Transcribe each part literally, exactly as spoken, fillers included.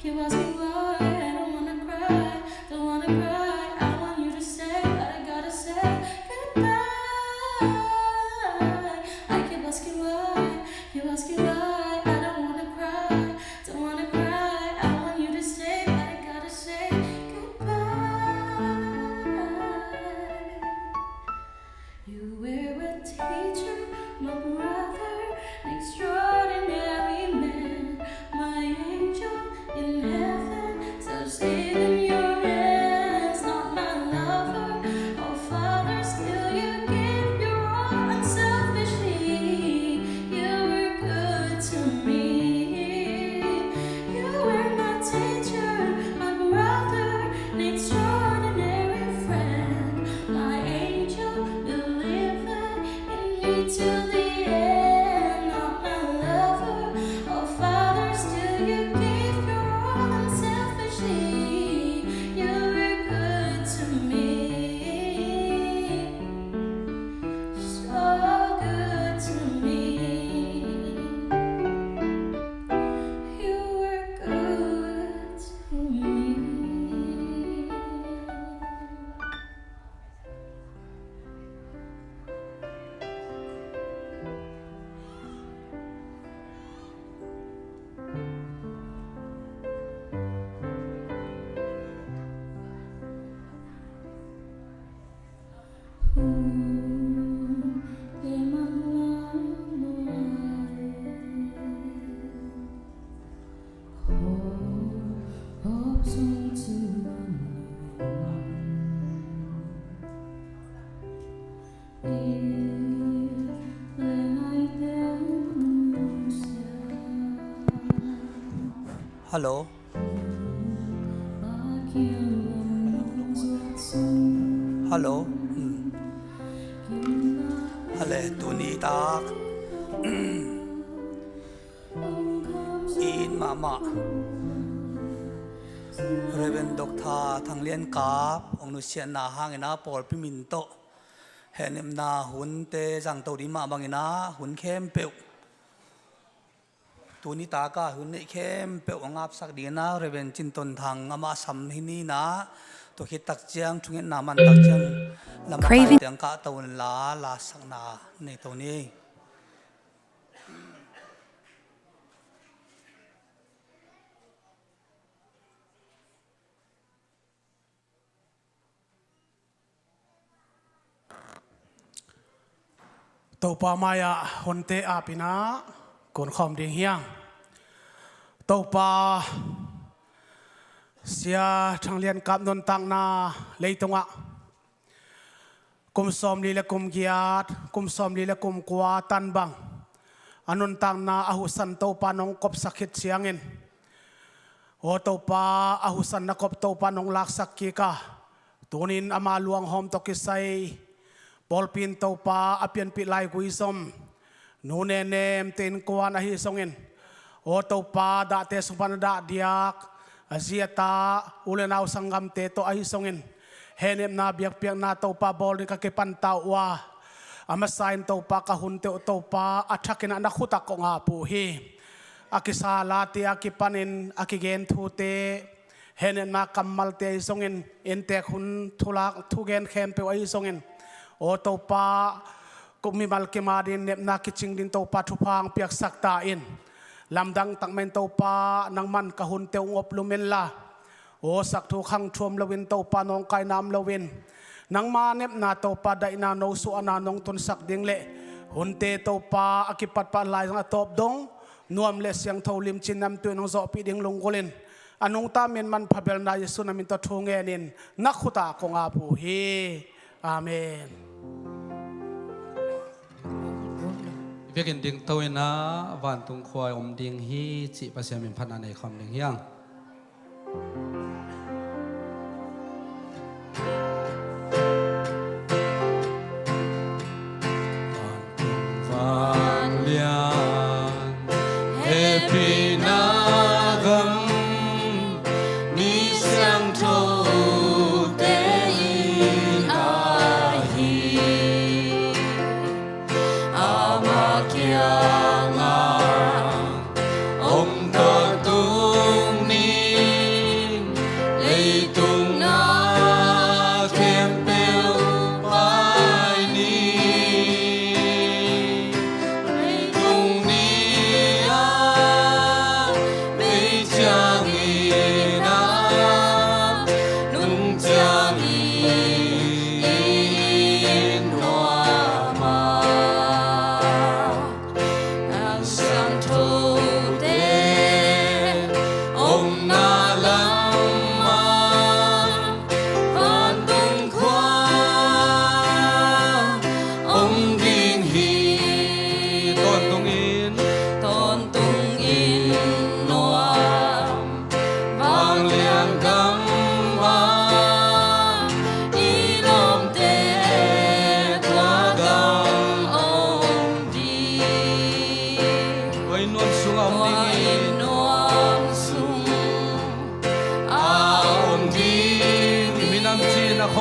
Keep asking why, I don't wanna cry, don't wanna cry. I want you to stay, but I gotta say goodbye. I keep asking why, keep asking why. I don't wanna cry, don't wanna cry. I want you to stay, but I gotta say goodbye. You were a teacher, my brother, an extraordinary man, my angel in heaven, so safe in your hands, not my lover or father, still you gave your all unselfishly. You were good to me. You were my teacher, my brother, an extraordinary friend, my angel, believer in me till the end. Not my lover or father, still you gave your all unselfishly. You were good to me, so good to me. You were good to me. Hello. Hello. Hmm. Hale, tuni tak i it mahmah Reverend Doctor Thang Lian Kap hong nusiatna hangin a pawlpi min tawh hehnepna hunte zangto ding mah bangin a hun khempeuh, tuni taka hun neih khempeuh a ngapsak dingin a Reverend Cin Ton Thang amah sam hi ni in a, tua khit tak ciang thungetna man tak ciang lam a Craving. Kaite ang kahto in la, lasakna nei to ni. Topa mai-ah hunte apin a kunkhawm ding hi hang. Topa, Sia Thang Lian Kap nuntakna leitungah kum sawmli le kum giat, kum sawmli le kum kua tan bang a nuntakna a huhsan Topa nong kopsak khit ciangin, aw Topa, a huhsan na kop Topa nong laksak kik a, tunin ama luanghawm tawh kisai pawlpi in Topa a pianpih laigui zom, nu Nenem te innkuan ahi zongin, aw Topa, dahte sung pan a dah diak a zi a ta, u le nau sanggamte tawh ahi zongin, hehnepna biakpiakna Topa bawl ding ka kipan ta uh a, a masa in Topa ka hunte uh Topa a thakin ah na khut ah kong ap uh hi. A kisa late a kipanin a kigen thute, hehnepna kammalte ahi zongin, inntek hun thulak thugen khempeuh ahi zongin, aw Topa, kong mimal kim a dingin nepna kicing dingin Topa thupha hong piaksak ta in. Lamdang tak mahin Topa, nangman ka hunte uh hong op lum inla, aw sak thu khang thu om loin Topa nawngkaina om loin, nangma nepna Topa daihna no suahna nong tunsak ding le hunte Topa a kipatpah laizang a tawp dong nuam le siangtho limci namtui nong zawhpih ding lunggulhin, a nungta min manpha belna Jesu na min tawh thu ngenin na khut ah kong ap uh hi. Amen. I vekin dingto in ah vantung khua om ding hi cih Pasian min phatna nei khawm ding hi hang. Vanglian hehpihna gam, mi siangthote in ahi. Ama kiangah om ka tung ni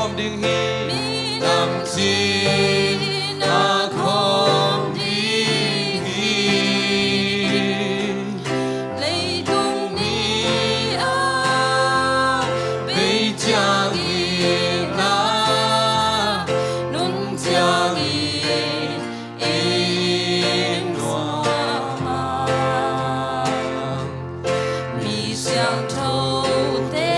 khawm ding hi. Minam cina khawm ding hi. Leitung ni a bei ciangin a, nung ciangin i nuam a, mi siangthote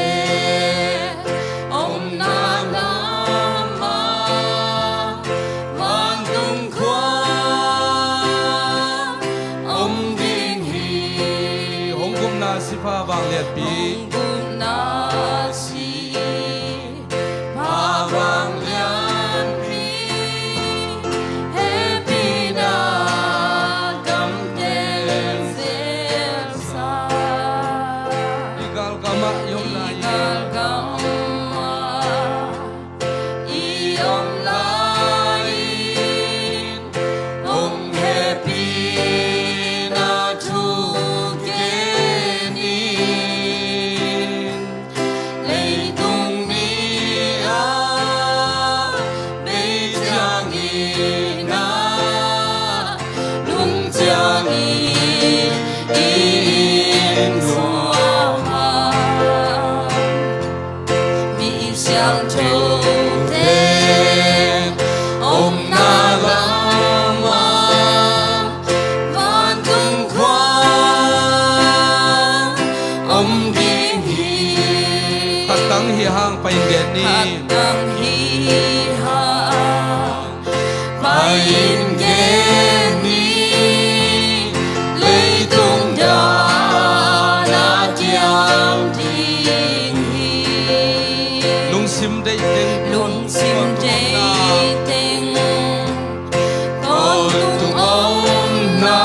omna lamah vantung khua om ding hi. Hong gupna sipha vanglianpi. Hong gupna sipha vanglianpi, hehpihna gamteng zelsa. I galgamah i om lai-in, i galgamah i om lai-in, hong hehpihna thu gen in. Leitung ni a bei ciangin a, nung ciangin i nuam a, mi siangthote omna lamah vantung khua om ding hi. Khat tang hi hang pai-in gen ni. Khat tang hi hang pai-in gen ni. Leitung dan a kiam ding hi. Lungsim deih teng, lungsim deih teng, tawntung omna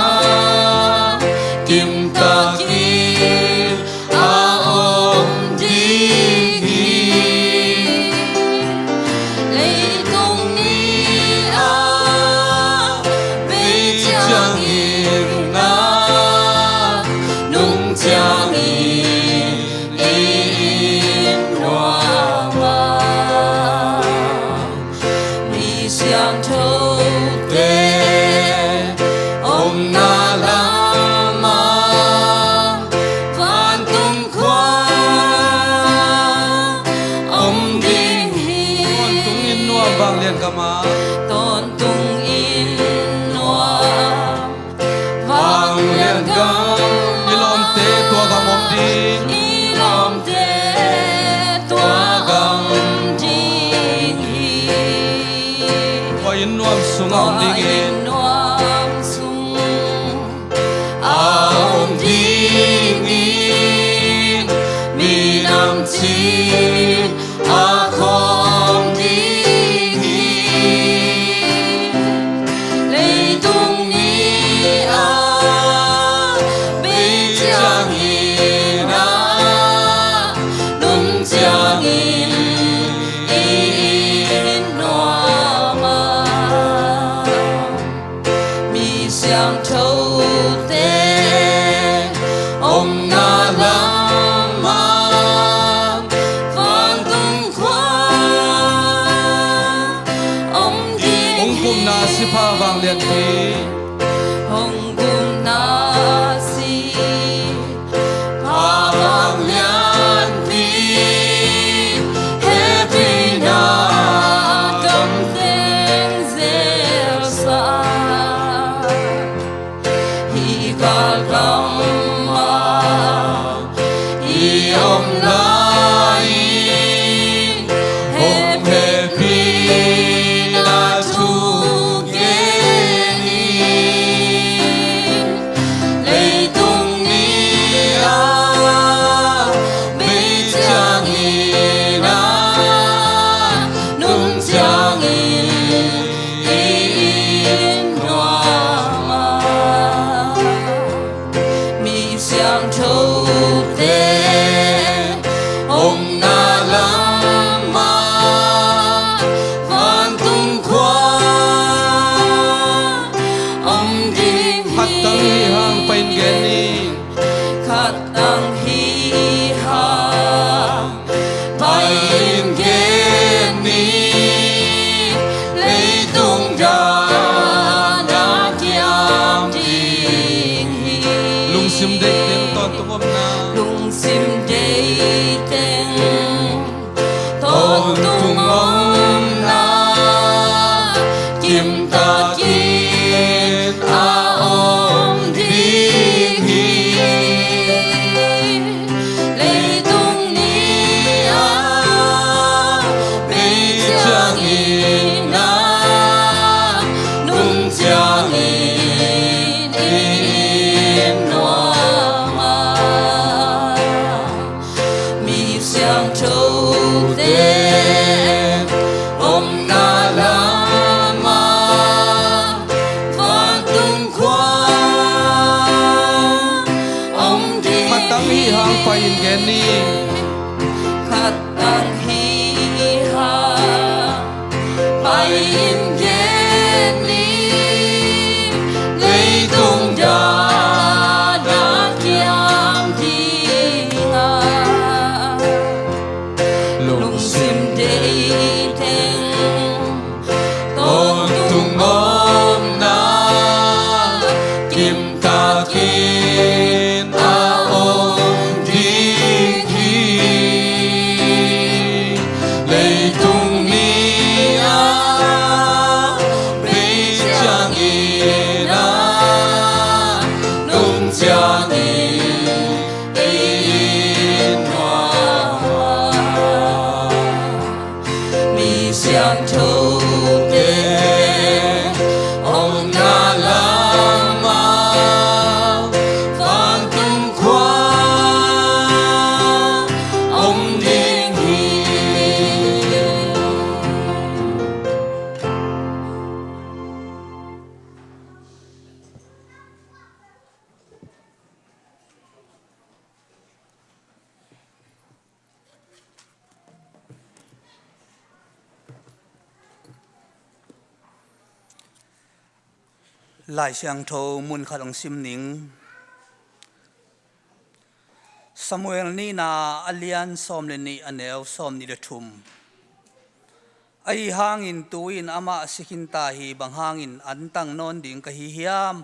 kimtakin a om ding hi. Leitung ni a bei ciangin a, nung ciangin i nuam a, mi siangthote omna lamah vantung khua om ding hi. Tawntung in nuam vanglian gamah, tawntung in nuam vanglian gam, i lawmte tua gam om ding, i lawmte tua gam ding hi. Tua inn nuam sung a om dingin, tua inn nuam sung a om dingin, minam ci a khawm ding hi. Leitung ni a bei ciangin a, nung ciangin i nuam a, mi siangthote omna lamah vantung khua om ding hi. Hong gupna sipha vanglianpi. Hong gupna si pha vanglianpi, hehpihna gamteng zelsa. Hih galgamah i om lai-in, hong hehpihna thu gen in. Leitung ni a bei ciangin a, nung ciangin i nuam a, mi siangthote Pai in gen ni. Khat tang hi hang, pai in gen ni. Leitung dan a kiam ding a, lungsim deih teng tawntung omna, kim takin a om ding hi. Leitung ni a bei ciangin a, nung ciangin ei in nuam. Mi siangthote omna lamah vantung khua om ding hi. Lai Siangtho mun khat hong sim ning. Samuel nihna a lian sawm le nih, a neu sawm nih le thum. Ahi hangin tu-in amah si khin ta hi. Bang hangin an tang nawn ding ka hi hiam?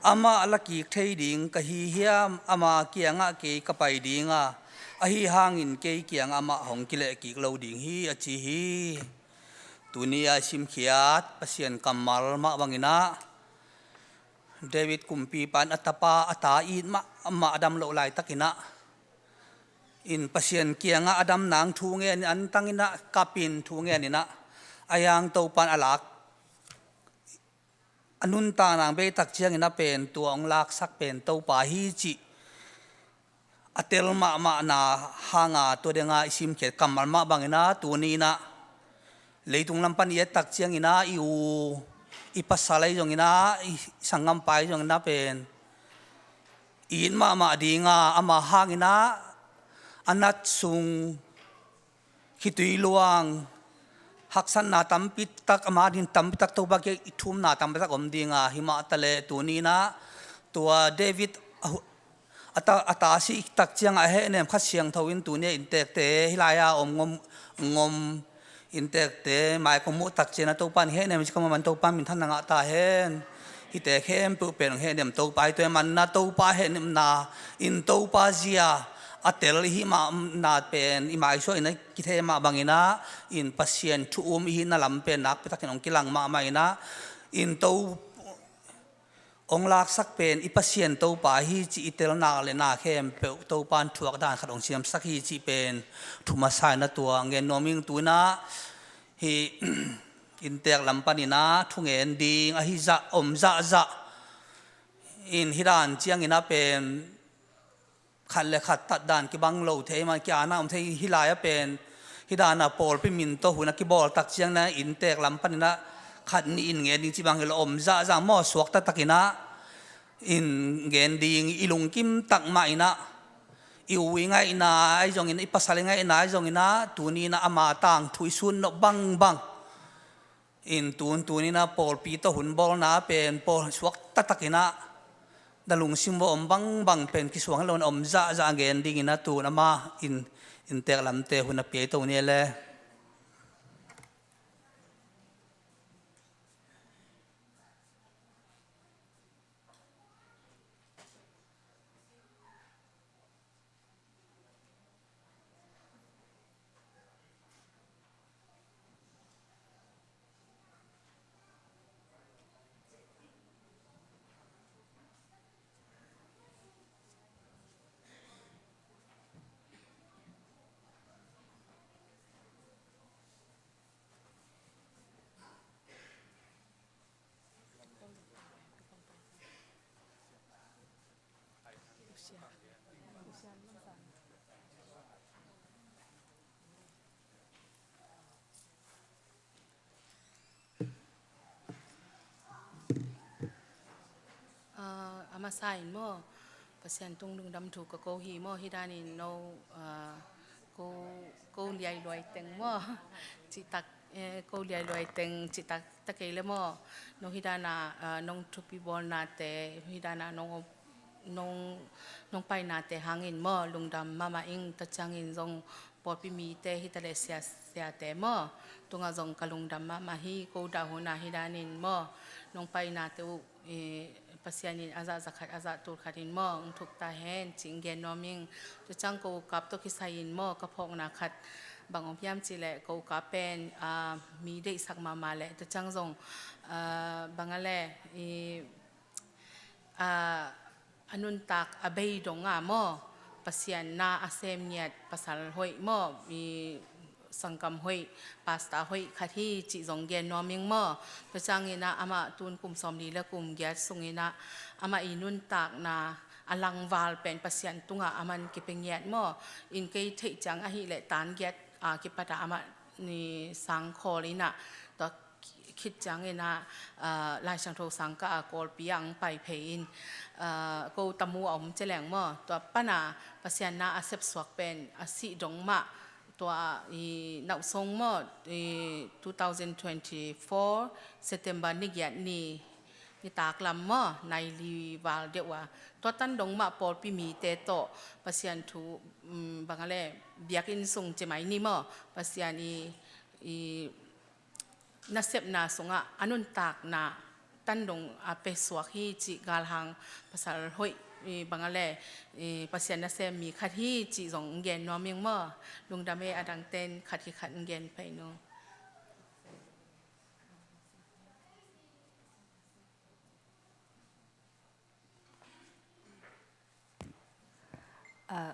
Amah la kik thei ding ka hi hiam? Ama kiangah kei ka pai ding a, ahi hangin kei kiangah amah hong kileh kik lo ding hi, a ci hi. Tuni a i simkhiat Pasian kammal mah bangin ah, David kumpipa in a tapa, a ta it mahmah a dam loh laitakin ah, in Pasian kiangah a dam nang thu ngen in, an tangin ah kapin thu ngen in ah, a yang Topa in a lak, a nuntak nang bei tak ciangin ah pen tua hong laksak pen Topa hi cih a tel mahmahna hanga tua denga i simkhiat kammal mah bangin ah, tuni in ah leitung lam pan i et tak ciangin ah, i u, i pasal ahi zongin ah, i sanggampa ahi zongin ah pen it mahmah ding a, ama hangin ah a nat sung khitui luang, haksatna tampi tak, ama ding tampi tak, Topa kiang i thumna tampi tak om ding a, hi mah taleh tuni in ah tua David a hu-, a ta, a ta sih tak ciangah a hehnem Kha Siangtho in tuni a inntekte, hih lai-a om ngom, ngom inntekte mai kong muh tak ciangin ah Topa in hehnem ci ka muh man Topa minthanna ngah ta hen. Hihte khempeuh pen hong hehnem Topa hi. Tua ahih manin ah Topa hehnemna in, Topa zia a tel i hih mahna pen i maisuah in a kithei mah bangin ah, in Pasian thu um i hihna lam pen nakpi takin hong kilang mahmah in ah, in To, hong laksak pen i Pasian Topa hi cih i tel nak le na khempeuh Topa in thuak dan khat hong siamsak hi cih pen thu masa in ah tua ngen nuam ing. Tu in ah hih inntek lam panin ah thu ngen ding ahi zah, om zahzah in, hih dan ciangin ah pen khat le khat tat dan kibang lo thei, man ki-ana om thei. Hih lai-ah pen hih dan a pawlpi min tawh hun a kibawl tak ciangin ah inntek lam panin ah khat nih in ngen ding cih bang hi lo, om zahzah maw, suak taktakin ah in ngen ding i lungkim tak mah in ah, i u i ngaihna ahi zongin, i pasal i ngaihna ahi zongin ah, tuni in ah ama tangthu i sun nop bangbang in, tun, tuni in ah pawlpi tawh hun bawlna pen pawl suak taktakin ah, na lungsim uah om bangbang pen kisuang lo in om zahzah a ngen dingin ah tun ama in, inntek lamte hun a piato ni le. Ah, a masa in maw? Pasian tung lungdam thu ka ko hi maw, hi danin no, ah, ko, ko liailuai teng maw, citak, eh, ko liailuai teng citak ta kei le maw, no hi dana, ah, nong thupi bawlnate, hi dana nong, nong, nong painate hangin maw, lungdam mahmah ing. Tua ciangin zong pawlpi mite hi ta le sia, siate maw, tungah zong ka lungdam mahmah hi. Ko dah huna hi danin maw, nong painate uh, eh, Pasian in a zah zakhat, a zah tul khatin maw, ong thuk ta hen, ci ong gen nuam ing. Tua ciang ko kap tawh kisai in maw, ka phawkna khat bang om hiam cih leh, ko kap pen, ah, mi deihsak mahmah leh, tua ciang zong, ah, bang a le, i, ah, a nuntak a bei dong a maw, Pasian na a sem ngiat pasal hoih maw, i sanggam hoih, pastor hoih khat hi cih zong gen nuam ing maw. Tua ciangin ah amah tun kum sawmli le kum giat sungin ah amah i nuntakna a langval pen Pasian tungah a man kipia ngiat maw. In kei theih ciang ahih leh tan giat, ah, kipat ah amah ni sang khawl in ah, tua khit ciangin ah, ah, Lai Siangtho sang kah a Kawlpi ah ong pai phei in, ah, ko tamu a om ci leng maw, tua pan a Pasian na a sepsuak pen a sih dong mah, tua i nauhsong maw, i two thousand twenty-four September ni giat ni, nitak lam maw, nai li val deuh a, tua tan dong mah pawlpi mite tawh Pasian thu, um, bang a le, biakinn sung ci mai ni maw, Pasian i, i nasepna sungah a nuntakna tan dong a pesuak hi cih galhang pasal hoih, i bang a le, i Pasian nasem mi khat hi cih zong gen nuam ing maw. Lungdam e, a dangten khat hi khat gen pei nung. Ah,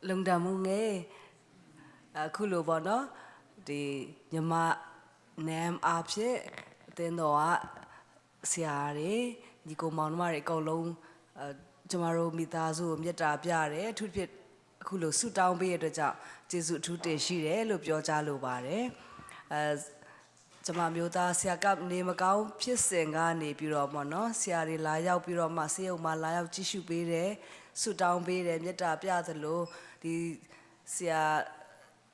လင်တန်မှုငယ် အခုလိုပေါ့နော် ဒီမြန်မာနမ်အားဖြင့်အသင်းတော်ကဆရာတွေညီကိုမောင်နှမတွေအကုန်လုံးအဲကျွန်တော်တို့မိသားစုကိုမေတ္တာပြတယ်အထူးသဖြင့်အခုလိုဆုတောင်းပေးတဲ့အတွက်ကြောင့်ကျေးဇူးအထူးတင်ရှိတယ်လို့ပြောကြားလိုပါတယ်အဲ ကျမမျိုးသားဆရာကပ်နေမကောင်းဖြစ်စဉ်ကနေပြီးတော့ပေါ့နော်ဆရာတွေလာရောက်ပြီးတော့မှဆေးရုံမှာလာရောက်ကြည့်ရှုပေးတယ်ဆုတောင်းပေးတယ်မေတ္တာပြသလိုဒီဆရာ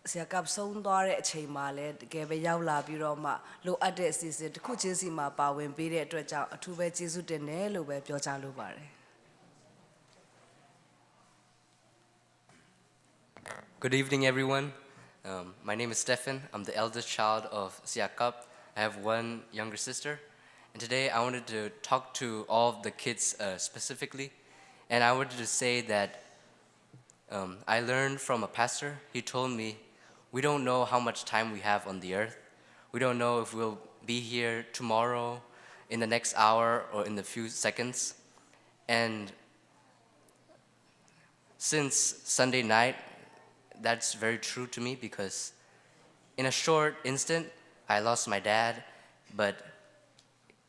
ဆရာကပ်ဆုံးသွားတဲ့အချိန်မှာလည်းတကယ်ပဲရောက်လာပြီးတော့မှလိုအပ်တဲ့အစီအစဉ်တစ်ခုချင်းစီမှာပါဝင်ပေးတဲ့အတွက်ကြောင့်အထူးပဲကျေးဇူးတင်တယ်လို့ပဲပြောကြားလိုပါတယ် Good evening, everyone. Um, my name is Stefan. I'm the eldest child of Siakap. I have one younger sister. And today I wanted to talk to all of the kids uh, specifically. And I wanted to say that um, I learned from a pastor. He told me, "We don't know how much time we have on the earth. We don't know if we'll be here tomorrow, in the next hour, or in the few seconds." And since Sunday night, that's very true to me because in a short instant, I lost my dad, but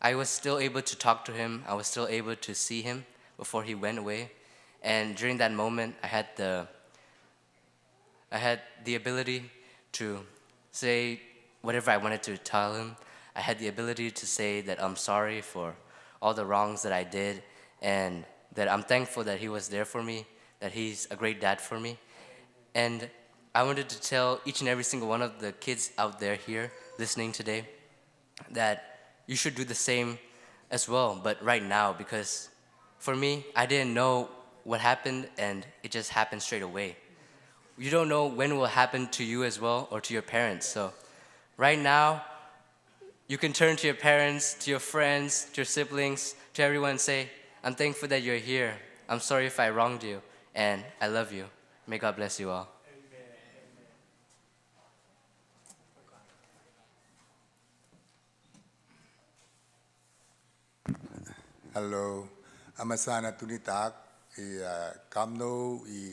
I was still able to talk to him. I was still able to see him before he went away. And during that moment, I had the I had the ability to say whatever I wanted to tell him. I had the ability to say that I'm sorry for all the wrongs that I did and that I'm thankful that he was there for me, that he's a great dad for me. And I wanted to tell each and every single one of the kids out there here listening today that you should do the same as well, but right now, because for me, I didn't know what happened and it just happened straight away. You don't know when it will happen to you as well or to your parents. So right now, you can turn to your parents, to your friends, to your siblings, to everyone and say, "I'm thankful that you're here. I'm sorry if I wronged you, and I love you." May God bless you all. Hello. A masa-in ah tuni tak i, ah, kamno i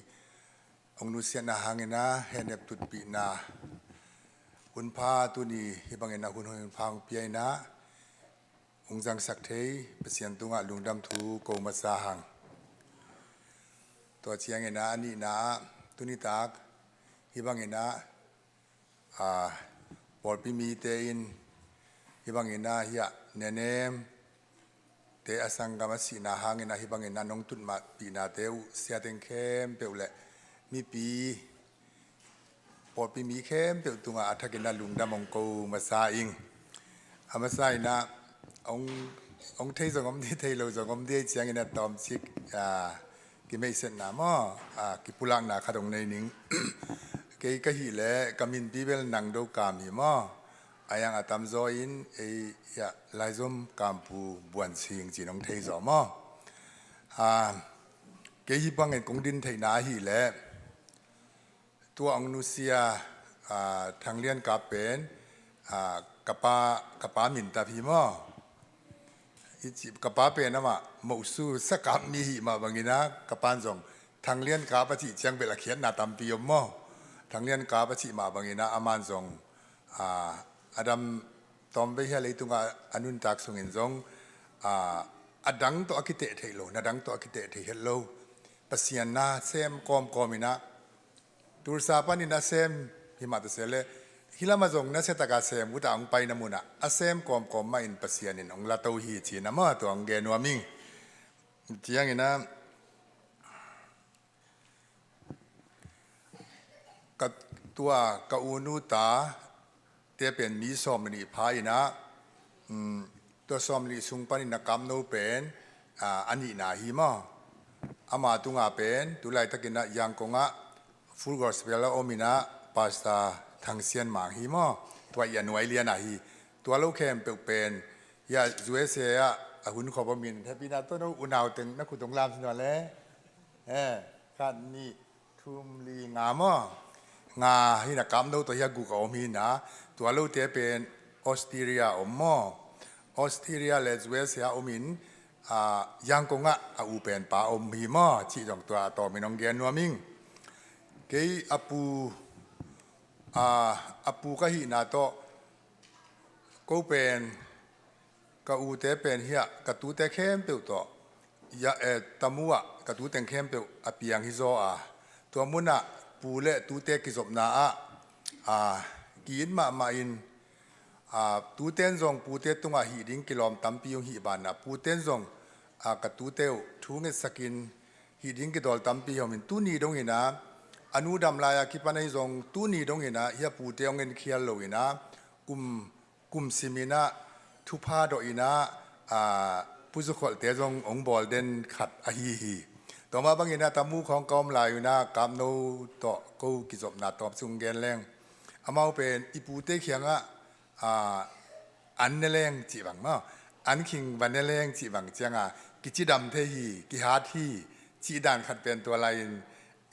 ong nusiatna hangin ah hehnep tutpihna hunpha tuni hih bangin ah hun hoih hunpha ong pia in ah ong zangsak thei Pasian tungah lungdam thu ko masa hang. Tua ciangin ah a nihna ah tuni tak hih bangin ah a pawlpi mite in hih bangin ah hiah nenem te a sanggam a sihna hangin ahi bangin a nong tutmahpihnate uh siateng khempeuh le mipi pawlpi mi khempeuh tungah a thakin a lungdam hong ko masa ing. A masa in a hong, hong thei zong om di, thei lo zong om di, ahi ciangin a tawmcik, a, kimeihsetna maw, a, kipulakna khat hong nei ning. Kei ka hih leh ka min pi bel Nang Do Kam hi maw. A yang a tamzaw in ei, ya, Laizom Kampu Buan Sing ci-in hong thei zaw maw. A, kei hih bangin kong din theihna ahih leh tua hong nusia, a, Thang Lian Kap pen, a, ka pa, ka pa min tap hi maw. I ci, ka pa pen amah Mosu Sakap mi hih mah bangin a, ka pa'n zong Thang Lian Kap a cih ciang bel a khiatna tampi om maw. Thang Lian Kap a cih mah bangin a, aman zong, a, a dam tawmvei hi a, leitungah a nuntak sungin zong, a, a dang tawh a kiteh theih lo, na dang tawh a kiteh thei het lo. Pasian na sem kawmkawm in a, Tulsa panin a sem hi mah ta se leh, hih lamah zong nasia taka sem uh ta hong paina munah a sem kawmkawm mah in Pasian in hong la to hi ci-in a maw, tua hong gen nuam ing. Ciangin a, ka, tua ka u nu ta te pen mi sawm le nih pha in a, um, tua sawm le nih sung panin a Kamno pen, a, a nihna hi maw. Ama tunga pen tu laitakin a Yangon ah Full Gospel a om in a Pastor Thang Sian Mang hi maw. Tua i a nuai lian a hi. Tua lo khempeuh pen, ya, U S A ah a hun khop om in, happy na tawh no unau teng na khut hong lam sin le. Eh, khat, nih, thum, li, nga maw. Nga hi in a, Kamno tawh hi a guk a om hi in a, tua lote pen Australia om maw. Australia le U S A om in, a, Yangon ah a u pen pa om hi maw, cih zong tua a tawm in hong gen nuam ing. Kei a pu, a, a pu ka hihna tawh, ko pen, ka ute pen hiah, ka tute khempeuh tawh, ya, eh, Tamu ah ka tu teng khempeuh a piang hi zaw a. Tua munah pu le tute kizopna ah, a, ki-it mahmah in, a, tuten zong pute tungah hih ding kilawm tampi hong hih banah, puten zong, a, ka tute uh thu ngetsakin hih ding kidawl tampi hi om in, tuni dong in a, a nu dam lai a kipan ahi zong, tuni dong in a, hi a pute hong enkhial lo in a, kum kum sim in a, thupha dawh in a, a, Pu Zu Kholhte zong hong bawl den khat ahi hi. Tua mah bangin a, Tamu khawng ka om lai un a, Kamno tawh ko kizopna tawmcik hong gen leng, amau pen i pute kiangah, a, an ne leng cih bang maw, an khing va ne leng cih bang ciang a, kicidam thei hi, kihat hi, cih dan khat pen tua lai-in,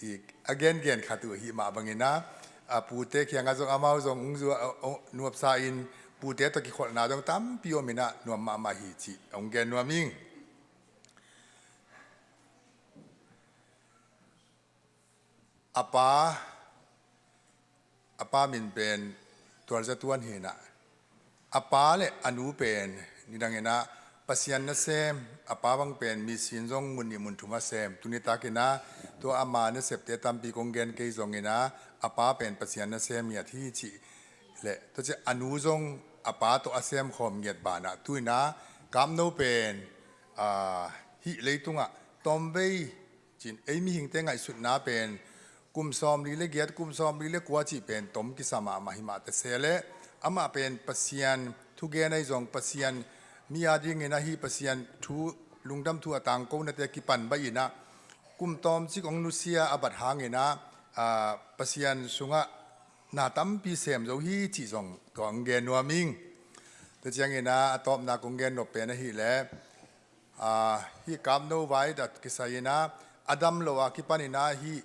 i, a gengen khat uh hih mah bangin a, a pute kiangah zong amau zong hong zu-, a, a, nuamsa in, pute tawh kikholhna zong tampi om in a, nuam mahmah hi cih hong gen nuam ing. A pa, a pa min pen Tual Za Tuan hi in a, a pa le a nu pen nidang in a Pasian nasem, a pa bang pen mi sin zong mun nih mun thum a sem. Tuni takin a, tua ama nasepte tampi kong gen kei zongin a, a pa pen Pasian nasem ngiat hi cih le, tua ciang a nu zong a pa tawh a sem khawm ngiat banah, tu in a Kamno pen, a, hih leitungah tawmvei cin, ei mihingte ngaihsutna pen kum sawmli le giat, kum sawmli le kua cih pen tom kisa mahmah hi mah ta se leh, amah pen Pasian thugen ahi zong, Pasian mi a dingin ahi, Pasian thu, lungdam thu a tangkonate kipan baih in a, kum tawmcik hong nusia a bat hangin a, a, Pasian sungah na tampi sem zo hi cih zong tua hong gen nuam ing. Tua ciangin a, a tawpna kong gen nop pen ahih leh, a, hih Kamno vai a kisai in a, a dam lo a kipan in a, hih,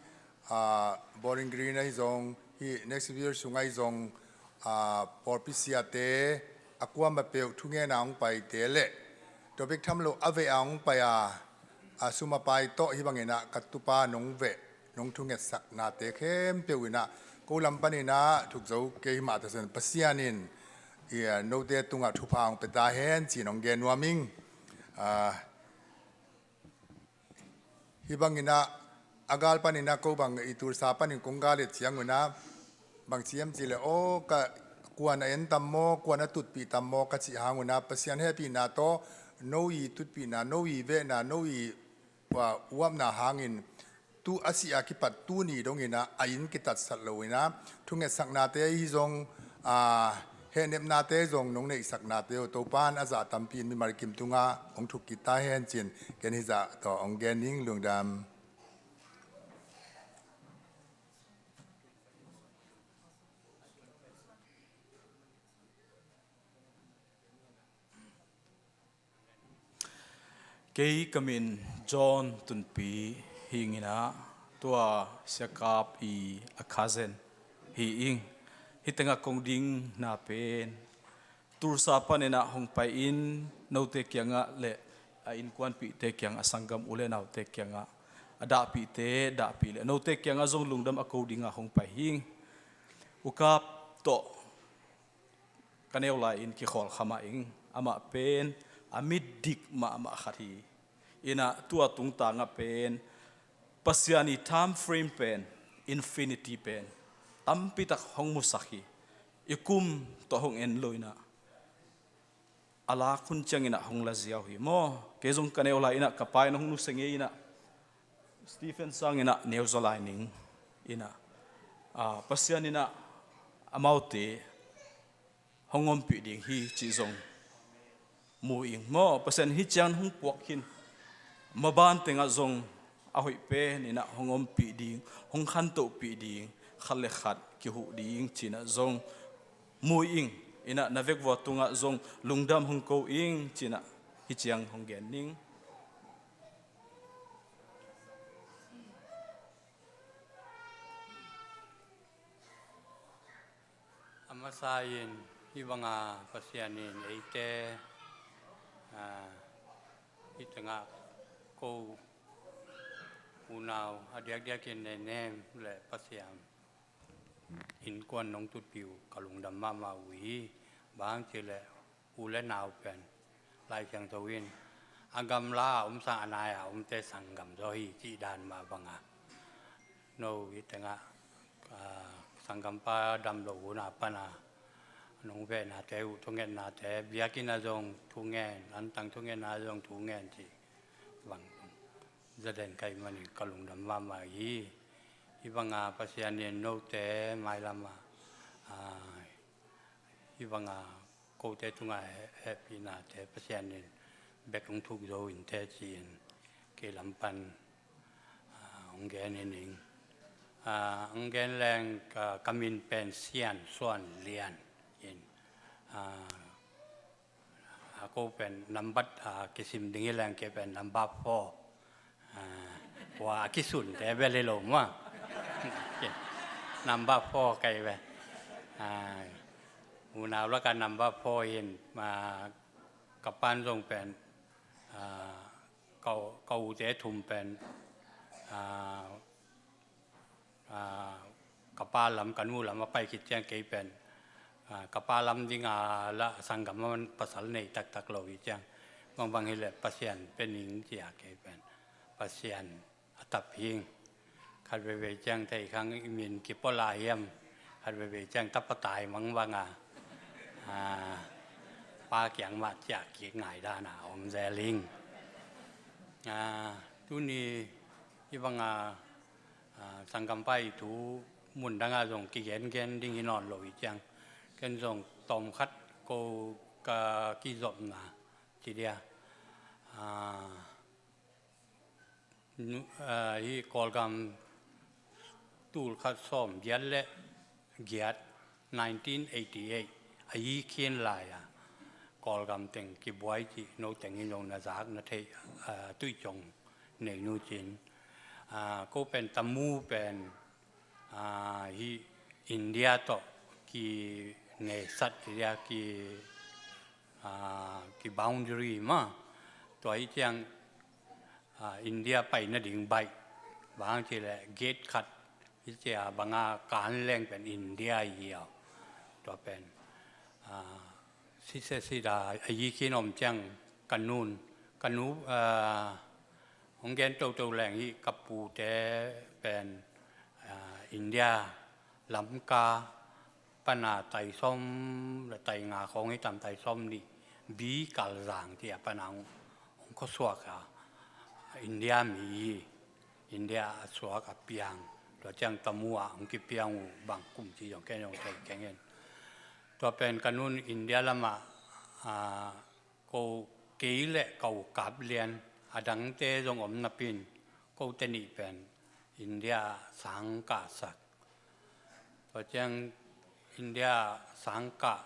a, Bowling Green ahi zong, hih Nashville sung ahi zong, a, pawlpi siate, a kuamah peuh thungenna hong paite le, tua bek tham lo a veh a hong pai a, a sum a pai tawh hih bangin a ka tupa nong veh, nong thungetsaknate khempeuh in a, ko lam panin a thuk zo kei hi mah ta se leh, Pasian in, i, a, note tungah thupha hong pia ta hen ci-in hong gen nuam ing. A, hih bangin a, a gal panin a ko bang i Tulsa panin kong gal et ciang un a, bang ci hiam cih leh, aw, ka kuan a en tam maw, kuan a tutpih tam maw ka cih hang un a, Pasian hehpihna tawh No i tutpihna, no i vehna, no i, ah, uapna hangin tu a sih a kipat tuni dongin ah a inn kitatsat loin ah thungetsaknate hi zong, ah, hehnepnate zong nong neihsaknate uh Topan a zah tampi in mimal kim tungah hong thuk kit ta hen cin ken hizah tawh hong gen ning. Lungdam. Kei ka min John Tunpi hi ing in ah, tua Siakap i a cousin hi ing. Hih tengah kong dingna pen Tulsa panin ah hong pai in, note kiangah le a innkuanpihte kiangah, a sanggam u le naute kiangah, a dahpihte dahpih le note kiangah zong lungdam a ko dingah hong pai hi ing. U Kap tawh ka neu lai-in kikhawl kha mah ing. Amah pen a mit dik mahmah khat hi. In ah tua tungtangah pen Pasian i time frame pen, infinity pen tampitak hong musak hi. I kum tawh hong en lo in ah a lak hun ciangin ah hong la ziau hi maw. Kei zong ka neu lai-in ah ka pa in hong nusia ngei in ah Stephen sangin ah neu zaw lai ning in ah, ah, Pasian in ah amaute hong ompih ding hi cih zong mu ing maw. Pasian hih ciang hong puak khin, maban tengah zong a hoih pen in ah hong ompih ding, hong khantohpih ding, khat le khat kihuh ding ci-in ah zong mu ing. In ah na vekvua tungah zong lungdam hong ko ing ci-in ah hih ciang hong gen ning. A masa in hih banga Pasian in eite, ah, hih tengah ko unau a diakdiakin nenem le Pasian innkuan nong tutpih uh ka lungdam mahmah uh hi. Bang hang cih leh u le nau pen Lai Siangtho in a gamla a om sang a nai a omte sanggam zaw hi cih dan mah banga, no hih tengah, ah, sanggampa damloh hun a pana nong vehnate uh, thungetnate, biakinn ah zong thungen, antang thungetna ah zong thungen cih bang zalen ka hih manin ka lungdam mahmah hi. Hih banga Pasian in note mailamah, ah, hih banga kote tungah he-, hehpihnate Pasian in bek hong thuk zo inteh ci-in kei lam pan, ah, hong gen hi ning. Ah, hong gen leng ka, ka min pen Sian Suan Lian in, ah, a ko pen nambat, ah, kisim ding hi leng kei pen number four. Ah, tua a kisunte bel hi lo maw. Number four ka hi ve. Ah, unau lakah number four hi in, ah, ka pa'n zong pen, ah, ka, ka ute thum pen, ah, ah, ka pa lam, ka nu lam a pai khit ciang kei pen, ah, ka pa lam ding a la sanggam a pasal nei taktak lo hi ciang, bangbang hi leh Pasian pia ning ci a kei pen Pasian a tap hi ing. Khat veivei ciang thei khang i min kipua lai hiam, khat veivei ciang tapa tai mang banga, ah, pa kiang mah ciah kik ngai dan a om zel ing. Ah, tuni hih banga, ah, sanggampa i thu mun dangah zong kigengen ding hi nawn lo hi ciang, ken zong tawmkhat ko ka kizopna ci dia. Ah, nu-, ah, hih Kawlgam tulkhat sawmgiat le giat, nineteen eighty-eight, a yi khin lai a Kawlgam teng kibuai cih no teng in zong na zak na theih, ah, tuih cong nei nu cin. Ah, ko pen Tamu pen, ah, hih India tawh kinesat, India ki, ah, ki boundary mah. Tua hi ciang, ah, India pai nading baih, bang hang cih leh gate khat hi cia banga kan leng pen India hi a. Tua pen, ah, sise sida a yi khin om ciang ka nun, ka nu, ah, hong gen toto leng hi, ka pute pen, ah, India, Lamka, pana tai sawm le tai nga khawng hi tam, tai sawm nih Bi Kalzang ci a pana hong, hong khuasuak a, India mi hi. India a suak a piang, tua ciang Tamu ah hong kipiang uh bang kum ci zong ken zong thei keng in. Tua pen ka nun India lamah, ah, ko kei le ka u Kap Lian, a dangte zong om napi in, kote nih pen India sang kahsak. Tua ciang India sang kah,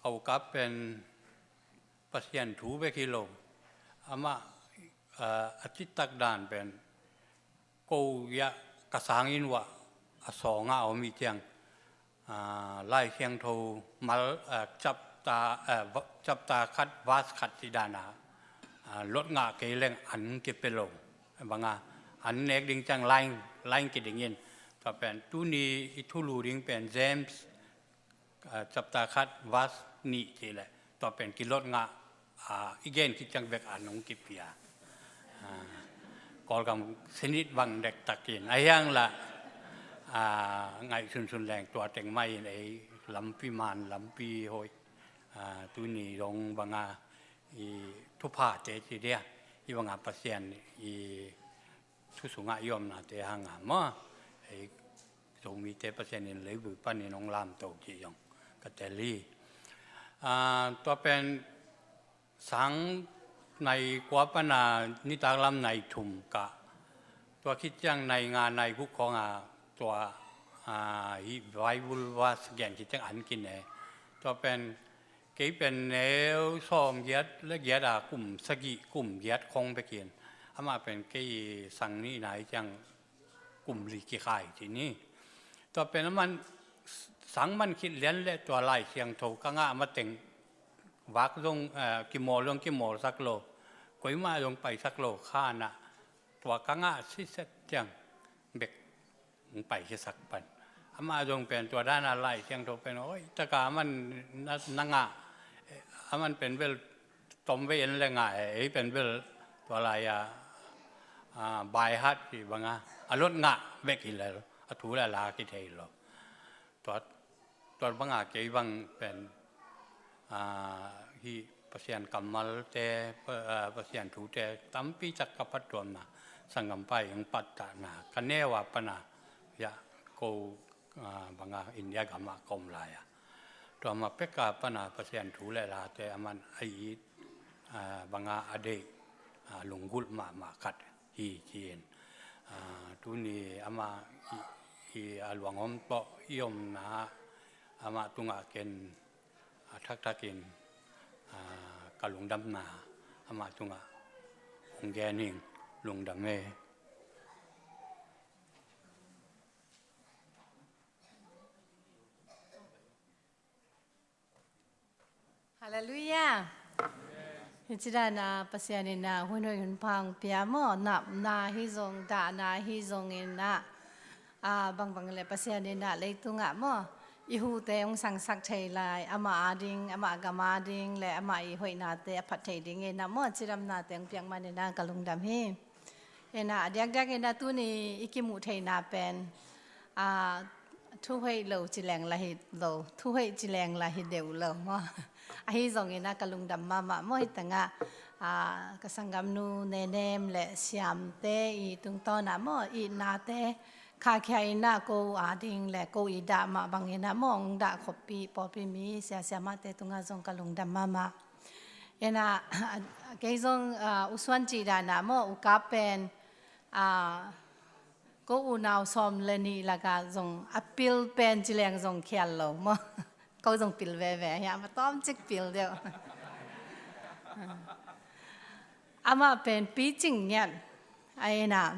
ka u Kap pen Pasian thu bek hi lo. Amah, ah, a citak dan pen ko ia ka sang in uah a sawng a om hi ciang, ah, Lai Siangtho mal, ah, chapter, ah, va-, chapter khat, verse khat ci dan a, ah, lot ngah kei leng an kipia lo. Bang a, an nek ding ciang line, line kiding in. Tua pen tuni i thulu ding pen James, ah, chapter khat, verse nih ci leh, tua pen kilot ngah, ah, i gen khit ciang bek an hong kipia. Ah, Kawlgam sinit bang dektak in. A hiang lah, ah, ngaih sunsun leng tua teng mah in ei lampi man, lampi hoih. Ah, tuni dong bang a i thuphate ci dia, i bang a Pasian i thu sungah i omnate hang a maw, ei Zomite Pasian in leivui panin hong lamto cih zong ka tel hi. Ah, tua pen sang nai kua pana nitak lam nai thum kah, tua khit ciang nai nga nai guk khawng a tua, ah, hih Bible verse gen khit ciang an kine. Tua pen kei pen neu sawm giat le giat a kum sagih kum giat khong bekin. Amah pen kei sang nihna hi ciang kum li kikhai ci ni. Tua pen aman sang man khit lian le tua Lai Siangtho ka ngah mateng vak zong, eh, kimawl zong kimawlsak lo. Koimah zong paisak lo khanah tua ka ngah siset ciang bek hong paikhiasak pan. Amah zong pen tua dana Lai Siangtho pen hoih taka aman na, na ngah, eh, aman pen bel tom vei en le ngah, eh, ei pen bel tua lai a, ah, by heart ci bang a, a lot ngah bek hi lel, a thu le a la kithei lo. Tua, tua bang a kei bang pen, ah, hih Pasian kammalte, Pa-, ah, Pasian thute tampi tak ka phattuamna, sanggampa i hong pattahna ka neu a pana, ya, ko, ah, bang a India gam ah ka om lai a, tua mah pek a pana Pasian thu le late aman a it, ah, bang a a deih, ah, lunggulh mahmah khat hi ci-in, ah, tuni amah i, i a luangom tawh i omna amah tungah ken a thaktakin, ah, ka lungdamna amah tungah hong gen ing. Lungdam e. Halleluiah. Hih ci dan a Pasian in a hun hoih hun pha hong pia maw, napna hi zong, dahna hi zongin a, a, bangbang le Pasian in a leitung ah maw, i hute hong sangsak thei lai, amah ading, amah gam ading le amah i hoihnate a phat thei dingin a maw, cidamnate hong piak manin a ka lungdam hi. Ina, a diakdiak ina tuni i kimuh theihna pen, a, thuhoih lo ci leng lah hi lo, thuhoih ci leng lah hi deuh lo maw. Ahi zongin a ka lungdam mahmah maw, hi tangah, a, ka sanggamnu Nenem le Siamte i tungtawn ah maw, i nate khakhia ina ko ading le ko i dah mah bangin a maw, hong dah khoppih pawlpi mi sia siamahte tungah zong ka lungdam mahmah. Ina, kei zong, a, U Suan cih dan a maw, U Kap pen, a, ko unau sawm le nih lakah zong a pil pen ci leng zong khial lo maw. Ko zong pil veve hiam, a tawmcik pil deuh. Amah pen picing ngiat. A ina,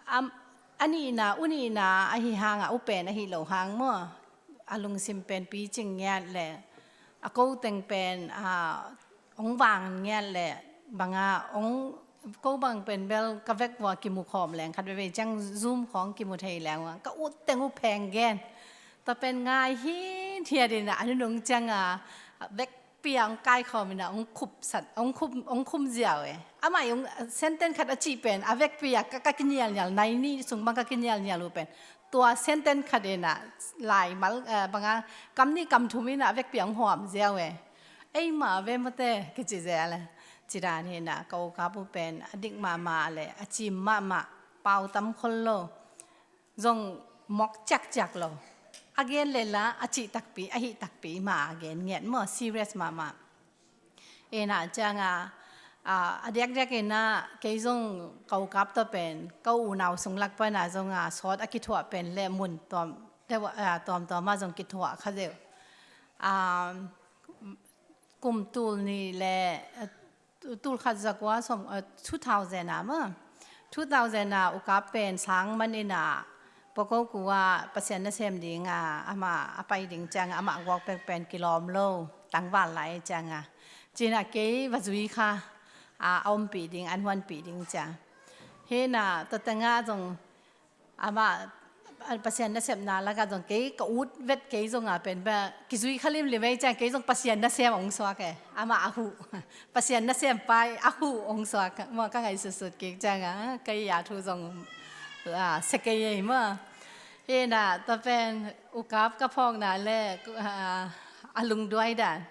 am, a nihna, u nihna ahi hangah u pen ahi lo hang maw, a lungsim pen picing ngiat le a ko teng pen, a, hong vang ngiat le bang a, hong, ko bang pen bel ka vek vua kimu khawm leng khat veivei ciang Zoom khawng kimu thei leng ua ka ut teng uh pheng gen. Tua pen ngai hithiat in a, a nunung ciang a vek pia hong kaikhawm in a, hong khupsat, hong khum, hong khum ziau e. Amah i hong, sentence khat a cih pen a vekpi a ka, ka kinialnial, nai nih sung bang ka kinialnial uh pen tua sentence khat in a, lai mal, eh, bang a, kam nih kam thum in a vekpi a hong huam ziau e. Eima ve mate kici zel e. Ci dan hi na, ka ukap uh pen a dik mahmah le a cim mahmah, pau tam khol lo, zong mawk ciakciak lo. A gen le la a cih takpi, a hih takpi mah a gen ngiat maw, serious mahmah. Ina cianga, a, a diakdiak ina kei zong ka ukap tawh pen, ka unau sung lak pana zonga sawt a kithuah pen le mun tuam, tuamtuam a zong kithuah kha deuh. A, kum tul nih le, a, tul khat zakua sawm, a, two thousand a maw. Two thousand a ukap pen sang man ina, Pococo ah Pasian nasem dinga amah a pai ding cianga amah guak pek pen kilawm lo, tangval lai cianga. Cina kei va zui kha, a, a ompih ding, an huanpih ding ciang. Hina, tua tengah zong amah, a, Pasian nasepna lakah zong kei ka ut vet kei zonga pen ba kizui kha limlim ei ciang kei zong Pasian nasem ong suak e. Amah a huh. Pasian nasem pai a huh ong suak. Maw ka ngaihsutsut kik cianga, kei a thu zong, a, sia kei ei maw. Hina, tua pen ukap ka phawkna le, a, a lungduai dan.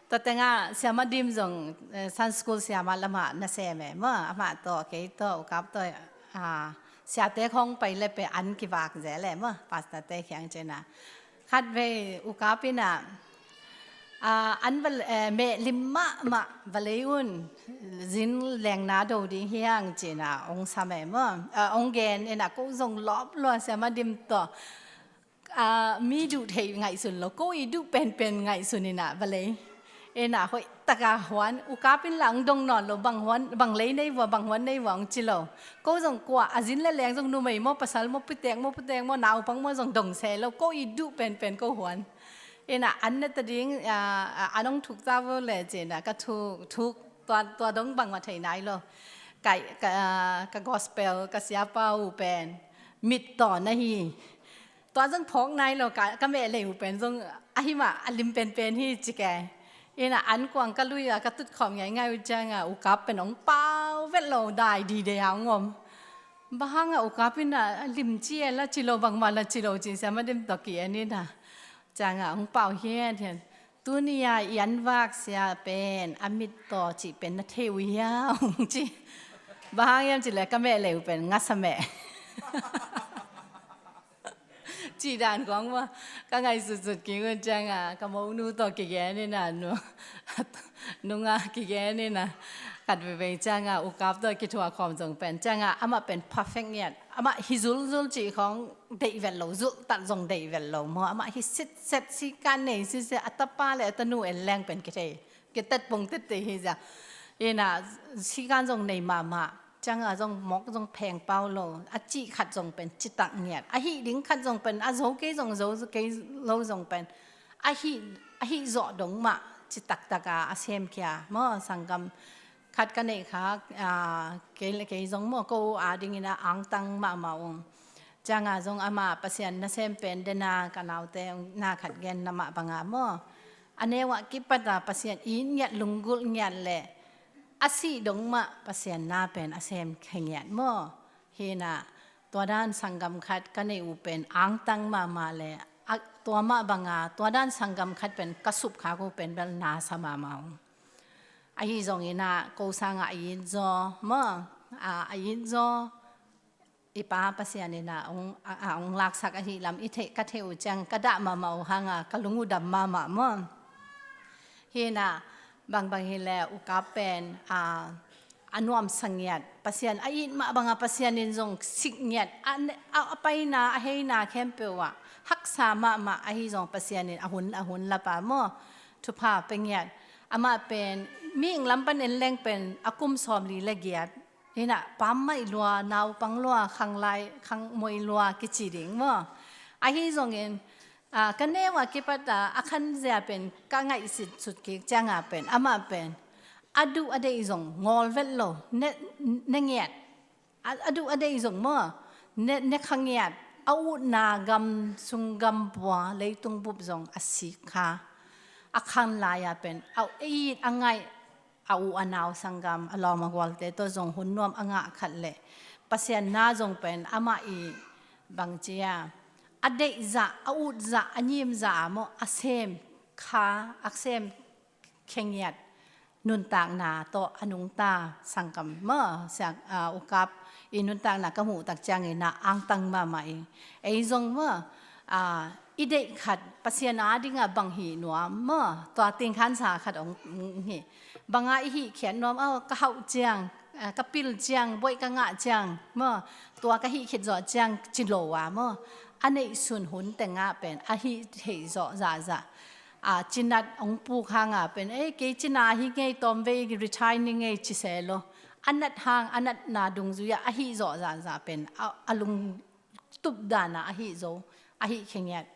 Tua tengah siama Dim zong, eh, Sunday school siama lamah nasem e maw. Amah tawh, kei tawh, ukap tawh, a, siate khawng pai le pen an kivak zel e maw, pastorte kiang cina. Khatvei ukap ina, a, an va, eh, meh lim mahmah va lei un, zin lengna do ding hiang cina ong sam e maw. A, ong gen ina ko zong lawp lua siama Dim tawh. A, mi duh thei ngaihsun lo, ko i duh penpen ngaihsun ina va lei. Ina hoih taka huan, ukap in la ong dong nawn lo, bang huan, bang lei nei vua, bang huan nei vua ong ci lo. Ko zong kua, a zin le leng zong numei maw, pasal maw, putek maw, putek maw, naupang maw zong dong se lo, ko i duh penpen ko huan. Ina an na ta ding, a, a, an ong thuk ta vo le cina, ka thuk, thuk, tua, tua dong bangmah thei nai lo. Ka, ka, a, ka gospel, ka siapa uh pen mit tawh na hi. Tua zong phawk nai lo, ka, ka meh lei uh pen zong ahi mah, a lim penpen hi ci ke. Ina an kuang ka lui a ka tut khawm ngaingai uh cianga ukap pen ong pau vet lo, dai dide a ong om. Bang hanga ukap ina a lim ci e la ci lo, bangmah la ci lo ci siama Dim tawh ki-en ina. Cianga ong pau hiathiat. Tuni a i an vak sia pen a mit tawh cih pen na thei uh hiam ong ci. Bang hang hiam ci le ka meh lei uh pen ngasa meh. Cih dan kong maw, ka ngaihsutsut kik un cianga, ka monu tawh kigen ina nu. Nunga kigen ina. Khat veivei cianga, ukap tawh kithuah khawm zong pen. Cianga, amah pen perfect ngiat. Amah hi zulzul cih khawng deih vet lo, zulhtat zong deih vet lo maw. Amah hi sitset, sikan nei sitset, a tapa le a tanu en leng pen kithei. Kitet pong tette hi zia. Ina, sikan zong nei mahmah. Cianga zong mawk zong pheng pau lo. A cih khat zong pen citak ngiat. A hih ding khat zong pen a zo kei zong zo kei lo zong pen a hih, a hih zawh dong mah citak taka a sem kia maw, sanggam khat ka neih kha, a, kei, kei zong maw ko a dingin a angtang mahmah ung. Cianga zong amah Pasian nasem pen dena ka naute na khat gen na mah banga maw. A neu ah kipat a Pasian it ngiat, lunggulh ngiat le a sih dong mah Pasian na pen a sem khe ngiat maw. Hina, tua dan sanggam khat ka neih uh pen angtang mahmah le, a, tua mah banga, tua dan sanggam khat pen ka supkhak uh pen bel na sa mahmah ung. Ahi zongin a, ko sangah a it zaw maw, a, a it zaw, i Pa Pasian in a, ong, a, a, ong laksak ahi lam, i theih, ka theih uh ciang, ka dah mahmah uh hanga, ka lung uh dam mahmah maw. Hina, bangbang hi le, ukap pen, a, a nuamsa ngiat, Pasian, a it mah banga Pasian in zong sik ngiat, a, a, a paina, a heina khempeuh ah, haksa mahmah, ahi zong Pasian in, a hun, a hun lapa maw, thupha pe ngiat, amah pen, mihing lam pan en leng pen, a kum sawmli le giat, hina, pammaih lua, naupang lua, khanglai, khangmoi lua, kici ding maw. Ahi zongin, a, ka neu a kipat a, a khanzia pen ka ngaihsitsut kik cianga pen, amah pen a duh a deih zong ngawl vet lo, ne, ne ngiat. A, a duh a deih zong maw, ne, ne kha ngiat. A utna gam sung gam pua, leitung bup zong a sik kha. A khan lai-a pen, a it a ngaih, a u a nau sanggam, a lawm a gualte tawh zong hun nuam a ngah khat le Pasian na zong pen amah i bangci a, a deih zah, a ut zah, a nyim zah a maw, a sem kha, a sem khengiat nuntakna tawh a nungta sanggam maw, siang, a, ukap i nuntakna ka muh tak ciangin ah angtang mahmah ing. Ei zong maw, a, i deih khat Pasian adingah bang hih nuam maw, tua tingkhansa khat hong, hong hi. Banga i hih khiat nuam, aw, ka hauh ciang, a, ka pil ciang, buaih ka ngah ciang maw, tua ka hih khit zawh ciang ci lo a maw, a neihsun hun tengah pen a hih theih zawh zahzah. A, cinat hong puk hanga pen, ei, kei cina hi ngei, tawmvei retire ni ngei ci se lo. A nat hang, a natna dungzui ah a hih zawh zahzah pen a, a lungtup dana a hih zo, a hih khengiat,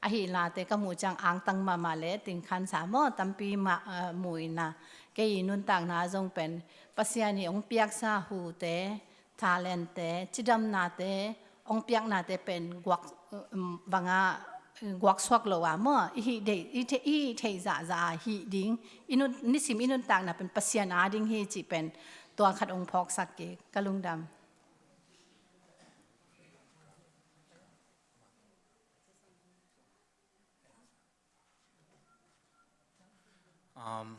a hih late ka muh ciang angtang mahmah le tingkhansa maw, tampi mah, a, muina. Kei i nuntakna zong pen Pasian i hong piaksa hute, talentte, cidamnate, hong piaknate pen guak, um, banga, guak suak lo a maw, i hih deih, i the-, i hih theih zahzah a hih ding, i nun, nisim i nuntakna pen Pasian ading hi cih pen tua khat hong phawksak kik, ka lungdam. Um,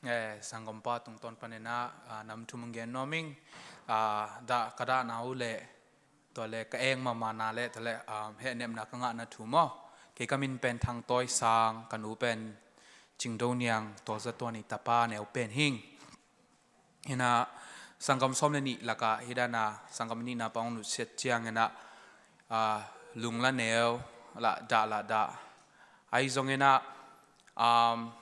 eh, sanggampa tungtawn panin ah, ah, nam thum hong gen nuam ing, ah, dah, ka dahna uh leh, tua leh ka eng mahmahna leh, tua leh, um, hehnepna ka ngahna thu maw. Kei ka min pen Thang Tawi Sang, ka nu pen Cing Do Niang, Tual Za Tuan i tapa neu pen hi ing. Inah, sanggam sawm le nih lakah, hih dana, sanggam nihna pan hong nusiat ciang inah, ah, lung la neu, la dah, la dah. Ahi zong inah, um,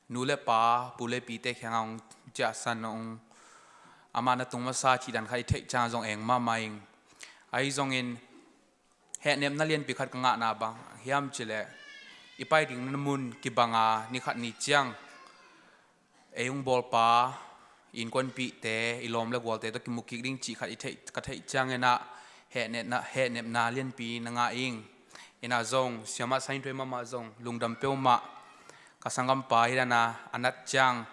nu le pa, pu le pite kiangah hong ciahsan hong, amah na tung masa cih dan khat i theih ciang zong eng mahmah ing. Ahi zongin, hehnepna lianpi khat ka ngahna bang hiam cih leh, i pai dingna mun kibanga ni khat ni ciang ei hong bawlpa, i innkuanpihte, i lawm le gualte tawh kimu kik ding cih khat i theih, ka theih ciang inah hehnepna, hehnepna lianpi na ngah ing. Inah zong, siamah Sain Thuai mahmah zong lungdam peuhmah. Ka sanggampa hih dana a nat ciang,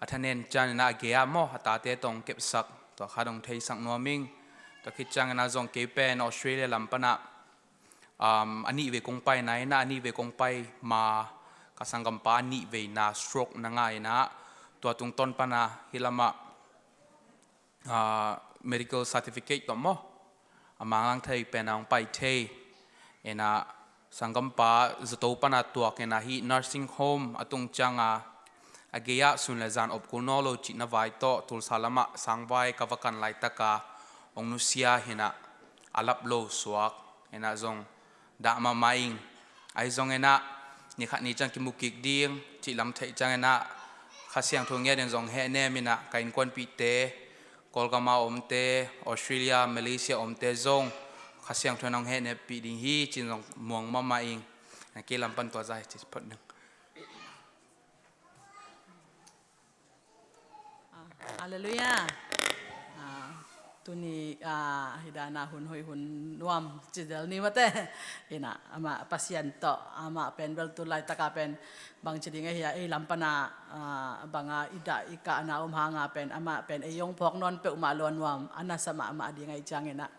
a thanen ciang inah a gei-ah maw, a tate tawh hong kepsak, tua khat hong theisak nuam ing. Tua khit ciang inah zong kei pen Australia lam panah, um, a nihvei kong paina inah, a nihvei kong pai ma, ka sanggampa a nihveina stroke na ngah inah, tua tungtawn pana hih lamah, ah, medical certificate tawh maw, a manglang thei pen a hong pai thei. Inah, sanggampa zato pana tuak inah hih nursing home a tung cianga, a gei-ah sun le zan op kul nawn lo cihna vai tawh Tulsa lamah sangvai ka va kan laitaka hong nusia hi inah, a lap lo suak. Inah zong dah mahmah ing. Ahi zong inah, ni khat ni ciang kimu kik ding cih lam theih ciang inah, Kha Siangtho ngiat in zong hehnem inah, ka innkuanpihte, Kawlgama omte, Australia, Malaysia omte zong Kha Siangtho in hong hehneppih ding hi ci-in zong muang mahmah ing. Kei lam pan tua zah hi ci phot ding. Ah, halleluiah. Ah, tuni, ah, hih dana hun hoih hun nuam ci zel ni mate. Inah, amah Pasian tawh, amah pen bel tu laitaka pen bangci ding ahi a, ei lam pana, ah, banga i dah i kahna om hanga pen, amah pen ei hong phawk nawn peuhmah lo a nuam, a nasa mahmah ding ahih ciang inah.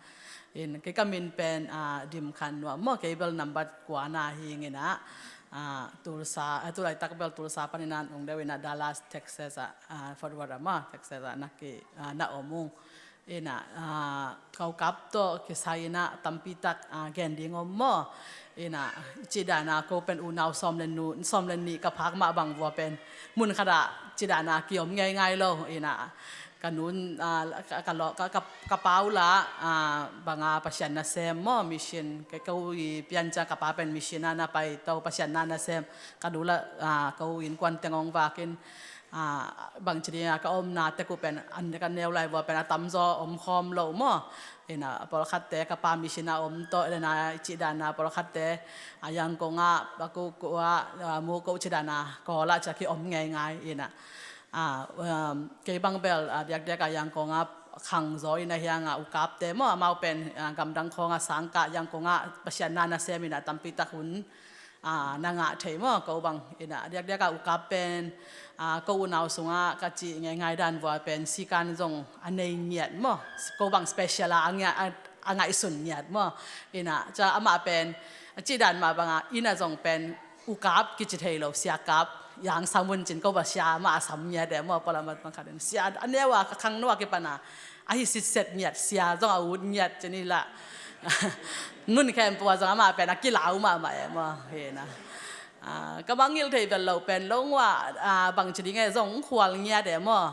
In, kei ka min pen, ah, Dim Khan Nuam maw, kei bel nambat kuana hi ing inah, ah, Tulsa, ah, tu laitak bel Tulsa panin ah hong deuh inah Dallas, Texas ah, ah, Fort Worth ah maw, Texas ah na ki, ah, na om ung. Inah, ah, ka ukap tawh kisai inah tampitak, ah, gen ding om maw. Inah, cih dana ko pen unau sawm le nu, sawm le nih ka phak mah bang vua pen mun khatah cih dana kiom ngeingai lo. Inah, ka nun, ah, ka, ka, ka, ka, ka pa uh lah, ah, banga Pasian nasem maw, mission, ka, ka u i pian ciang ka pa pen mission ah na paito, Pasian na nasem, ka nu lah, ah, ka u innkuan teng hong vakin, ah, bangci ding a ka omna tek uh pen, an ka neu lai vua pen a tamzaw omkhawm lo maw. Inah, pawlkhatte ka pa mission ah om tawh, inah, cih dana pawlkhatte, ah, Yangon ah, Baku, Kua, ah, Muko cih dana, ka hawlah ciah kiom ngeingai, inah. Ah, um, kei bang bel, ah, diakdiak a Yangon ah khangzaw in ahi hanga ukapte maw, amau pen, ah, gamdang khawng a sangkah Yangon ah Pasian na nasem inah tampitak hun, ah, na ngah thei maw, ko bang inah diakdiak a ukap pen, ah, ko unau sungah ka cih ngeingai dan vua pen sikan zong a nei ngiat maw, ko bang special a, a ngiat, a, a ngaihsun ngiat maw. Inah, ca amah pen, a cih dan mah banga, inah zong pen ukap kici thei lo, siakap. Yang sam un cin ko ba sia mah a sam ngiat e maw, pawlamat bang khat in sia a neu a ka khangno a kipan a ahi sitset ngiat, sia zong a ut ngiat cin hi lah. Nun khempeuh ah zong amah pen a kilau mahmah e maw, hi na. Ah, ka mangngilh thei vel lo pen lo ngua, ah, bangci ding e zong khual ngiat e maw.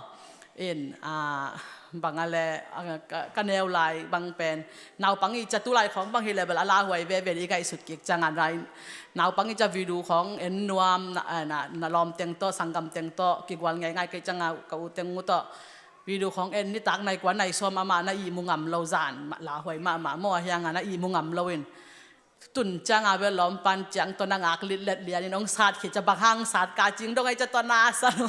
In, ah, bang a le, ah, ka, ka neu lai bang pen naupang i ca tu lai khawng bang hi le bel a lauhuai veve ding i ngaihsut kik ciang a, naupang i ca video khawng en nuam na, ah, na, na lawm teng tawh, sanggam teng tawh kigual ngeingai kei ciang a, ka u teng u tawh video khawng en nitak nai kua nai sawm amah na ihmu ngam lo, zan lauhuai mahmah maw, a hiang a na ihmu ngam lo in. Tun ciang a bel lawmpan ciang tawh na ngak litlet lian in hong sat khit ciang, bang hang sat ka cing dong ai ciang tawh na sa lo.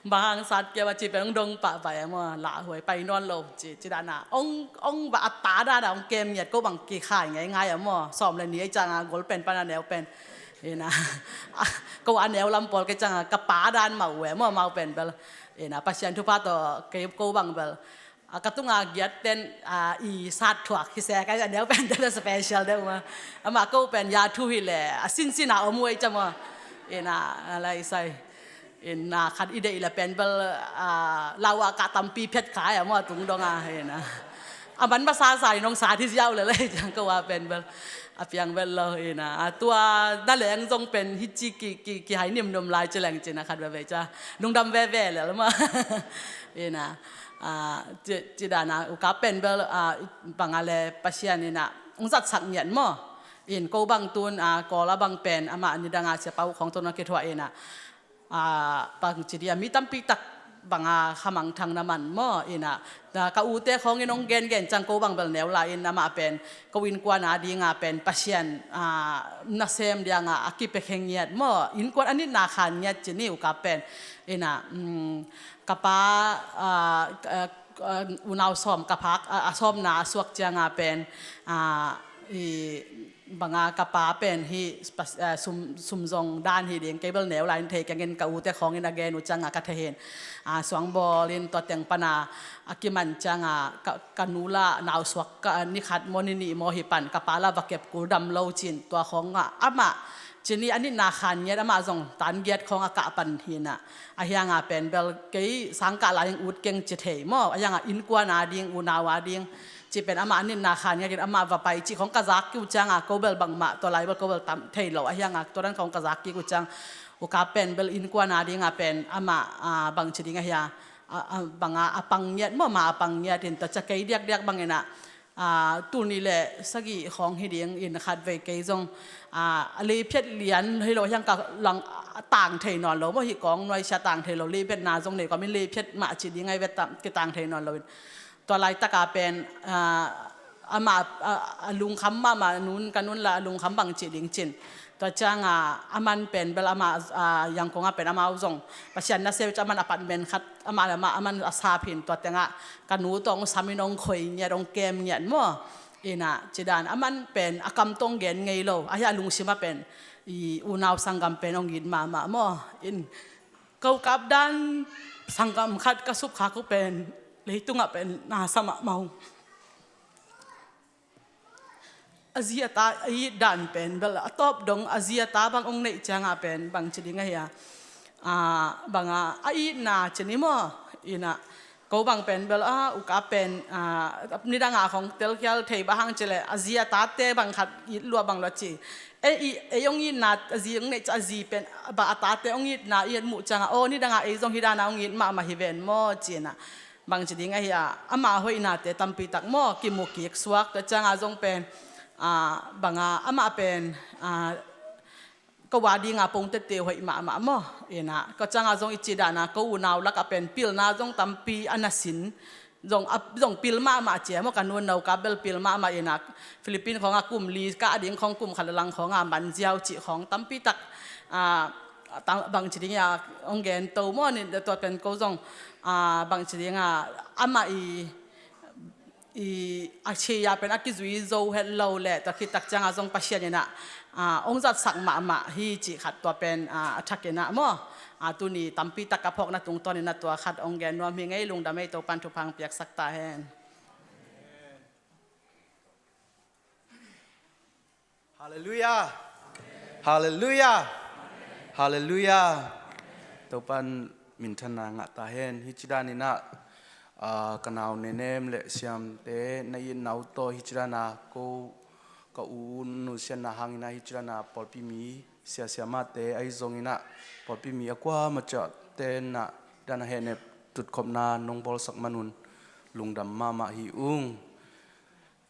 Bang hang sat kia ba ci pen hong dong pah pah e maw, lauhuai pai nawn lo ci, ci dan a hong, hong ba a ta dan a hong kem ngiat, ko bang kikhai ngeingai e maw. Sawm le ni ai ciang a gol pen pan a neu pen, hi na. Ko a neu lam pawl kei ciang a ka pa dan mau e maw, mau pen bel, hi na, Pasian thupha tawh kei ko bang bel a ka tunga giat ten, ah, i sat thuak hi se, ka a neu pen ten special deuh maw. Amah ko pen ya thu hi le a sinsin a om uh ai ciang maw. Hi na, a lai sai. Hi na, khat i deih le pen bel, ah, lau a ka tampi phet kha e maw, a tung dong a, hi na. A man masa sa in hong sat hi ziau le lai ciang ko a pen bel a piang bel lo, hi na. A tua na leng zong pen hi ci ki, ki, kihai nimnum lai ci leng cin a khat veve ciang lungdam veve le lo maw. Hi na. Ah, ci, ci dan a u ka pen bel, ah, bang a le Pasian in a hong zatsak ngiat maw. In ko bang tun, ah, Kawl a bang pen amah nidang a Sia Pau khawng tawh na kithuah in a, ah, bangci ding a mi tampi tak bang a khamangthang na man maw. In a, ah, ka ute khawng in hong gengen ciang ko bang bel neu lai in amah pen ko innkuan a ding a pen Pasian, ah, nasem ding a a kipia khe ngiat maw. Innkuan a nitna khan ngiat cin hi u ka pen. In a, mm, ka pa, ah, ah, ah, unau sawm ka phak, ah, a sawmna a suak ciang a pen, ah, i bang a ka pa pen hi pas-, ah, sum, sum zong dan hi ding, kei bel neu lai in thei keng in ka ute khawng in a gen uh ciang a ka thei hi. Ah, suangbawl in tua teng pan a a kiman ciang a ka, ka nu la nau suak ka, ni khat maw ni nih maw hi pan ka pa la va kep kul dam lo cin, tua khawng a amah cin hi a nitna khan ngiat, amah zong tan giat khawng a kah pan hi na. A hiang a pen bel kei sang kah lai in ut keng ci thei maw. A hiang a innkuan a ding, unau a ding ci pen amah a nitna khan ngiat in amah va pai cih khawng ka zak kik uh ciang a ko bel bangmah tua lai bel ko bel tam thei lo. A hiang a tua dan khawng ka zak kik uh ciang u ka pen bel innkuan a ding a pen amah, ah, bangci ding a hia, ah, ah, bang a a pang ngiat maw, ma a pang ngiat in tua ciang kei diakdiak bang in a, ah, tul nih le sagih khawng hi ding in khat vei kei zong, ah, a leiphiat lian hi lo hiang ka lang, ah, tang thei nawn lo maw, hi kawng nuai sia tang thei lo, leiphiatna zong nei kawm in leiphiat mah ci ding ai vet tam, kitang thei nawn lo in. Tua laitak a pen, ah, amah, ah, a lungkham mahmah, nun ka nun la a lungkham bang ci ding cin. Tua ciang a, aman pen bel amah, ah, Yangon a pen amau zong Pasian nasem ciang aman apartment khat amah le amah aman a sap hi in tua teng ah ka nu tawh hong sam in hong khoi ngiat, hong kem ngiat maw. In a, ci dan aman pen a kam tawh hong gen ngei lo. A hia lungsim a pen i unau sanggam pen hong it mahmah maw. In ko kap dan sanggam khat ka sup khak uh pen leitung ah pen na sa mahmah uh. A zi a ta a it dan pen bel a tawp dong, a zi a ta bang hong neih ciang a pen bangci ding a hia, ah, bang a a itna cin hi maw. In a, ko bang pen bel, ah, u ka pen, ah, nidang a khawng telkhial thei bang hang ci le a zi a tate bang khat it lua bang lua ci. Ei, ei hong itna a zi hong neih ciang a zi pen ba a tate hong itna i et muh ciang a, aw, nidang a ei zong hi dan a hong it mahmah hi ven maw ci in a. Bangci ding a hia, ama hoihnate tampi tak maw kimu kik suak, tua ciang a zong pen, ah, bang a amah pen, ah, ko a ding a pong tete hoih mahmah maw. In a, tua ciang a zong i cih dan a ko unau lak a pen pilna zong tampi a na sin. Zong a, zong pil mahmah ci a maw, ka nu no ka bel pil mahmah in a, Philippines khawng a kum li kah ding khawng kum khat le lang khawng a man ziau cih khawng tampi tak, ah, ta-, bangci ding a hong gen to maw, ni tua pen ko zong, ah, bangci ding a amah i, i a ci a pen a kizui zo het lo le, tua khit tak ciang a zong Pasian in a, ah, hong zatsak mahmah hi cih khat tua pen, ah, a thak in a maw. Ah, tuni tampi tak ka phawkna tungtawn in a tua khat hong gen nuam hi ing ei, lungdam ei, Topan thupha hong piaksak ta hen. Halleluiah. Halleluiah. Halleluiah. Topan minthanna ngah ta hen. Hih ci daninah, ah, ka nau Nenem le Siamte na it nau tawh hih ci dana ko ka u nusianna hanginah hih ci dana pawlpi mi siasiamate ahi zonginah pawlpi mi a kua maciah tenah dana hehnep tutkhopna nong bawlsak manun lungdam mahmah hi ung.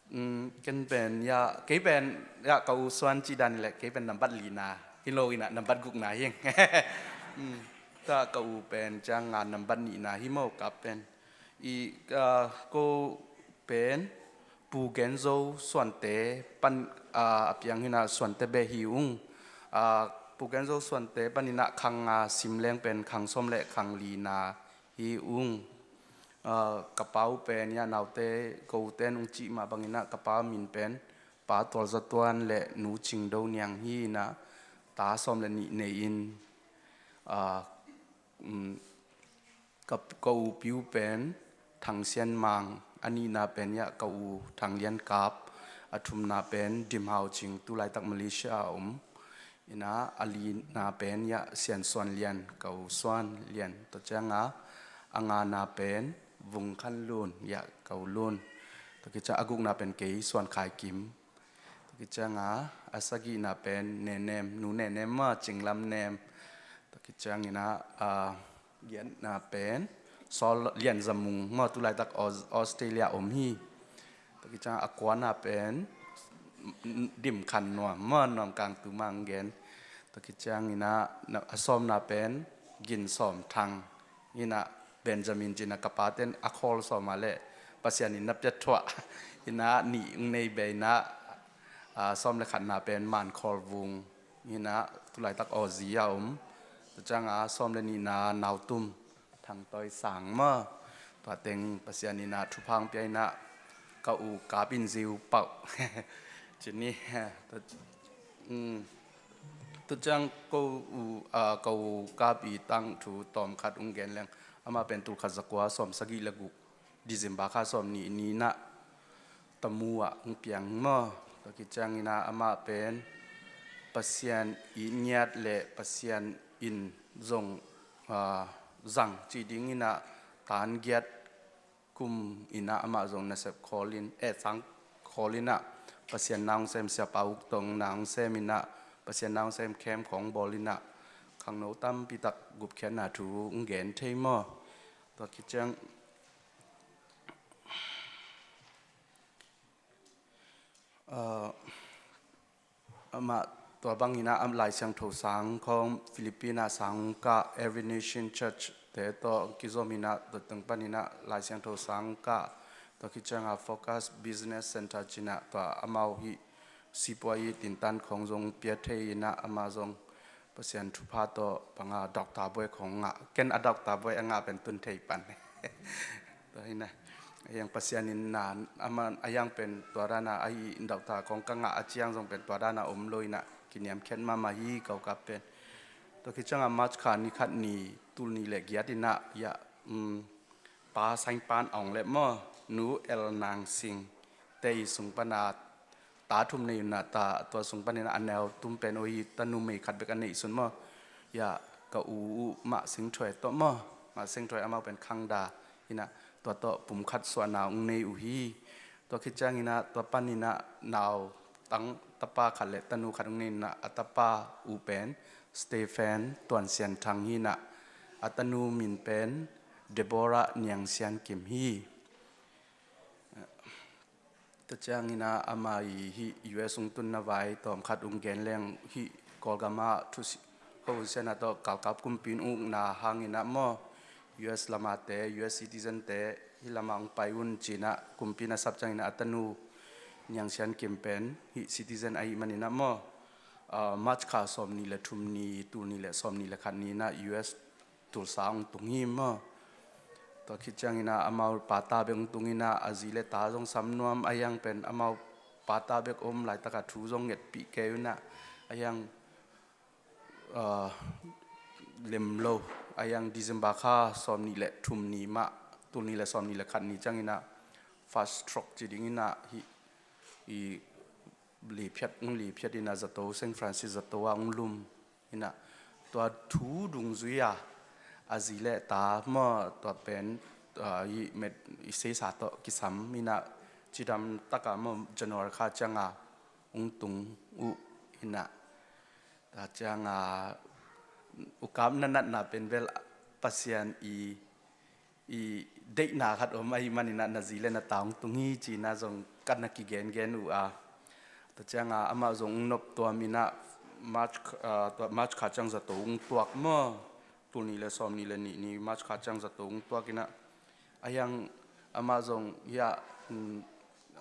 Mm, ken pen ya, kei pen ya ka u Suan ci dan le kei pen nambat lina hi lo inah nambat gukna hi. Mm, ta ka u pen ciang nga nambat nihna hi mo ka pen. I, ah, ko pen Pu Gen Zo Suante pan, ah, a piang hinah Suante beh hi ung. Ah, Pu Gen Zo Suante paninah khang nga sim leng pen khang sawm le khang lina hi ung. Ah, ka pa uh pen ya naute ko uten ung cih mah banginah ka pa min pen Pa Tual Za Tuan le Nu Cing Do Niang hi inah ta sawm le nih nei in, ah, um, ka, ka u piu pen Thang Sian Mang, a nihna pen ya ka u Thang Lian Kap, a thumna pen Dim Hau Cing, tu laitak Malaysia a om. Inah a lina pen ya Sian Suan Lian, ka u Suan Lian. Tua cianga a ngana pen Vung Khan Lun, ya ka u Lun. Tua kiciang a gukna pen kei Suan Khai Kim. Tua kicianga a sagihna pen Nenem, nu Nenem ma, Cinglam Nem. Tua kicianginah, ah, giatna pen Saul Lian Za Mung ma, tu laitak Aus-, Australia om hi. Tua kiciang a kuana pen Dim Khan Nuam ma, Nuam Kang tu mang gen. Tua kicianginah a sawmna pen Gin Sawm Thang. Inah Benjamin cinah ka paten a khawl sawma le Pasian in na piatthuah. Inah nih ung nei be inah, ah, sawm le khatna pen Man Khawl Vung. Inah tu laitak Aussie a om. Tua cianga sawm le nihna Nautum Thang Tawi Sang ma. Tua teng Pasian inah thupha hong pia inah ka u Kap In Ziu Pauh. Cini, tua, mm, tua ciang ko u, ah, ka u Kap i tangthu tawmkhat ung gen leng. Amah pen tulkhat zakua sawm sagih le guk December kha sawm nih ninah Tamu ah hong piang maw. Tua kicianginah amah pen Pasian i ngiat le Pasian in zong, ah, zang ci dinginah tan giat kum inah amah zong nasep khawlin, eh, sang khawlinah Pasian na hong sem, Siapa Uk tawh na hong sem inah Pasian na hong sem khem khawng bawlinah khangno tampitak gupkhiatna thu hong gen thei maw. Tua kiciang, ah, amah tua banginah am Lai Siangtho sang khawng Philippines ah sang kah, Every Nation Church te tawh kizominah tua teng paninah Lai Siangtho sang kah, tua kicianga Focus Business Center cinah tua amau hih sipuai i tintan khawng zong pia thei inah amah zong Pasian thupha tawh panga doctor buai khawng ngah. Ken a doctor buai a ngah pen tun thei pan. Tua hinah a hiang Pasian in na amah a hiang pen tua dana ahi doctor khawng ka ngah a ciang zong pen tua dana om lo inah kiniamkhiat mahmah hi ka u Kap pen. Tua kicianga March kha ni khat ni tul ni le giat inah ya, um, Pa Saing Pan Aung le maw, Nu El Nang Sing te i sung pana ta thum nei unah ta, tua sung paninah a neu tum pen uh hi, tanu mei khat bek a neih sun maw. Ya ka u uh Mah Sing Thuai tawh maw, Mah Sing Thuai amau pen khangda inah tua tawh pum khat suahna hong nei uh hi. Tua kicianginah tua paninah nau tang tapa khat le tanu khat hong nei inah a tapa uh pen Stephen Tuan Sian Thang hinah a tanu min pen Deborah Niang Sian Kim hi. Tua cianginah amah i hih U S hong tunna vai tawmkhat hong gen leng hih Kawlgam ah thusi, Kawlgam sianah tawh galkap kumpi in ukna hanginah maw, U S lamate, U S citizen te hih lamah hong pai un cinah kumpi in a sap cianginah a tanu Niang Sian Kim pen hih citizen ahih maninah maw, ah, March kha sawm ni le thum ni, tul ni le sawm ni le khat ninah U S Tulsa hong tung hi maw. Tua khit cianginah amau pata bek hong tunginah a zi le ta zong sam nuam a hiang pen amau pata bek om laitaka thu zong ngetpih kei unah a hiang, ah, lem lo a hiang December kha sawm nih le thum ni mah, tul nih le sawm nih le khat ni cianginah fast stroke ci dinginah hih i liphiat, hong liphiat inah zato, Saint Francis zato ah hong lum inah tua thu dungzui a, a zi le ta maw, tua pen, ah, i met, i seisa tawh kisam in ah, cidam tak a maw, January kha ciang a ung tung uh in ah, tua ciang a ukap na natna pen bel Pasian i, i deihna khat om ahih manin ah, na zi le na ta ung tung hi ci-in ah zong ka na kigengen uh a. Tua ciang a amah zong ung nop tuam in ah, March, ah, tua March kha ciang zato ung tuak maw, tul nih le sawm nih le nih ni March kha ciang zato ung tuak in ah, a hiang amah zong hiah, mm,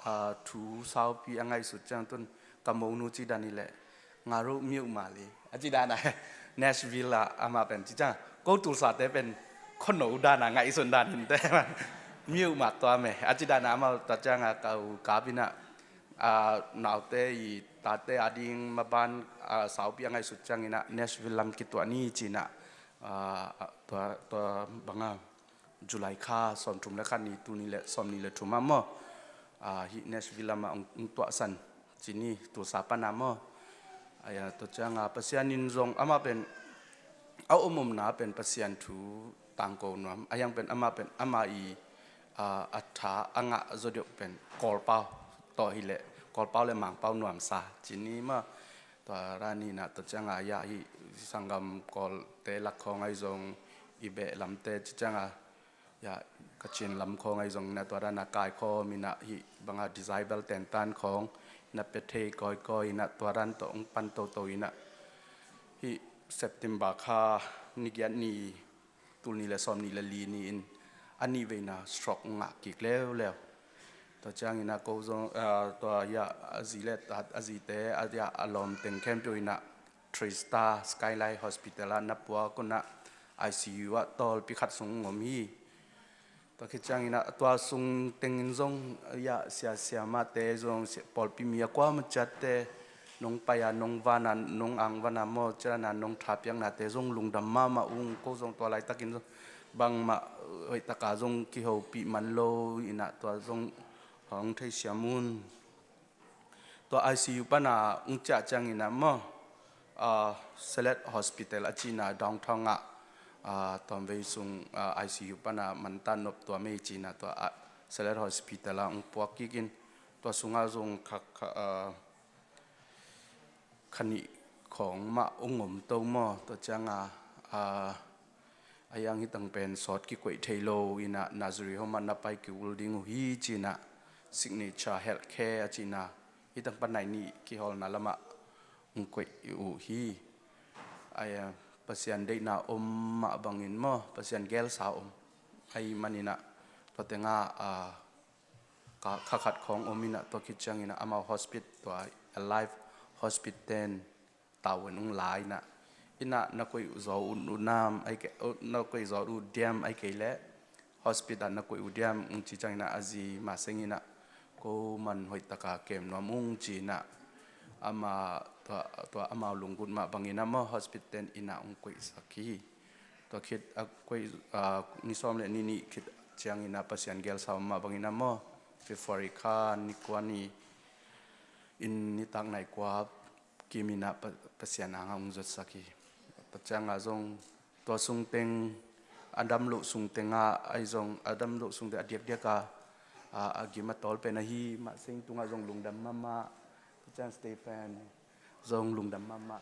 ah, thu saupi a ngaihsut ciang tun ka monu ci dan hi leh, nga ruh miuh mah li a ci dan a, Nashville ah amah pen ci ciang, ko tulsate pen khuano dan a ngaihsun dan hi inteh, miuh mah tuam e a ci dan a amah, tua ciang a ka ukap in ah, ah, naute i tate a ding maban, ah, saupi a ngaihsut ciang in ah Nashville lam kituah ni ci-in ah, ah, tua, tua bang a July kha sawmthum le khat ni, tul nih le sawm nih le thum ah maw, ah, hih Nashville lam ah ung, ung tuahsan ci ni, Tulsa pan a maw. Aya, tua ciang a Pasian in zong amah pen, a om omna pen Pasian thu tangko nuam, a hiang pen amah pen, amah i, ah, a tha a ngah zaw deuh pen Kawlpau tawh hi leh, Kawlpau le Mangpau nuamsa ci ni maw. Tua dan in ah, tua ciang a hiah hih sanggam Kawlte lak khawng ahi zong, i beh lamte ci ciang a, hiah Kachin lam khawng ahi zong in ah, tua dan a kaikhawm in ah, hih bang a disciple tentan khawng in ah pia thei kawikawi in ah, tua dan tawh ung pan toto in ah, hih September kha ni giat ni, tul nih le sawm nih le li ni-in a nihveina stroke ngah kik leuleu. Tua ciang in ah ko zong, ah, tua hiah a zi le ta, a zite, a hiah a lawm teng khempeuh in ah Three Star Skyline Hospital ah na puak un ah, I C U ah tawlpi khat sung ung om hi. Tua khit ciang in ah tua sung teng in zong, hiah sia siamahte zong, sia, pawlpi mi a kuamah ciatte, nong pai a, nong van a, nong ang van a maw, ci dan a nong thapiaknate zong lungdam mahmah ung. Ko zong tua laitak in zong bangmah hoih tak a zong kihopih man lo in ah, tua zong hong theisiam un. Tua I C U pan a ung ciah ciang in ah maw, ah, Celeste Hospital a ci-in ah downtown ah, ah, tawmvei sung, ah, I C U pan a mantan nop tuam ei ci-in ah, tua, ah, Celeste Hospital ah ung puak kik in, tua sung ah zong kha, kha, ah, kha nih khawng mah ung om to maw. Tua ciang a, ah, a hiang hih tang pen sawt kikoih thei lo in ah, nursery home ah na pai ki-ul ding uh hi ci-in ah, Signature Healthcare a ci-in ah, hih tang pan nai nih kihawlna lam ah ung koih uh hi. Ai, ah, Pasian deihna om mah bangin maw, Pasian gelsa om ahih manin ah, tua teng ah, ah, kha, kha khat khawng om in ah, tua khit ciang in ah amau hospice, tua Alive Hospice ten tavuan ung la in ah, inn ah na koih uh zaw uh nam, ahih kei, uh, na koih zaw uh diam, ahih kei leh hospice ah na koih uh diam, ung ci ciang in ah a zi Mah Seng in ah, ko man hoih tak a kem nuam ung ci in ah, amah tua, tua amau lunggut mah bangin ah maw, hospice ten inn ah ung koihsak hi. Tua khit a koih, ah, ni sawm le ni nih khit ciang in ah Pasian gelsa om mah bangin ah maw, February kha ni kua ni in nitak nai kua kim in ah Pa-, Pasian ang ah ung zuatsak hi. Tua ciang a zong tua sung teng, a dam loh sung teng ah ahi zong, a dam loh sung teng a diakdiak a, a, a gim a tawl pen ahi Mah Seng tungah zong lungdam mahmah. Tua ciang Stephen zong lungdam mahmah.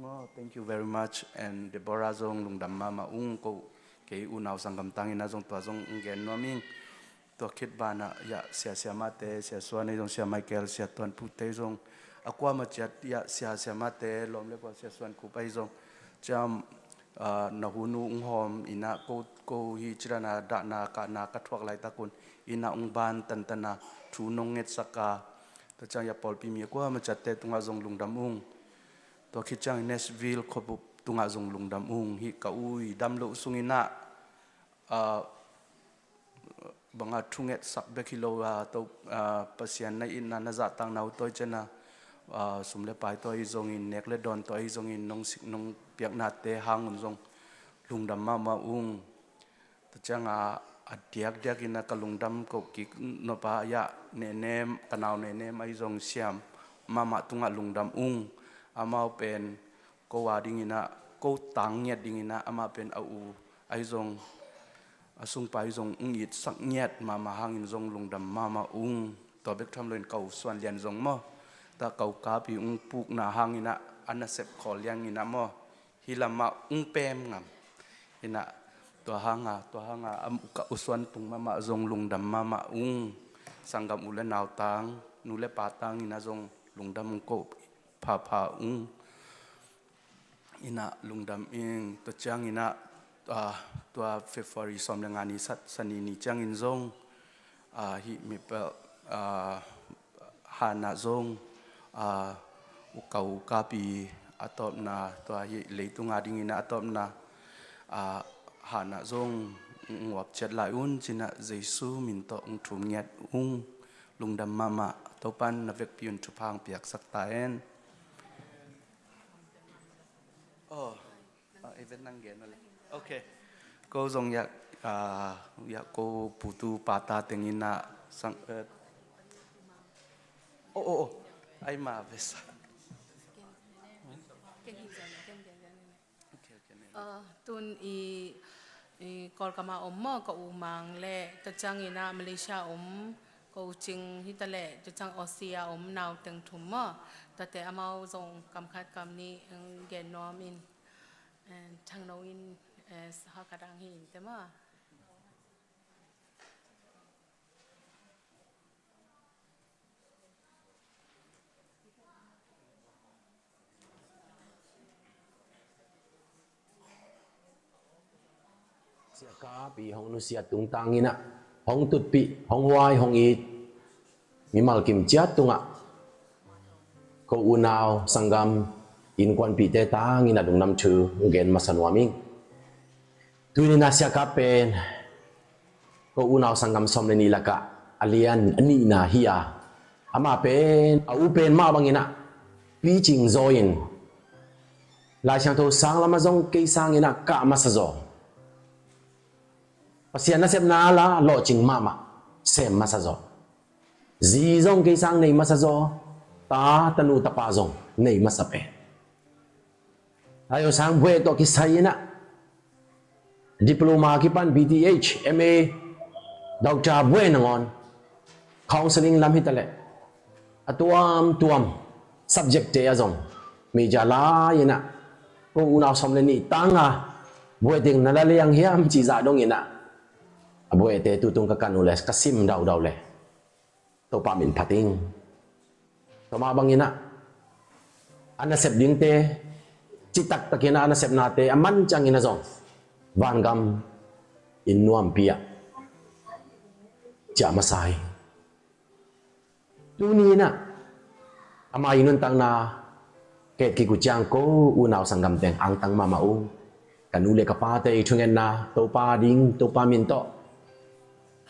Oh, thank you very much. And Deborah zong lungdam mahmah ung, ko kei unau sanggam tang in ah zong tua zong ung gen nuam ing. Tua khit ban ah, hiah, sia siamahte, Sia Suan ei zong, Sia Michael, Sia Tuan Pute zong, a kuamah ciat, hiah, sia siamahte lawm le kua, Sia Suan Khup ei zong, ciam, ah, na hun uh ung hawm in ah, ko, ko hi ci dan a dahna kahna ka thuak laitak un inn ah ung ban tantan a, thu nong ngetsak a, tua ciang hiah pawlpi mi a kuamah ciatte tungah zong lungdam ung. Tua khit ciang Nashville khuabup tungah zong lungdam ung. Hih ka u i dam loh sung in ah, ah, bang a thungetsak bek hi lo a, to, ah, Pasian na itna na zahtakna uh tawi ciang a, ah, sum le pai tawh ahi zongin, nek le dawn tawh ahi zongin, nong sik nong piaknate hang un zong lungdam mahmah ung. Tua ciang a, a diakdiak in ah ka lungdam koh kik nop a, hiah, Nenem, ka nau Nenem ahi zong siam mahmah tungah lungdam ung. Amau pen ko a ding in ah, ko tang ngiat dingin ah amah pen a u ahi zong, a sungpa ahi zong ung itsak ngiat mahmah hangin zong lungdam mahmah ung. Tua bek tham loin ka u Suan Lian zong maw, ta ka u Kapi ung pukna hangin ah a nasep khawl liangin ah maw, hih lamah ung pem ngam. Inah tua hanga, tua hanga a ka u Suan tung mahmah zong lungdam mahmah ung. Sanggam u le nau tang, nu le pa tangin ah zong lungdam ung ko phapha ung. Inah lungdam ing. Tua ciangin ah, ah, tua February sawm le nga ni sat sani ni ciangin zong, ah, hih mipel, ah, hanah zong, ah, u ka u Kapi a tawpna, tua hih leitunga dingin ah a tawpna, ah, hanah zong nguap ciat lai un cinah Jesu min tawh ung thum ngiat ung. Lungdam mahmah. Topan na vekpi un thupha hong piaksak ta hen. Oh, ah, event nang gen le. Okay. Ko zong ya, ah, ya ko putu pata tengin ah sang, eh. Oh, oh, oh. Ai ma vesa. Okay, okay, ne. Uh, tun i, i Kawlgama om maw, ka u Mang le, tua ciangin ah Malaysia om ka u Cing, hi ta le, tua ciang Aussie a om nau teng thum maw, tate amau zong kam khat kam nih, um, gen nuam in, eh, thang no in, eh, ha ka dang hi in te maw. Sia Kapi hong nusia tungtang inah, hong tutpih, hong huai, hong it mimal kim ciat tungah ko unau sanggam innkuanpihte tangin a lungdam thu gen masa nuam ing. Tuni-in ah Sia Kap pen ko unau sanggam sawm le nih lakah a lian a nihna hi a, amah pen a u pen mah bangin ah picing zaw in Lai Siangtho sang lamah zong kei sangin ah kah masa zaw. Pasian nasepna la lawhcing mahmah sem masa zaw. Zi zong kei sang nei masa zaw. Ta, tanu, tapa zong nei masa pen. Ayo sang bueh tawh kisai inah diploma kipan B Th, M A, doctor bueh nangawn counseling lam hitaleh a tuamtuam subject te a zong major lai inah ko unau sawm le nih tanga bueh ding na la liang hiam cih zah dong inah a buehte tutung ka kan uh le ka sim daudau le Topa min phat ing. Tua mah bangin ah a nasep dingte citaktakin ah a nasepnate a man ciangin ah zong vangam in nuampi ah ciah masa hi. Tuni inah ama i nuntakna ka et kik uh ciang ko unau sanggam teng angtang mahmah uh. Ka nu le ka pate i thungetna Topa ding, Topa min tawh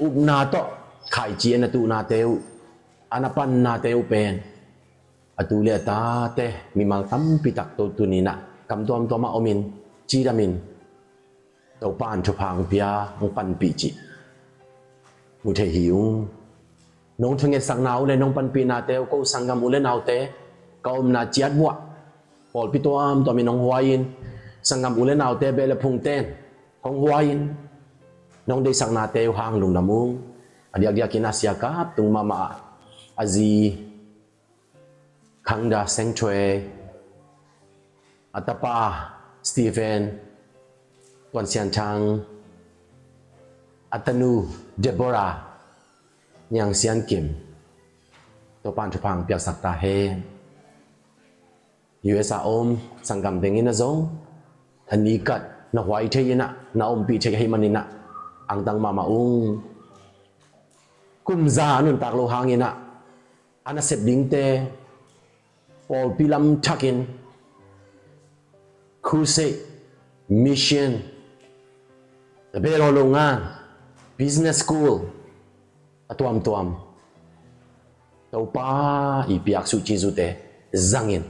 upna tawh khaici a na tuhnate uh, a na pannate uh pen a tu le a tate mimal tampi tak tawh tuni inah kam tuamtuam ah omin, cidamin Topa in thupha hong pia, hong panpih cih mu thei hi ung. Nong thungetsakna uh le nong panpihnate uh ko sanggam u le naute ka omna ciat vuah pawlpi tuamtuamin hong huai in, sanggam u le naute beh le phungten hong huai in, nong deihsaknate uh hang lungdam ung. A diakdiakin a Sia Kap tung mahmah ah a zi Khangda Sengthuei, a tapa Stephen, Tuan Sian Thang, a tanu Deborah, Niang Sian Kim, Topa in thupha hong piaksak ta hen. U S a om sanggam tengin ah zong a nikat na huai thei inah na ompih thei ahih manin ah angtang mahmah ung. Kum za a nuntak loh hangin ah a nasep dingte pawlpi lam thakin crusade, mission, a beh lo lo ngan, business school, a tuamtuam Topa i piak suh cih zute zangin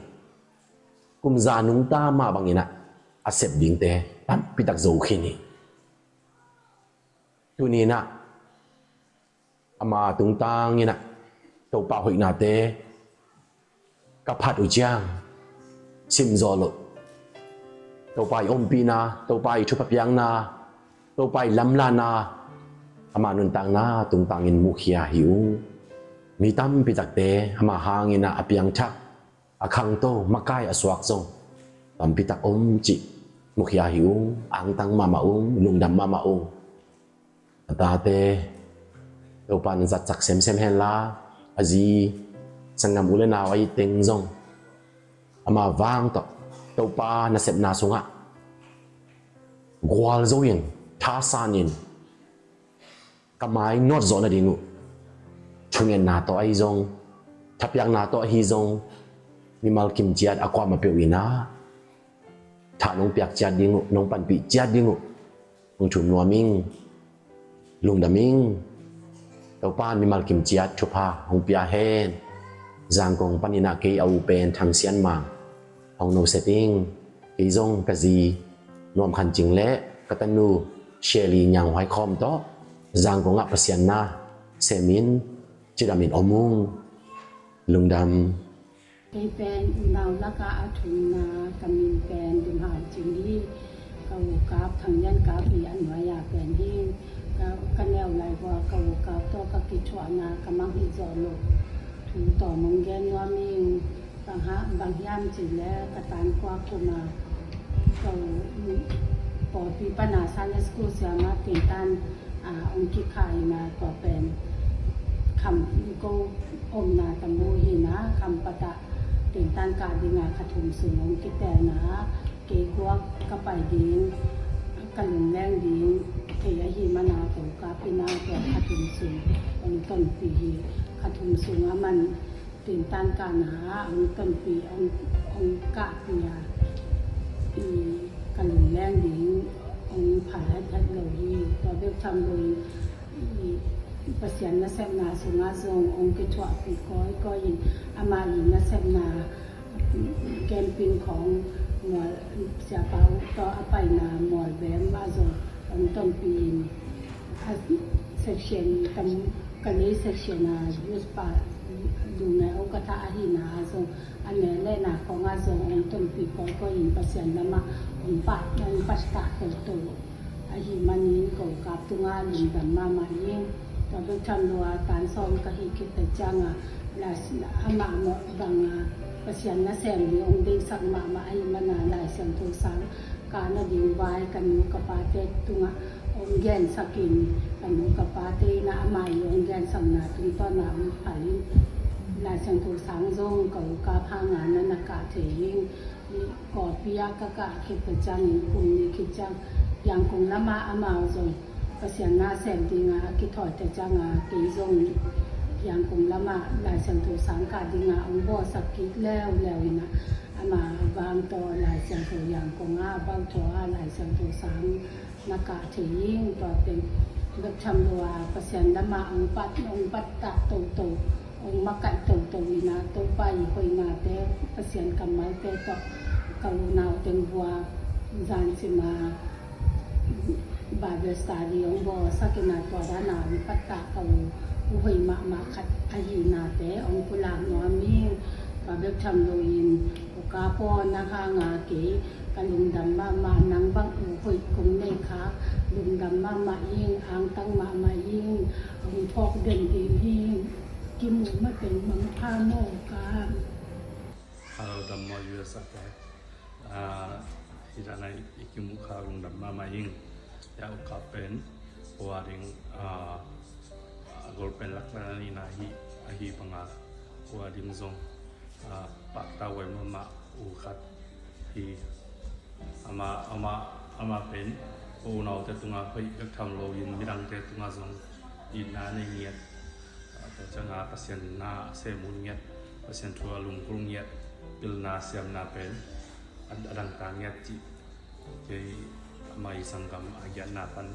kum za nungta mah bangin ah a sep dingte tampi tak zo khin hi. Tuni inah ama tungtang inah Topa hoihnate ka phat uh ciang simzaw loh Topa i ompihna, Topa i thupha piakna, Topa i lamlahna, ama nuntakna tungtangin mukhia hi ung. Mi tampi takte ama hangin a piangthak, a khangto, makai a suak zong tampi tak om cih mukhia hi ung. Angtang mahmah ung, lungdam mahmah ung. A tate Topa in zatsak semsem henla, a zi, sanggam u le nau ahi teng zong ama vang tawh Topa nasepna sungah gualzo in, thasan in, ka mai nawt zawh nading uh thungetna tawh ahi zong, thapiakna tawh ahi zong, mimal kim ciat a kuamah peuh in ah tha nong piak ciat ding uh, nong panpih ciat ding uh hong thum nuam ing. Lungdam ing. Topa in mimal kim ciat thupha hong pia hen. Zangkong panin ah kei a u pen Thang Sian Mang hong noset ing. Kei zong ka zi Nuam Khan Cing le ka tanu Shirley Niang Huai Khawm tawh Zangkong ah Pasian na semin cidamin om ung. Lungdam. Kei pen unau lakah a thumna, ka min pen Dim Hau Cing hi. Ka u kap Thang Lian Kap hi, a nuai-a pen hi. Ka, ka neu lai vua ka u kap tawh ka kithuahna ka mang hi zawh loh thu tawm hong gen nuam ing. Bang ha, bang hiam cih leh ka tan kua kum a ka u pawlpi pan a Sunday school siam a, tintan a hong kikhah in ah, tua pen kham ko omna tamu hi in ah, kham pat ah tintan kah ding a kha thum sung hong kitelna, kei guak ka pai ding, ka lungleng ding thei ahih man a, ko kap in ah tua kha thum sung hong tonpih hi. Kha thum sung a man tintan kahna ah hong tonpih, hong, hong kahpih a, i, ka lungleng ding hong phal hethet lo hi. Tua bek tham loin, i, Pasian nasepna sungah zong hong kithuahpih kawikawi in, ama i nasepna camping khawng mual, Siapa uh tawh a paina Mualbem ah zong hong tonpih in, a section tam, ka lei section a youth pa Lungel Okatha ahihna ah zong, a ne le na khawng ah zong hong tonpih kawikawi in, Pasian lamah hong pat, hong pattah toto ahih manin ko kap tungah lungdam mahmah ing. Tua bek tham lo a tan sawm ka hih khit tak ciangin, Lai, amah mawh bang a Pasian nasem ding hong deihsak mahmah ahih man a, Lai Siangtho sang kah nading vai ka nu ka pate tungah hong gensak in, ka nu ka pate in ah ama i hong gensakna tungtawn a hong phal in, Lai Siangtho sang zong ka u kap hang a na na kah thei ing. Kawlpi ah ka kah khit tak ciangin kum nih khit ciang Yangon lamah amau zong Pasian nasem ding a a kithawi tak ciangin, kei zong Yangon lamah Lai Siangtho sang kah ding a hong bawlsak kik leuleu in ah, ama vang tawh Lai Siangtho Yangon ah a bawlthaw a Lai Siangtho sang na kah thei ing. Tua teng bek tham lo a, Pasian lamah hong pat, hong pattah toto, hong makaih toto in ah, Topa i hoihnate, Pasian kammalte tawh ka unau teng vua zan sim a Bible study hong bawlsak in ah, tua dan a hong pattah ka u, u hoih mahmah khat ahihnate hong pulak nuam ing. Tua bek tham loin, u kap aw, na hang a kei ka lungdam mahmah, nang bang u hoih kong nei kha, lungdam mahmah ing, angtang mahmah ing, hong phawk den ding hi. Kimuh mateng mangpha maw ka. Hello, dam maw U S A te. Ah, hi dan a i kimuh kha lungdam mahmah ing. Ya u kap pen, ua ding, ah, ah, gol pen lak na ni na hi, ahi bang a, ua ding zong, ah, pahtawi mahmah u khat hi. Ama, ama, ama pen, u unaute tungah hoih bek tham loin midangte tungah zong itna nei ngiat. Ah, tua ciangin Pasian na a sem hun ngiat, Pasian thu a lunggulh ngiat, pilna siamna pen a, a dangtak ngiat cih kei ama i sanggam a giatna pan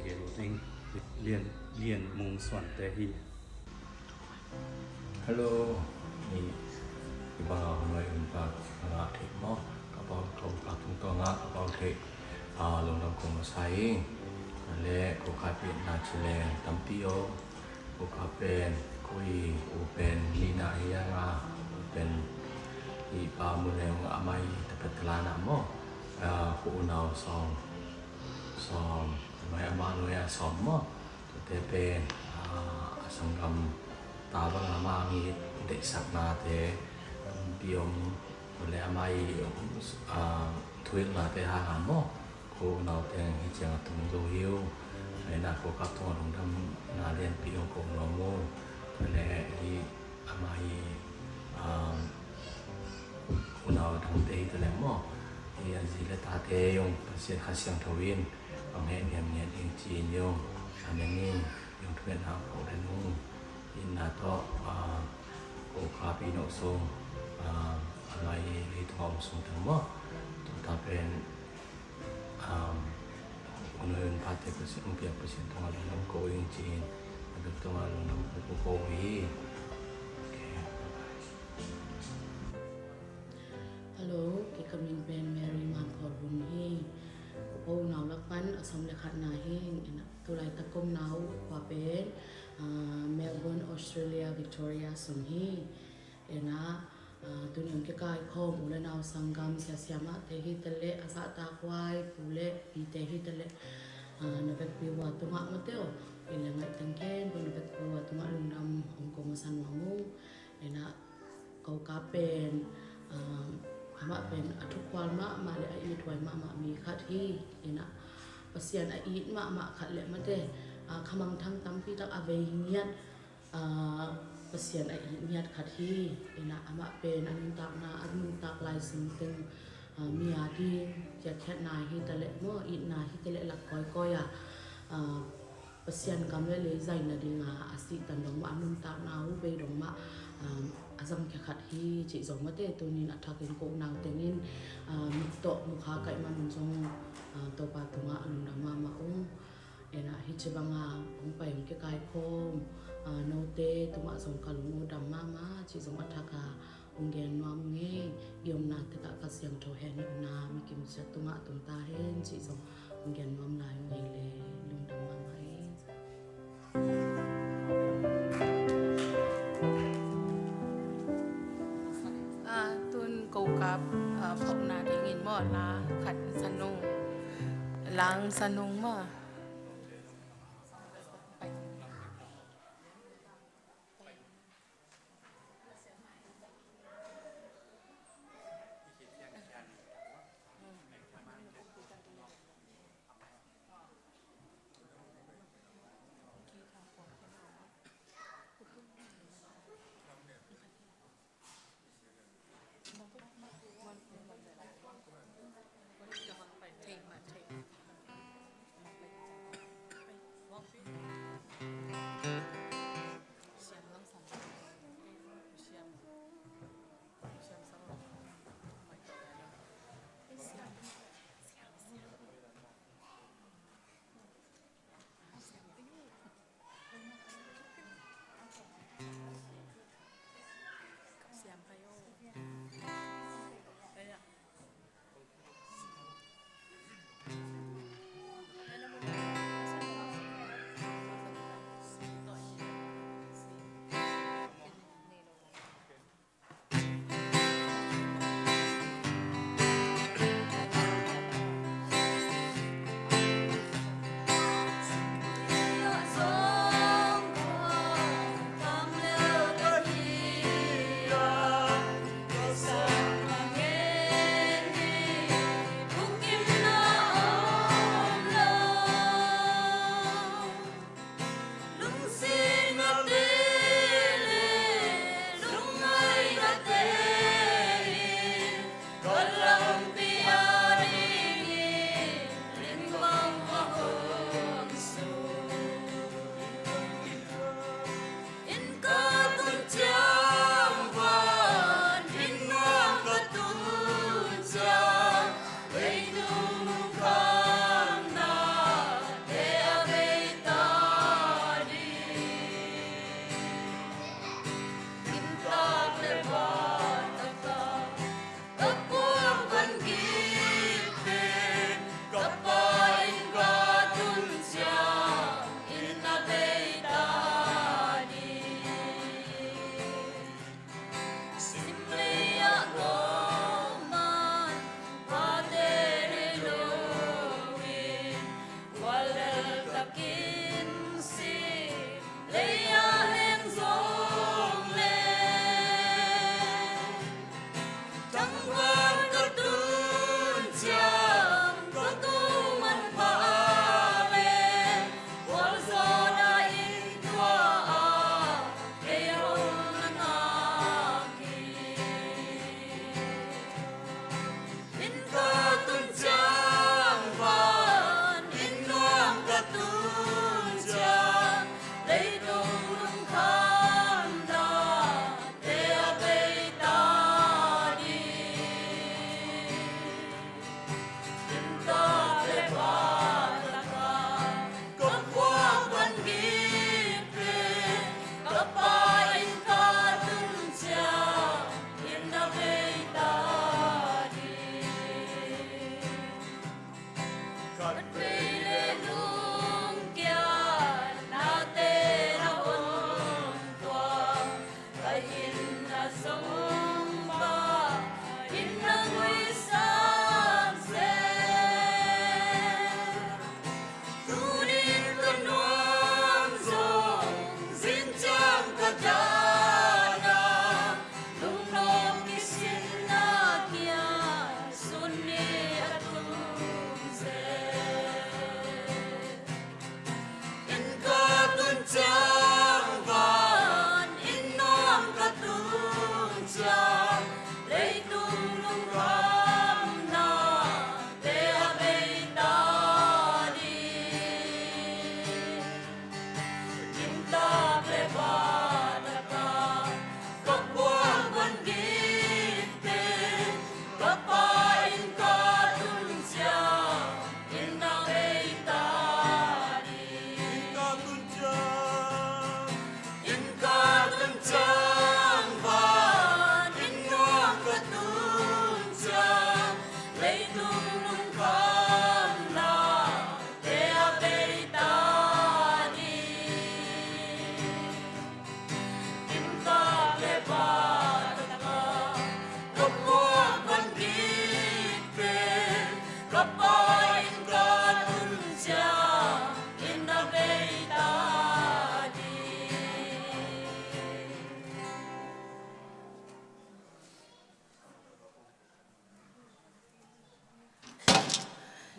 gen uh ding. Lian, Lian Mung Suante hi. Hello. Ni, i bang a hun vai um pa, bang a thei maw? Ka bang, ka um pa tung tawng a, ka bang thei. Ah, lungdam kong masa hi. Le, ko kha pi na ci le, tam ti o. Ko kha pen, ko i, u pen, ni na hi a nga, u pen, i pa mu le, nga mai, ta pet la na maw? A, ko unau sawm, sawm, a nuai amah nuai a sawm maw. Tuate pen, a, a sanggam ta bang a mah ngi deihsaknate tampi om, le amah i, a, thuhilhnate hang a maw. Ko unau teng hi ciang a tung zo hi uh. Aina ko kap tungah lungdamna lianpi hong ko nuam uh. Le hi amah i, a, unau dangte hi ta leh maw, hi a zi le tate zong Pasian Kha Siangtho in bang heh niamngiat ding ci-in zong, a, neng in zong thungetna hong phuak den ung. Itna tawh, a, ko kap i nawh sung, a, a ngai i leitungah om sung teng maw, tua ta pen, a, unau un pate Pasian, hong piak Pasian tungah lungdam ko ing ci-in, a bek tungah lungdam ko ko hi. Okay, bye bye. Hello, kei ka min pen Mary Mang Thawr Hun hi. Ko unau lak pan a sawm le khatna hi. Ina, tulaitak ka omna uh khua pen, ah, Melbourne, Australia, Victoria sung hi. Ina, ah, tuni hong kikaikhawm u le nau sanggam, sia siamahte hi ta leh, a zahtakhuai pu le pite hi ta leh, ah, na vekpi uh a tungah maw teo, i le ngaih teng khempeuh na vekpi uh a tungah lungdam hong ko masa nuam ung. Ina, ko kap pen, um, amah pen a thukhual mahmah le a ithuai mahmah mi khat hi. Ina, Pasian a it mahmah khat le mate, a, khamangthang tampi tak a vei ngiat, a, Pasian a it ngiat khat hi. Ina, amah pen a nuntakna, a nuntak lai sung teng, a, mi a ding kiatkhiatna hi ta leh maw, itna hi ta leh lak kawikawi a, a, Pasian kam le lei zai nadinga a sihtan dong mah, a nuntakna uh bei dong mah, um, a zamkhia khat hi cih zong mate, tunin a thakin ko unau tengin, um, tawh mukha kaih manun zong, uh, Topa tungah a lungdam mahmah ung. Ina, hi ci banga hong pai hong kikaikhawm, uh, note tungah zong ka lung uh dam mahmah cih zong a thaka hong gen nuam ung ei. I omna tekah Kha Siangtho hen i omna mi kimsiat tungah tung ta hen cih zong hong gen nuam lai ung ei le, lungdam mahmah ei. Ah, tun ko kap, ah, phawkna dingin maw, la khat sa nung, lang sa nung maw.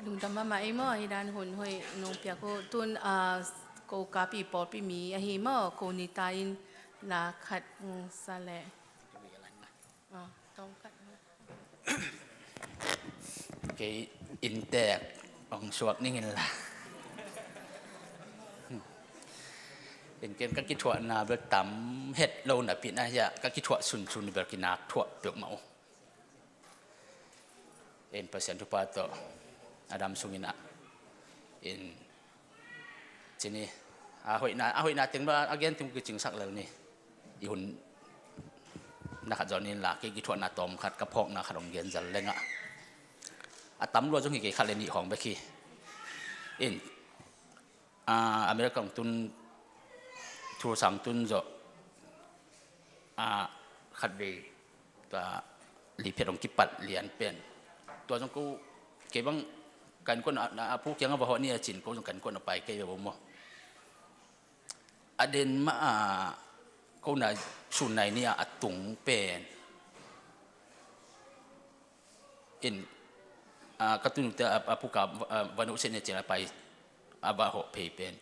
Lungdam mahmah ei maw, hih dan hun hoih nong piak uh. Tun, ah, ko kapi pawlpi mi ahi maw, ko nita in la khat, mm, sa leh. Ah, tawm khat. Kei inntek hong suak ning in la. In ken ka kithuahna bel tam het lo napi-in ah hiah ka kithuah sunsun bel kinak thuah peuhmah uh. In Pasian thupha tawh a dam sungin ah, in ci ni, a hoihna, a hoihna teng bel a gen teng kicingsak lel ni. I hun na khat zaw ni in la, kei kithuahna tawm khat, ka phawkna khat hong gen zal leng ah, a tam lua zong hi kei, khat le nih khawng bek hi. In, ah, America hong tun, Tulsa hong tun zawh, ah, khatvei tua liphiat hong kipat lian pen, tua zong ko, kei bang ka innkuan a, a pu kiangah va hawh ni a ci-in ko zong ka innkuan a pai kei ve vo maw. A den mah a, ko na sun nai ni a, a tung pen in, a, ka tun te a, a pu ka, a, va nuhsiat ni a ci-in a pai, a va hawh phei pen.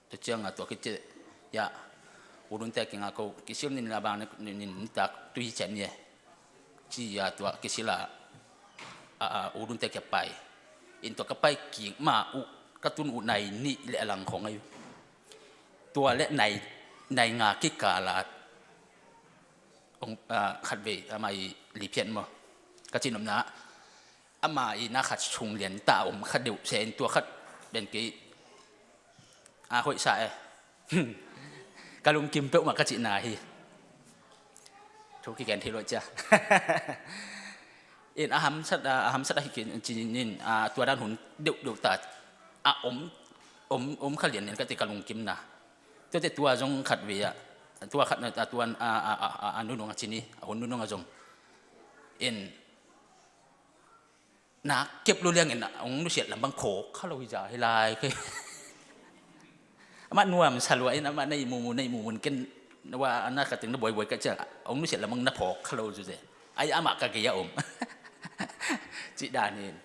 Tua ciangah tua kici-a, u nunte kiangah ko kisil ni, na bang ni, ni, ni tak tui cian ni e, ci-a tua kisil a, a, a, u nunte kiang pai. In tua ka pai kik ma uh, ka tun uh nai nih le a lang khawng ahi uh. Tua le nai, nai nga kikal a, ong, a, khatvei ama i liphiat maw, ka cih nopna, ama i na khat sung lian ta om kha deuh se in, tua khat pen kei a hoih sa e. Ka lungkim peuhmah ka cihna hi. Thu kigen thei lo cia. In a hamsat a, a hamsat a hi kei ci-in, a, tua dan hun deuhdeuh ta a om, om, om kha lian lian ka ci, ka lungkimna. Tuate tua zong khatvei ah, tua khat na, a tua, a, a, a, a, a nunung a ci ni, a hun nunung a zong. In na kep lo liangin hong nusiat lam bang phawk kha lo hi za hi lai kei. Amah nuamsa lua in, amah na ihmu mu, na ihmu mun ken, na wa, na ka teng na buaibuai ka ciang hong nusiat lam bang na phawk kha lo zu ze. Ai amah ka gei a om. Cih dan in.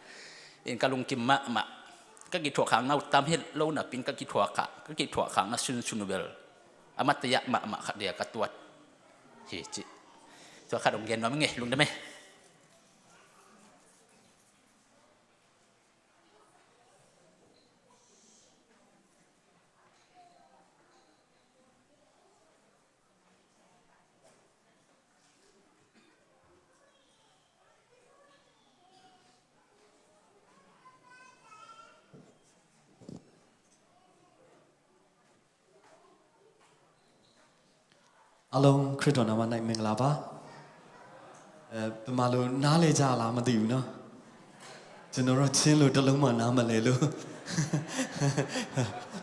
In ka lungkim mahmah. Ka kithuahkhakna uh tam het lo napi-in ka kithuahkhak, ka kithuahkhakna sunsun uh bel, amah tayah mahmah khat dia ka tuat hi ci. Tua khat hong gen nuam ing e, lungdam e. Along ခရစ်တော်နာမ၌မင်္ဂလာပါ။ အဲ၊ ဗမာလိုနားလည်ကြလားမသိဘူးနော်။ ကျွန်တော်တော့ချင်းလိုတစ်လုံးမှနားမလည်လို့။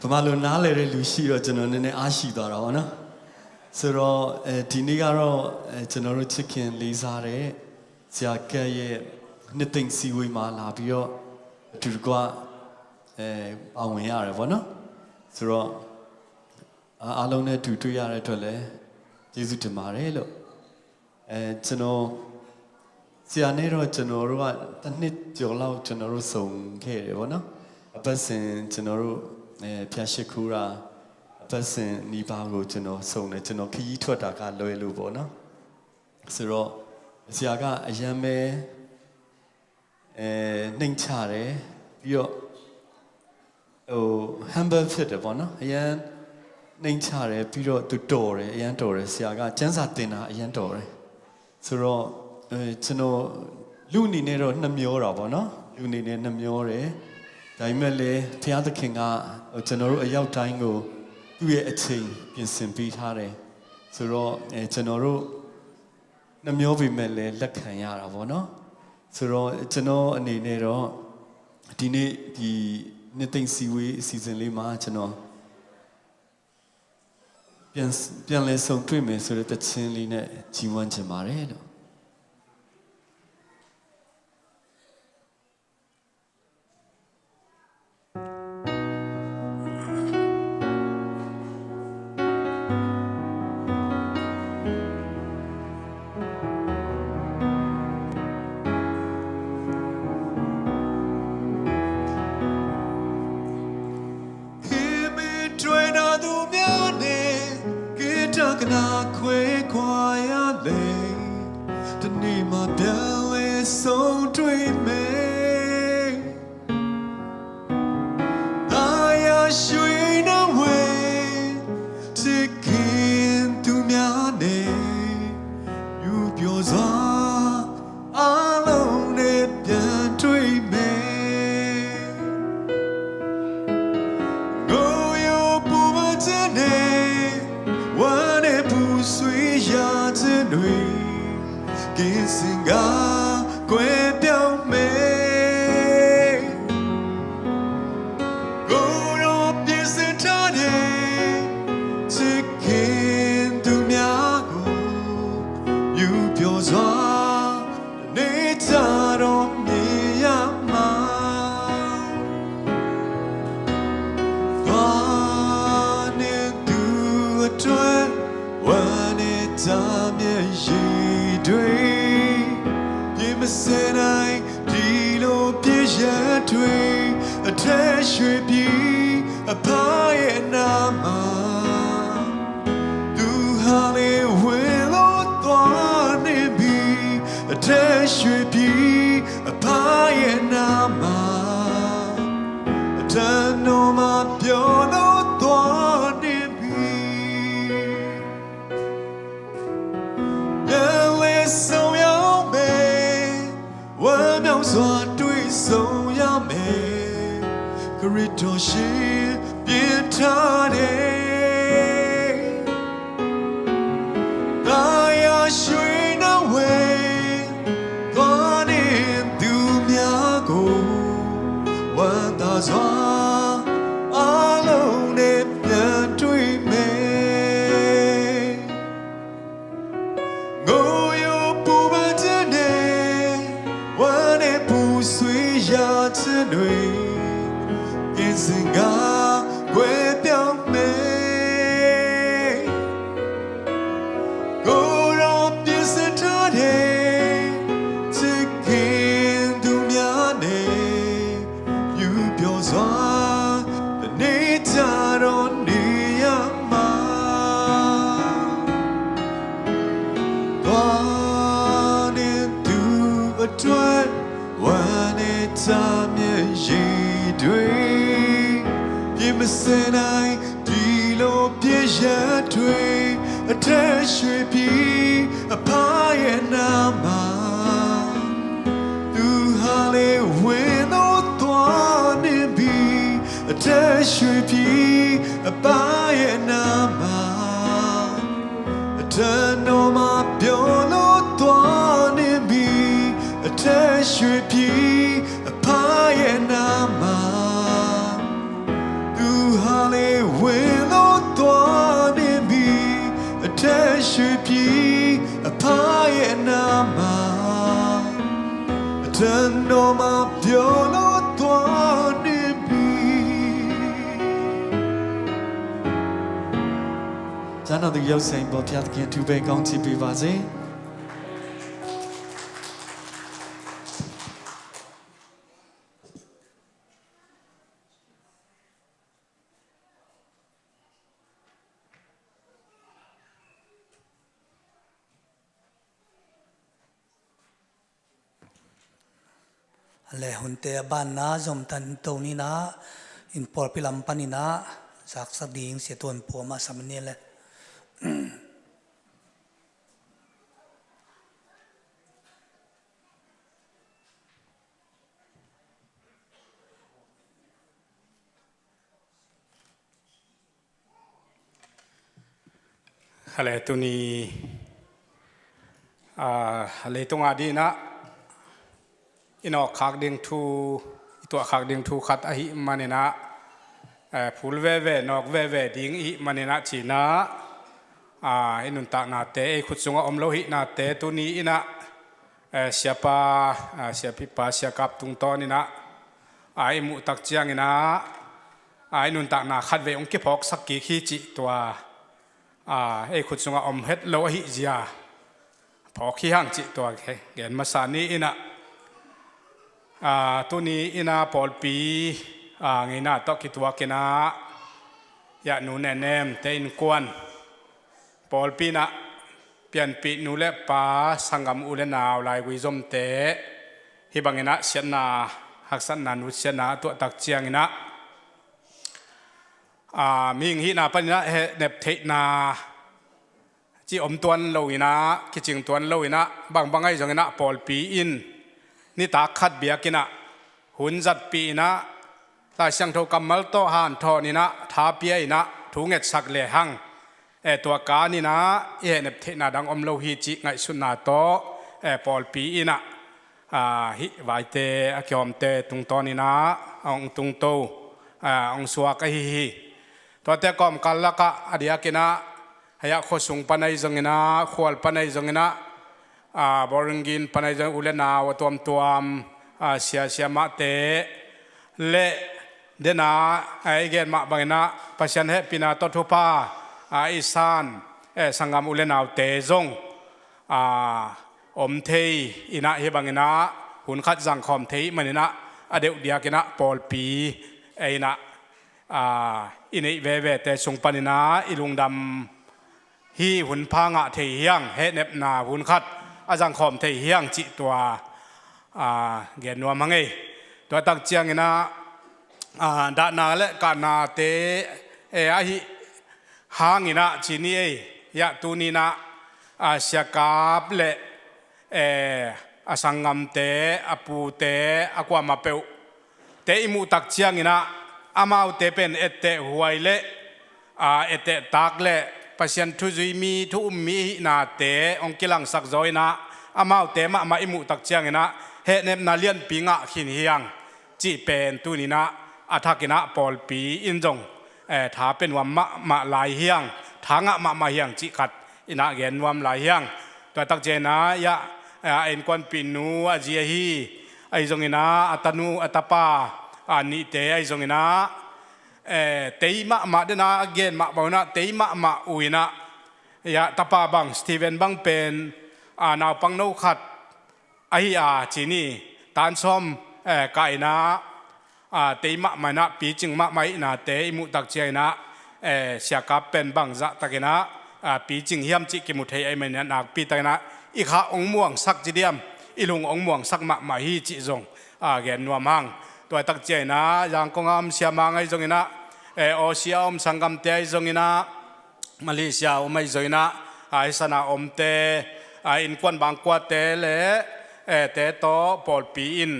ဗမာလိုနားလည်တဲ့လူရှိတော့ကျွန်တော်နည်းနည်းအားရှိသွားတာပေါ့နော်။ ဆိုတော့၊ အဲ၊ ဒီနေ့ကတော့၊ အဲ၊ ကျွန်တော်တို့ချစ်ခင်လေးစားတဲ့ဆရာကတ်ရဲ့နှစ်သိမ့်စည်းဝေးမှာလာပြီးတော့အတူတကွ၊ အဲ၊ ပါဝင်ရတယ်ပေါ့နော်။ ဆိုတော့၊ အားလုံးနဲ့အတူတွေ့ရတဲ့အတွက်လည်းကျေးဇူးတင်ပါတယ်လို့။ အဲ၊ ကျွန်တော်၊ ဆရာနဲ့တော့ကျွန်တော်တို့ကတစ်နှစ်ကျော်လောက်ကျွန်တော်တို့ဆုံခဲ့တယ်ပေါ့နော်။ အပတ်စဉ်ကျွန်တော်တို့၊ အဲ၊ ဖျားရှိခိုးတာ၊ အပတ်စဉ်နီးပါးကိုကျွန်တော်ဆုံတယ်။ ကျွန်တော်ခရီးထွက်တာကလွဲလို့ပေါ့နော်။ ဆိုတော့၊ ဆရာကအရမ်းပဲ၊ အဲ၊ နှိမ်ချတယ်။ ပြီးတော့၊ ဟို၊ humble ဖြစ်တယ်ပေါ့နော်။ အရမ်းနှိမ်ချတယ်။ ပြီးတော့သူတော်တယ်။ အရမ်းတော်တယ်။ ဆရာကကျမ်းစာသင်တာအရမ်းတော်တယ်။ ဆိုတော့၊ အဲ၊ ကျွန်တော်လူအနေနဲ့တော့နှမျောတာပေါ့နော်။ လူအနေနဲ့နှမျောတယ်။ ဒါပေမဲ့လည်းဘုရားသခင်က၊ ဟို၊ ကျွန်တော်တို့အရောက်တိုင်းကိုသူ့ရဲ့အချိန်ပြင်ဆင်ပေးထားတယ်။ ဆိုတော့၊ အဲ၊ ကျွန်တော်တို့နှမျောပေမဲ့လည်းလက်ခံရတာပေါ့နော်။ ဆိုတော့ကျွန်တော်အနေနဲ့တော့ဒီနေ့ဒီနှစ်သိမ့်စည်းဝေးအစီအစဉ်လေးမှာကျွန်တော်ပြန်၊ ပြန်လည်ဆုံတွေ့မယ်ဆိုတဲ့သီချင်းလေးနဲ့ချီးမွမ်းချင်ပါတယ်လို့။ ငါခွဲခွာရလေ တနေ့မှာပြန်လဲဆုံးတွေ့မယ် သာယာရွှင်နှံဝဲ ချစ်ခင်သူများနဲ့ ယူပျော်စွာ အားလုံးနဲ့ပြန်တွေ့မယ်။ ငိုယိုပူပန်ခြင်းနဲ့ ဝမ်းနည်းပူဆွေးရခြင်းတွေ ကင်းစင်ကကွယ်ပျောက်မယ်။ ကိုယ်တော်ပြင်ဆင်ထားတဲ့ ချစ်ခင်သူများကို ယူပျော်စွာ နေကြတော့မြင်ရမှာ။ သွားနေသူအတွက် ဝမ်းနည်းတာမျက်ရည်တွေ ပြင်မစဲနိုင် ဒီလိုပြည့်ရန်တွေ အထက်ရွှေပြည်အဖရဲ့နားမှာ သူဟာလေဝင်လို့သွားနေပြီ အထက်ရွှေပြည်အဖရဲ့နားမှာ အထံတော်မှာပျော်လို့သွားနေပြီ။ ပြန်လဲဆောင်ရမယ်။ ဝမ်းမြောက်စွာတွေ့ဆုံရမယ်။ ခရစ်တော်ရှင်ပြင်ထားတဲ့ သာယာရွှင်နှံဝဲ သွားနေသူများကို ဝမ်းသာစွာအားလုံးနဲ့ပြန်တွေ့မယ်။ ငိုယိုပူပန်ခြင်းနဲ့ ဝမ်းနည်းပူဆွေးရခြင်းတွေ ကင်းစင်ကကွယ်ပျောက်မယ်။ ကိုယ်တော်ပြင်ဆင်ထားတဲ့ ချစ်ခင်သူများနဲ့ ယူပျော်စွာ တနေ့ကျတော့နေရမှာ။ သွားနေသူအတွက် ဝမ်းနည်းတာမျက်ရည်တွေ ပြင်မစဲနိုင် ဒီလိုပြည့်ရန်တွေ အထက်ရွှေပြည်အဖရဲ့နားမှာ သူဟာလေဝင်လို့သွားနေပြီ။ အထက်ရွှေပြည်အဖရဲ့နားမှာ အထံတော်မှာပျော်လို့သွားနေပြီ။ အထက်ရွှေပြည်အဖရဲ့နားမှာ သူဟာလေဝင်လို့သွားနေပြီ။ အထက်ရွှေပြည်အဖရဲ့နားမှာ အထံတော်မှာပျော်လို့သွားနေပြီ။ ကြားနာသူရုပ်စိမ်ပေါ်ဘုရားသခင်အထူးပဲကောင်းချီးပေးပါစေ။ အလဲhunte a banna zomtan to nina in pawlpi lam panina zaksak ding sia tuan puama sam ni le. Hale tuni a leitung a dinah i nawk khak ding thu, i tuah khak ding thu khat ahih maninah, eh, phul veve nawk veve ding ihih maninah cinah, a, i nuntaknate ei khut sungah om lo hihnate tuni inah, eh, siapa, eh, siapipa siakap tungtawninah, a, i muhtak cianginah, a, i nuntakna khatvei hong kiphawksak kik hi cih tua, a, ei khut sungah om het lo ahih zia phawk hi hang cih tua gen masa ni inah, a, tuni inah pawlpi, a, ngeina tawh kituakinah, iah nu Nenem te innkuan Pawlpi in ah pianpih nu le pa, sanggam u le nau, laigui zomte hih bangin ah siatna, haksatna, nutsiatna a tuahtak ciangin ah, aa, mihing hihna panin ah hehnep theihna cih om tuan lo in ah, kicing tuan lo in ah, bangbang ahi zongin ah pawlpi in nitak khat biakinn ah hun zatpih in ah, Lai Siangtho kammal tawh hanthawn in ah, tha pia in ah, thu ngetsak lehang, eh, tua kan in ah i hehnep theihna dang om lo hi cih ngaihsutna tawh, eh, pawlpi in ah, ah, hih vaite a kihawmte tungtawn in ah a hong tungto, ah, a hong suak ahi hi. Tuate kawmkal lakah a diakin ah, hih ah khuasung pan ahi zongin ah, khual pan ahi zongin ah, aa, bawlung gin pan ahi zongin u le nau a tuamtuam, aa, sia siamahte le, den a, aa, i gen mah bangin ah Pasian hehpihna tawh thupha, aa, i san, eh, sanggam u le naute zong, aa, om thei in ah, hih bangin ah hun khat zangkhawm thei manin ah, a deuh diakin ah pawlpi, eh, in ah, aa, i neih vevete sung panin ah i lungdam hi, hun pha ngah thei hi hang, hehnepna hun khat a zangkhawm thei hi hang cih tua, aa, gen nuam hang ei. Tua tak ciangin ah, aa, dahna le kahnate, eh, ahi hangin ah ci ni ei. Hih ah tuni in ah, aa, siakap le, eh, a sanggamte, a pute, a kuamah peuh te i muh tak ciangin ah, amaute pen etteh huai le, aa, etteh tak le Pasian thu zui mi, thu um mi i hihnate hong kilangsak zaw in ah, amaute mahmah i muh tak ciangin ah hehnepna lianpi ngah khin hi hang cih pen tuni in ah a thak in ah pawlpi in zong, eh, tha pia nuam mahmah lai hi hang, tha ngah mahmah hi hang cih khat in ah gen nuam lai hi hang. Tua tak ciangin ah, hih ah, a innkuanpih nu a zi ahi, ahi zongin ah, a tanu, a tapa, a nihte ahi zongin ah, eh, tei mahmah, den a gen mah bangin ah tei mahmah uh in ah, hih ah tapa bang, Stephen bang pen, aa, naupang no khat ahi a ci ni, tan sawm, eh, kah in ah, aa, tei mahmah in ah, picing mahmah i hihnate i muh tak ciangin ah, eh, siakap pen bangzah takin ah, aa, picing hiam cih kimu thei ahih manin ah, nakpi takin ah i kha hong muangsak ci diam, i lung hong muangsak mahmah hi cih zong, aa, gen nuam hang. Tua tak ciangin ah Zangkong a om siamang ahi zongin ah, eh, Aussie a om sanggamte ahi zongin ah, Malaysia a om ahi zongin ah, aa, hih san a omte, aa, innkuan bangkuate le, eh, te tawh pawlpi in,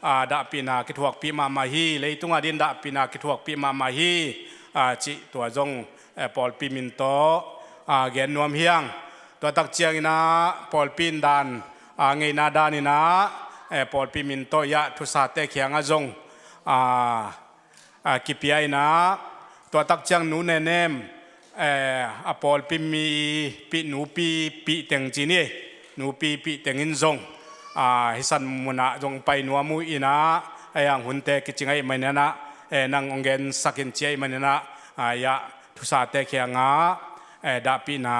aa, dahpihna kithuakpih mahmah hi, leitung a dingin dahpihna kithuakpih mahmah hi, aa, cih tua zong, eh, pawlpi min tawh, aa, gen nuam hi hang. Tua tak ciangin ah pawlpi in dan, aa, ngeina dan in ah, eh, pawlpi min tawh hih ah thusate kiangah zong, aa, aa, kipia in ah, tua tak ciang Nu Nenem, eh, a pawlpi mipih, nupipih teng ci ni, nupipih teng in zong, aa, hih san mun ah zong pai nuam uh in ah, a hiang hunte kicing ahih manin ah, eh, nang hong gensak in ci ahih manin ah, aa, hih ah thusate kiangah, eh, dahpihna,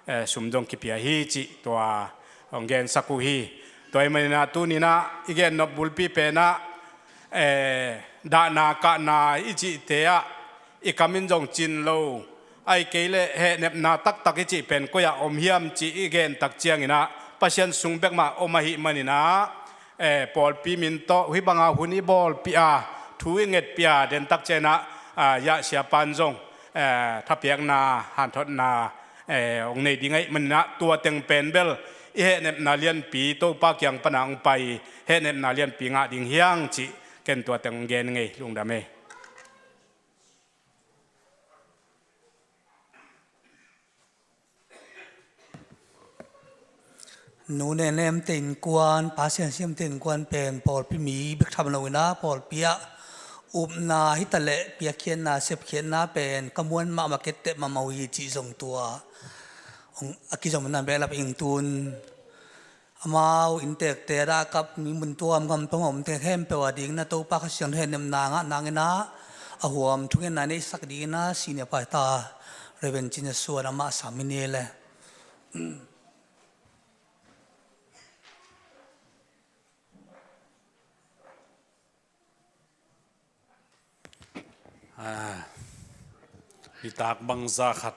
eh, sum zong kipia hi cih tua hong gensak uh hi. Tua ahih manin ah tuni in ah i gennop bulpi pen ah, eh, dahna kahna i cihte ah i kam in zong cin lo, ahih kei leh hehnepna taktak i cih pen koi ah om hiam cih i gen tak ciangin ah Pasian sung bek mah om ahih manin ah, eh, pawlpi min tawh hih banga hun i bawlpih a, thu i ngetpih a, den tak ciangin ah, ah, hih ah siapa in zong, eh, thapiakna, hanthotna, eh, hong nei ding ahih manin ah, tua teng pen bel i hehnepna lianpi, Topa kiang pan a hong pai hehnepna lianpi ngah ding hi hang cih ken tua teng hong gen ing ei, lungdam ei. Nu Nenem te innkuan, Pa Sian Siam te innkuan pen pawlpi mi bek tham lo in ah, pawlpi ah upna hi ta leh piakkhiatna, sepkhiatna pen ka muan mahmah, ka etteh mahmah uh hi cih zong tua hong, a kizom in ah behlap ing. Tun amau inntekte, a dah a kap mi mun tuam gam peuh a omte khempeuh a dingin ah Topa Kha Siangtho hehnepna ngah nangin ah, a huam thungetna neihsak dingin ah Senior Pastor Reverend Cin Za Suan amah sam hi ni le. Ah, nitak bangzah khat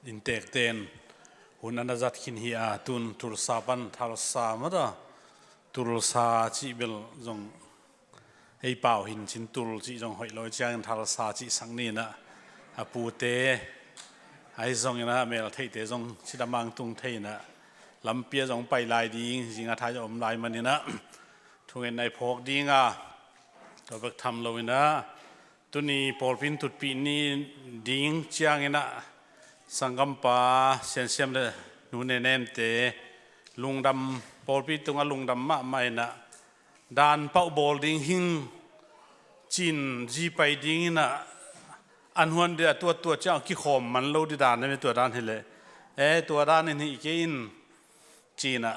inntekte in Hun a na zat khin hi a, tun Tulsa pan Thalsa mata, Tulsa cih bel zong ei pau hin cin Tul cih zong hoih lo ciangin Thalsa cih sak ni in ah, a pute ahi zongin ah, a mel theihte zong cidamang tung thei in ah, lampi ah zong pai lai ding, zing a thai zong om lai manin ah, thungetna i phawk ding a, tua bek tham lo in ah, tuni pawlpi in tutpih ni ding ciangin ah, sanggampa Siansiam le Nu Nenemte lungdam, pawlpi tungah lungdam mahmah in ah, dan pauh bawl ding hing cin zi pai ding in ah, an huan dia tuatua ciang kikhawm man lo di dan, tua dan hileh, e, tua dan in hi kei in cin ah,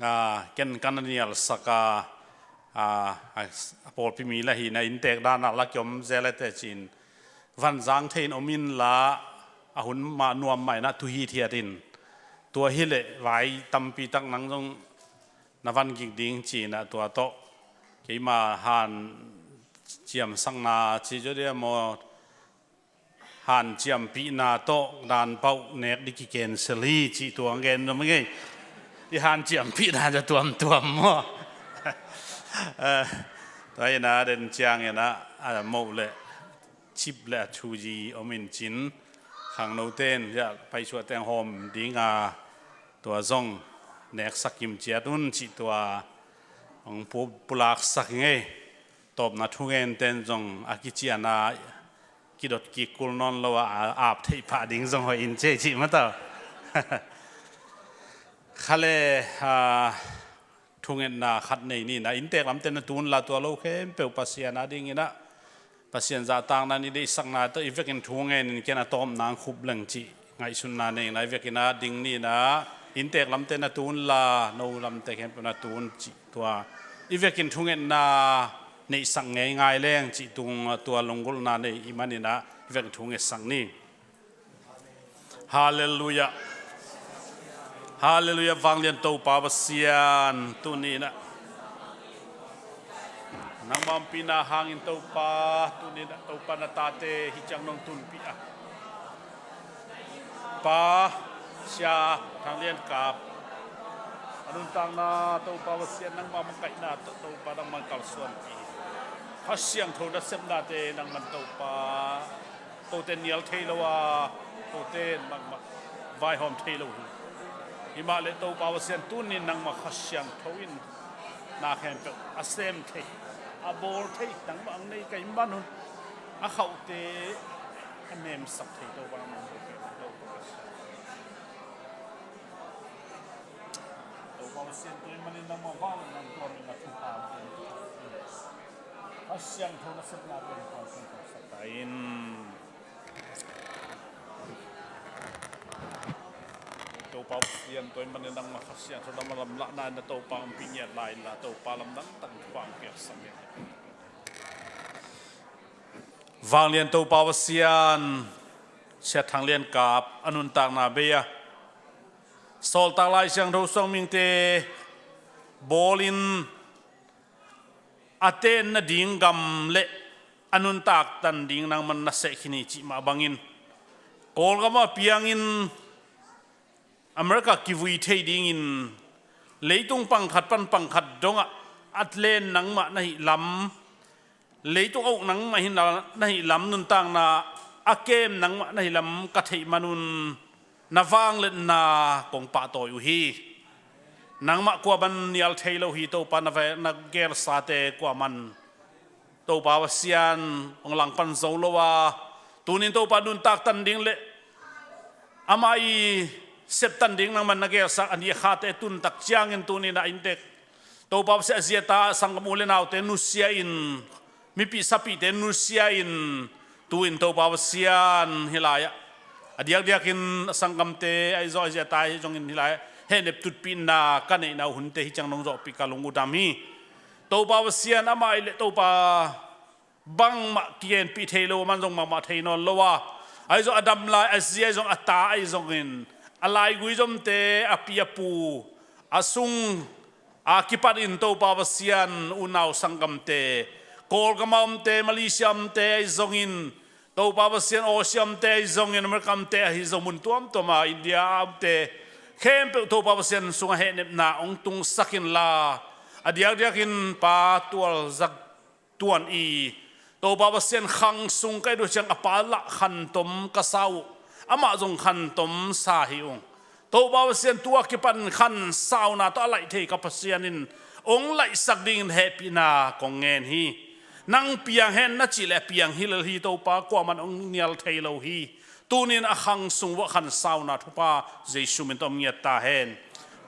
a, ken kan a nialsak a, a, a, a pawlpi mi la hi na, inntek dan ah la kiom zel e teh cin, van zang thei in om inla, a hun mah nuam mah in ah thu hithiat in, tua hileh vai tampi tak nang zong na van gik ding cin ah, tua tawh keima hanciamsakna ci zaw dia maw, hanciampihna tawh dan pauh nek di ki cancel hi cih tua ang gen nuam ngei. I hanciampihna za tuamtuam maw? Eh, tua in ah den ciangin ah, a moh le cip le a thuzi om in cin, khangnote in ya paisuah teng hawm ding a, tua zong neksak kim ciat un cih tua hong pu-, pulaksak ngei. Tawpna thungente in zong a kician a kidot kik kul nawn lo a, a ap theih pah ding zong hoih in cei cih mata. Khale, a, thungetna khat nei ni in ah, inntek lamte na tun la, tua lo khempeuh Pasian a dingin ah, Pasian zahtakna in i deihsakna tawh i vekin thungen in, ken a tawpna ang khup leng cih ngaihsutna nei in ah, i vekin a ding ni in ah, inntek lamte na tun la, no lamte khempeuh na tun cih tua i vekin thungetna neihsak ngeingai leng cih tung tua lunggulhna nei i hih manin ah, i vekin thungetsak ni. Halleluiah. Halleluiah. Vanglian Topa Pasian, tuni in ah nangma ompihna hangin Topa, tuni in ah Topa na tate hih ciang nong tunpih a, Pa Sia Thang Lian Kap a nuntakna, Topa Pasian, nangma makaihna tawh Topa nangman kalsuanpih hi. Kha Siangtho nasepnate nangman Topa, kote nial thei lo a, kote nangmah vaihawm thei lo hi. Himah le Topa Pasian, tunin nangmah Kha Siangtho in na khempeuh a sem thei, a bawl thei, nangmah ang nei ka hih man un, a khauhte a nemsak thei Topa nangmah ang nei ka hih man un. Topa Pasian, tua ahih manin nangmah vang nang tua min a thupha Kha Siangtho nasepna pen Kha Siangtho sak ta in. Topa Pasian, tua ahih manin nangmah Kha Siangtho nangmah lamlahna in na Topa ompih ngiat lai inla, Topa lamdang tak in thupha hong piaksak ngiat. Vanglian Topa Pasian, Sia Thang Lian Kap a nuntakna bei a, Sawltak Lai Siangtho suang mite bawlin, a tenna ding gam le a nuntak tan ding nangman na seh khin hi cih mah bangin, Kawlgam a piangin America kivui thei dingin leitung pangkhat pan pangkhat dongah a tlen nangmah na hih lam, leitung a uk nangmah hi na, na hih lam, nuntakna a kem nangmah na hih lam ka theih manun, na vangliatna kong pahtawi uh hi. Nangmah kuaman nial thei lo hi, Topa, na ve-, na gelsate kuaman, Topa Pasian, hong langpan zo lo a, tunin Topa nuntak tan ding le amah i septan ding nangman na gelsak a nih a khate tun tak ciangin tunin a inntek Topa Pasian, a zi a ta, sanggam u le naute nusia in, mipih sapihte nusia in, tu-in Topa Pasian hih lai-ah a diakdiakin a sanggamte ahi zong, a zi a ta ahi zongin hih lai-ah hehnep tutpihna ka neihna uh hunte hih ciang nong zawhpih ka lung uh dam hi. Topa Pasian, amah ahi leh Topa bangmah kigenpih thei lo, aman zong mahmah thei nawn lo a, ahi zong a dam lai, a zi ahi zong, a ta ahi zongin, a laigui zomte, a pi a pu, a sung a kipatin Topa Pasian, unau sanggamte, Kawlgam a omte, Malaysia omte ahi zongin, Topa Pasian, Asia-te ahi zongin, America-te ahi zong, mun tuamtuama India-te khempeuh Topa Pasian sungah hehnepna hong tungsak inla, a diakdiakin Pa Tual Zak Tuan i, Topa Pasian, khang sung ka et uh ciang a pa lah khantom ka sa uh, amah zong khantom sa hi ung. Topa Pasian, tua kipan khansauna tawh a laih thei ka Pasian in hong laihsak dingin hehpihna kong ngen hi. Nang piang hen na cih leh piang hi lel hi, Topa, kuaman hong nial thei lo hi. Tunin a khang sung vuah khansauna thupha Jesu min tawh om ngiat ta hen.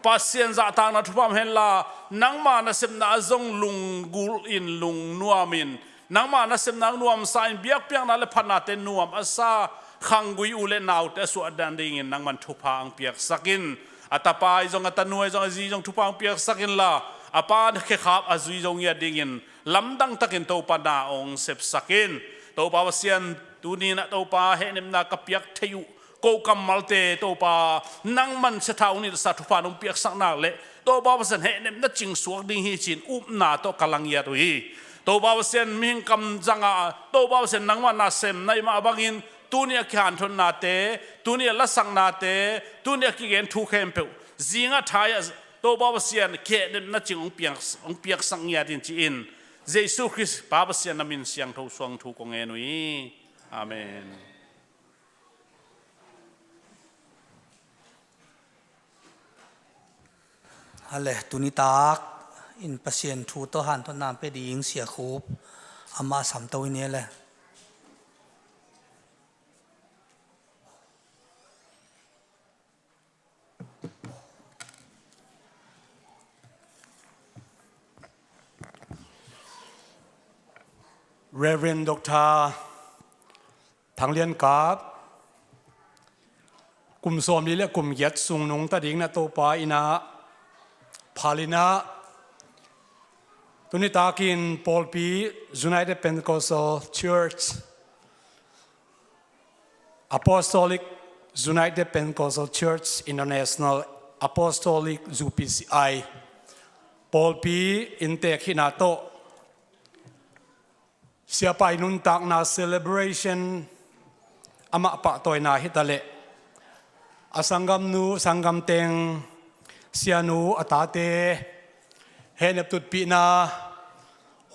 Pasian zahtakna thupha om henla, nangma nasepna ah zong lunggulh in, lungnuam in, nangma nasepna nuamsa in, biakpiakna le phatnate nuam a sa khanggui u le naute a suah dan dingin nangman thupha hong piaksak in. A tapa ahi zong, a tanu ahi zong, a zi zong thupha hong piaksak inla, a pa khekhap a zui zo ngiat dingin lamdang takin Topa na hong sepsak in. Topa Pasian, tuninah Topa, hehnepna ka piak thei uh ko kammalte Topa, nangman siatha hong nilhsa thupha nong piaksak nak leh Topa Pasian, hehnepna cingsuak ding hi ci-in upna tawh ka la ngiat uh hi. Topa Pasian, mihing kamzanga Topa Pasian, nangma nasem na hih mah bangin tuni a kihanthotnate, tuni a lasaknate, tuni a kigen thu khempeuh zingah thai-ah Topa Pasian, kihehnepna cing hong piak, hong piaksak ngiat in ci-in Jesu Khrist Pa Pasian na min siangtho suang thu kong ngen uh hi. Amen. A le, tuni tak in Pasian thu tawh hanthotna pia ding Sia Khup, amah samto i ni a le. Reverend Doctor Thang Lian Kap, kum sawmli le kum giat sung nungta dingin Topa in a phal in, tuni takin pawlpi United Pentecostal Church, Apostolic United Pentecostal Church International, Apostolic U P C I pawlpi inntek hihna tawh Siapa i nuntakna celebration, amah pahtawina hi ta leh, a sanggamnu, sanggamteng, sianu, a tate hehnep tutpihna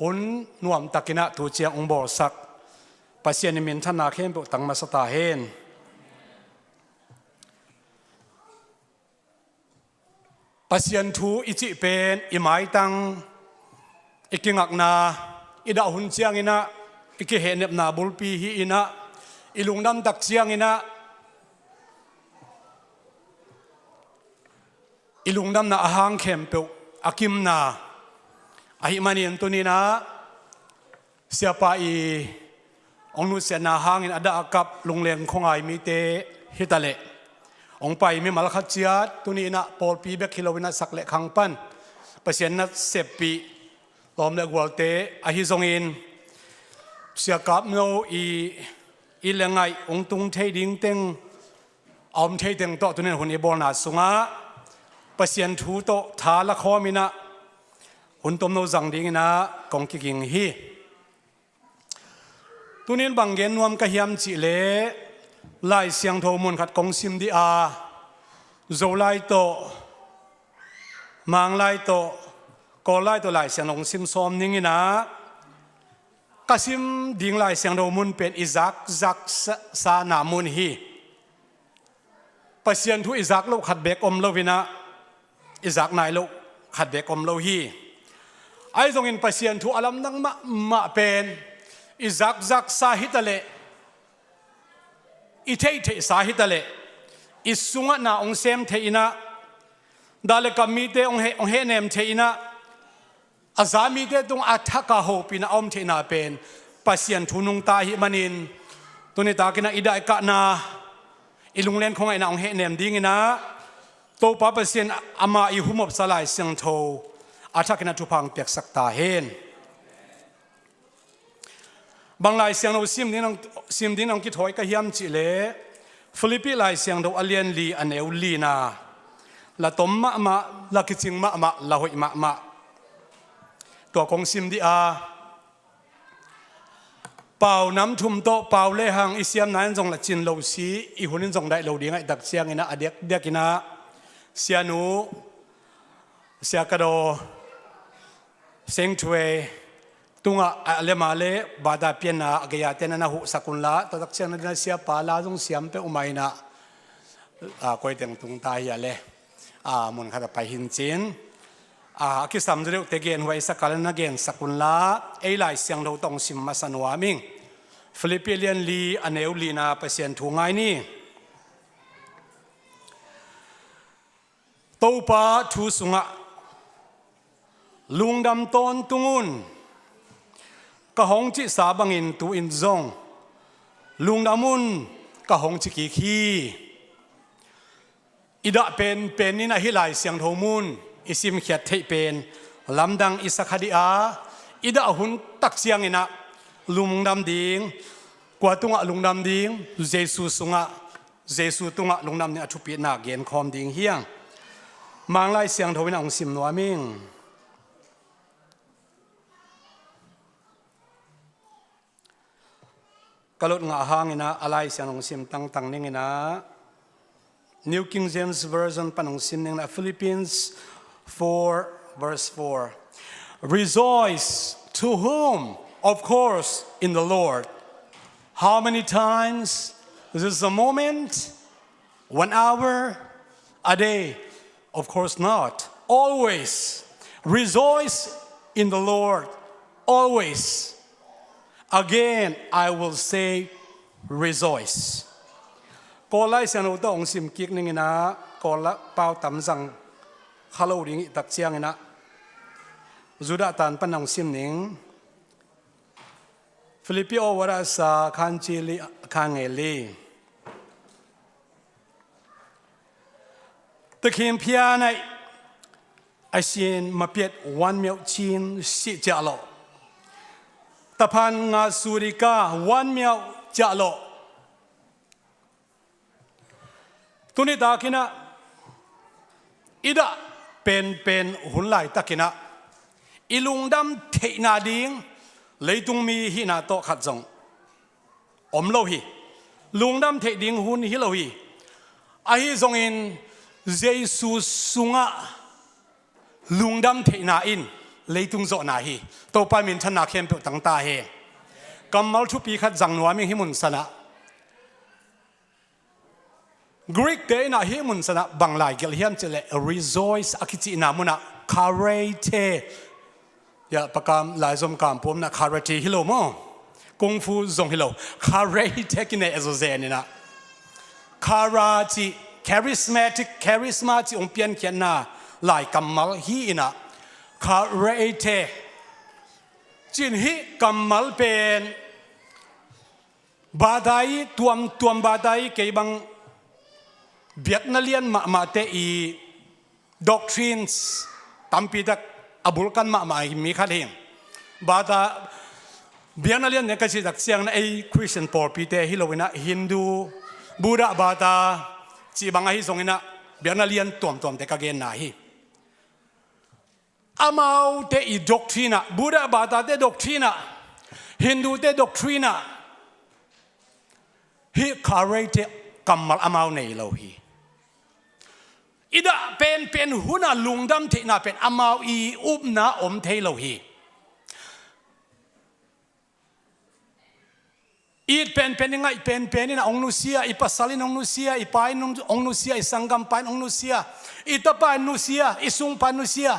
hun nuamtakin tu ciang hong bawlsak Pasian in minthanna khempeuh tang masa ta hen. Pasian thu i cih pen i maitang, i kingakna, i dah hun ciangin, i kihehnepna bulpi hi in, i lungdam tak ciangin, i lungdamna a hang khempeuh a kimna ahih manin tuni-in, Siapa i hong nutsiatna hangin a dah a kap Lungleng khuangai mite hi ta leh, hong pai mimal khat ciat, tuni-in pawlpi bek hi loin sak le khang pan Pasian naseppih lawm le gualte ahi zongin, Sia Kap No i, i le ngaih hong tung thei ding teng, a om thei teng tawh tuni-in hun i bawlna sungah Pasian thu tawh tha lakhawmin hun tomno zang dingin kong kiging hi. Tuni-in bang gen nuam ka hiam cih leh, Lai Siangtho mun khat kong sim dih a, Zolai tawh, Manglai tawh, Kawllai tawh Lai Siangtho kong sim sawm ning in, ka sim ding Lai Siangtho mun pen i zakzak sa, sa na mun hi. Pasian thu i zak loh khat beek om loin, i zak nai loh khat beek om lo hi. Ahi zongin Pasian thu a lamdang mahmah pen i zakzak sa hi ta leh, i theihtheih sa hi ta leh, i sungah na hong sem thei in, dah le kam mite hong he, hong hehnem thei in, a za mite tung a thak a hopihna a om theihna pen Pasian thu nungta ahih manin, tuni takin i dah i kahna, i lunglen khuangaihna hong hehnem dingin, Topa Pasian, ama i humopsa Lai Siangtho a thakin thupha hong piaksak ta hen. Bang Lai Siangtho sim ding hong, sim ding hong kithawi ka hiam cih leh, Philippi Lai Siangtho a lian li, a neu lina, la tom mahmah, la kicing mahmah, la hoih mahmah. Tua kong sim dih a, Pau nam thum tawh pau le hang i siamna in zong la cin lo si, i hun in zong daih lo ding ahih tak ciangin ah a diakdiakin ah sianu, siakadaw, sanctuary tungah a lema le bata pianna a gei-a ten a na huhsak unla, tua tak ciangin a dina siapa la zong siam peuhmah in ah, a, koi teng tung ta hia le, a, mun khat a pai hi-in cin, a, a kisam zaw deuhte genhuai sak a le na gensak unla, ei Lai Siangtho tawh hong sim masa nuam ing. Filippi lian li a neu lina Pasian thu ngai ni. Topa thu sungah lungdam tawntung un, ka hong cihsa bangin tu-in zong lungdam un, ka hong ci kik hi. I dah penpen in ah hih Lai Siangtho mun i simkhiat theih pen lamdang i sa kha dih a, i dah hun tak ciangin ah lungdam ding, kua tungah lungdam ding, Jesu sungah, Jesu tungah lungdam ding a thupitna genkhawm ding hi hang. Mang Lai Siangtho in ah hong sim nuam ing. Ka lot ngah hangin ah a Lai Siangtho hong sim tangtang ning in ah, New King James Version pan hong sim ning in ah, Philippians four verse four. Rejoice, to whom, of course, in the Lord. How many times? This is a moment, one hour, a day. Of course not. Always. Rejoice in the Lord. Always. Again, I will say, rejoice. Kawl Lai Siangtho tawh hong sim kik ning in ah, Kawl la pau tam zang kha lo ding i tak ciangin ah, Judah tan pan hong sim ning. Filippi aw wara sa khan ci li khan ngei li. တခင်ဘုရား၌အရှင်မပြတ်ဝမ်းမြောက်ခြင်းရှိကြလော့။ တဖန်ငါဆိုဒီကဝမ်းမြောက်ကြလော့။ Tuni takin ah i dah penpen hun laitakin ah i lungdam theihna ding leitung mi hihna tawh khat zong om lo hi. Lungdam theih ding hun hi lo hi. Ahi zongin Jesu sungah lungdam theihna in leitung zawhna hi. Topa minthanna khempeuh tangta hi. Kammal thupi khat zang nuam ing hih mun sanah. Greek te in ah hih mun sanah bang lai gelh hiam cih leh rejoice a kicihna munah charete. Ya, pakam laizom kampumna karate hi lo maw? Kung fu zong hi lo. Karate kineh zaw zen in ah. Kara cih charismatic, charisma cih hong piankhiatna lai kammal hi in ah. Karate cih hih kammal pen Bata i tuamtuam bata i kei bang biakna lian mahmahte i doctrines tampitak a bulkan mahmah mi khat hi. Bata biakna lian nen ka cih tak ciangin ei Christian pawlpite hi lo in ah Hindu, Buddha, bata cih bang ahi zongin ah biakna lian tuamtuamte ka genna hi. Amaute i doctrine ah, Buddha batate doctrine ah, Hindute doctrine ah, hih karate kammal amau nei lo hi. I dah penpen hunah lungdam theihna pen amau i upna om thei lo hi. It penpen, i ngaih penpen in a hong nusia, i pasal in hong nusia, i pa in hong nusia, i sanggampa in hong nusia, i tapa in nusia, i sungpa in nusia.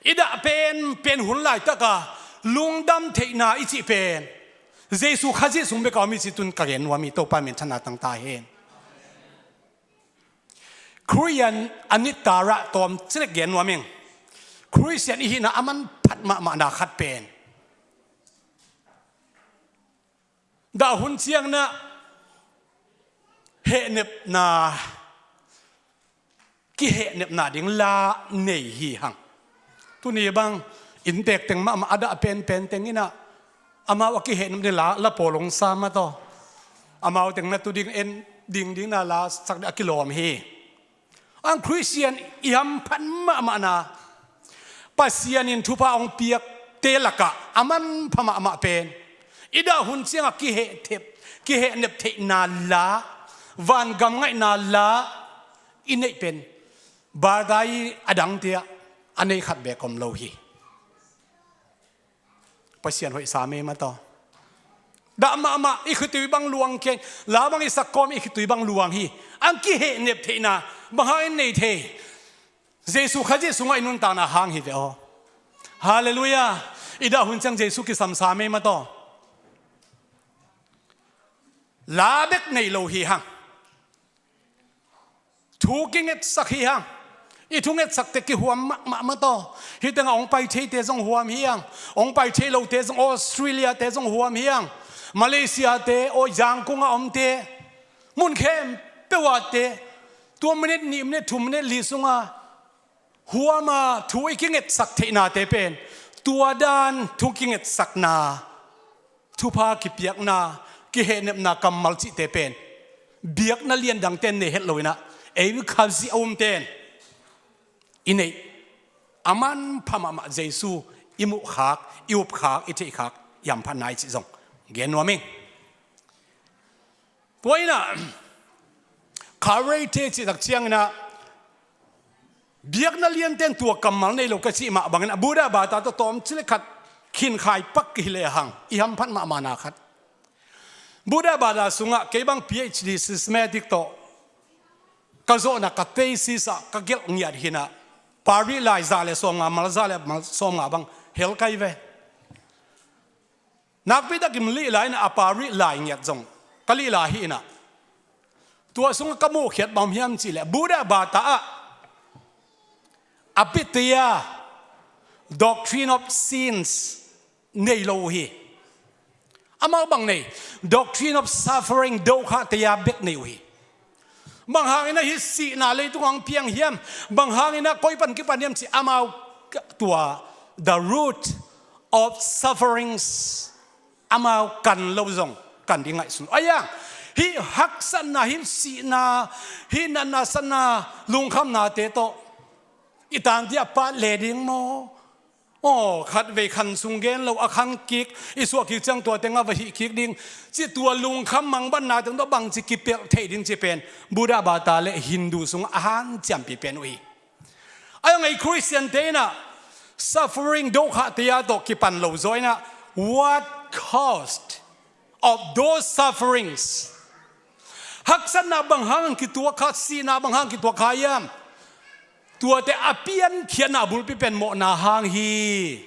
I dah penpen hun laitaka lungdam theihna i cih pen Jesu Khazih sung beka om i cih tun ka gen nuam hi. Topa minthanna tangta hen. Khristian a nitara tawm cilek gen nuam ing. Khristian i hihna a manphat mahmahna khat pen dah hun ciangna hehnepna, kihehnepna ding la nei hi hang. Tuni bang inntek teng mahmah a dah penpen teng in ah amau a kihehnep ding la, la pawl hong sa mah tawh. Amau teng na tu ding en ding ding na la sak ding a kilawm hi. Ang Khristian i hamphat mahmahna, Pasian in thupha hong piakte lakah a manpha mahmah pen I dah hun ciangah kihehthep, kihehnep theihna la, vangam ngaihna la i neih pen, bardaih a dangte ah a nei khat beek om lo hi. Pasian hoih sa mei mataw. Dah mahmah, i khitui bang luang kei, la bang i sak kawm, i khitui bang luang hi. Ang kihehnep theihna bang hang in nei thei? Jesu Khazih sungah i nuntakna hang hi ve aw. Halleluiah. I dah hun ciang Jesu kisam sa mei mataw. La bek nei lo hi hang. Thu kingetsak hi hang. I thu ngetsakte kihuam mahmah mataw. Hih tengah hong pai theite zong huam hi hang. Hong pai thei lote zong, Australia te zong huam hi hang. Malaysia te, aw, Yangon a omte, mun khempeuh ah te, tua minute nih, minute thum, minute li sungah huam a thu i kingetsak theihnate pen, tua dan thu kingetsakna, thupha kipiakna, kihehnepna kammal cihte pen biakna lian dangte in nei het lo in ah, ei Khazih a umte in i neih a manpha mahmah Jesu i muhkhak, i upkhak, i theihkhak i hamphatna hi cih zong gen nuam ing. Tua in ah, Kharete cih tak ciangin ah, biakna liante in tua kammal nei lo ka cih mah bangin ah, Buddha bata tawh tawmcik le khat khinkhai pak kihi lehang i hamphat mahmahna khat. Buddha bata sungah kei bang PhD systematic tawh ka zawhna, ka thesis ah ka gelh ngiat hi in ah, Pali lai za le sawmnga, mal za le mal sawmnga bang hel kai ve. Nakpi takin lihla in ah, a Pali lai ngiat zong ka lihla hi in ah, tua sungah ka muhkhiat bang hiam cih leh, Buddha bata ah Abhidheya, doctrine of sins, nei lo uh hi. Amau bang nei? Doctrine of suffering, dukkha, teya bek nei uh hi. Bang hangin ah hih sihna leitung ah hong piang hiam? Bang hangin ah koi pan kipan hiam cih amau, tua the root of sufferings, amau kan lo zong kan ding ngaihsun. Ahi hang, hih haksatna, hih sihna, hih natna satna, lungkhamnate tawh i tanti a pat le ding maw? Aw, khatvei khan sung gen lo, a khan kik, i suah kik ciang tua teng a va hih kik ding, cih tua lungkham mangbatna teng tawh bangci kipelh theih ding cih pen Buddha bata le Hindu sungah a hanciampi pen uh hi. Ahi hang ei Khristiante in ah suffering, dukkha, teya tawh kipan lo zaw in ah, what caused of those sufferings? Haksatna bang hang kituak kha, sihna bang hang kituak kha hiam? Tuate a piankhiatna a bulpi pen mawhna hang hi.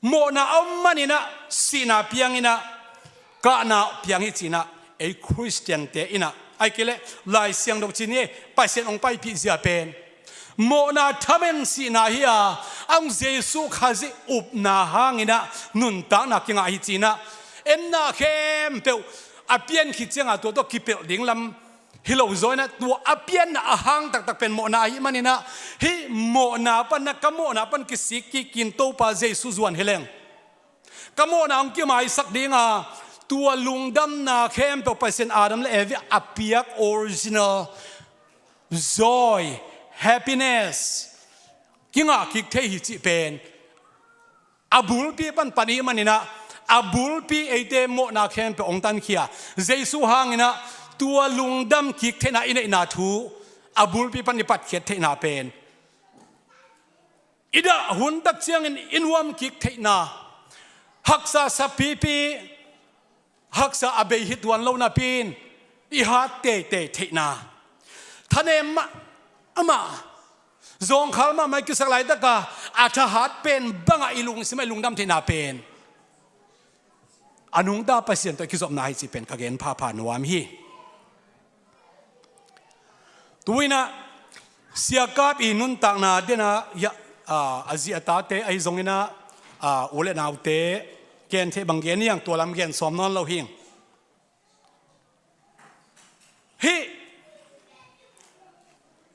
Mawhna a om manin ah sihna piang in ah, kahna piang hi ci in ah, ei Khristiante in ah, ahih kei leh Lai Siangtho cih ni, Pasian hong paipih zia pen mawhna thamen sihna hi a, a hong Jesu Khazih upna hangin ah nuntakna kingah hi ci in ah, enna khempeuh a pian khit ciangah tua tawh kipelh ding lam hi lo zaw in ah, tua a pianna a hang taktak pen mawhna ahih manin ah, hih mawhna pan ah, ka mawhna pan kisik kik in Topa Jesu zuan hi leng, ka mawhna hong kimaisak ding a, tua lungdamna khempeuh Pasian Adam le Evi a piak original joy, happiness kingah kik thei hi cih pen a bulpi pan pan ahih manin ah, a bulpi eite mawhna khempeuh hong tankhia Jesu hangin ah, tua lungdam kik theihna i neihna thu a bulpi pan i patkhiat theihna pen, i dah hun tak ciangin i nuam kik theihna, haksa sapipi, haksa a bei hi tuan lo napi in i hat teitei theihna, thanem mah, amah zawngkhal mahmah i kisak laitak a, a thahat pen bangah i lungsim ah i lungdam theihna pen a nungta Pasian tawh i kizopna hi cih pen ka gen phapha nuam hi. Tu in ah Sia Kap i nuntakna den ah, a, a zi a tate ahi zongin ah, a, u le naute gen theih bang gen hi hang, tua lam gen sawm nawn lo hi. Hih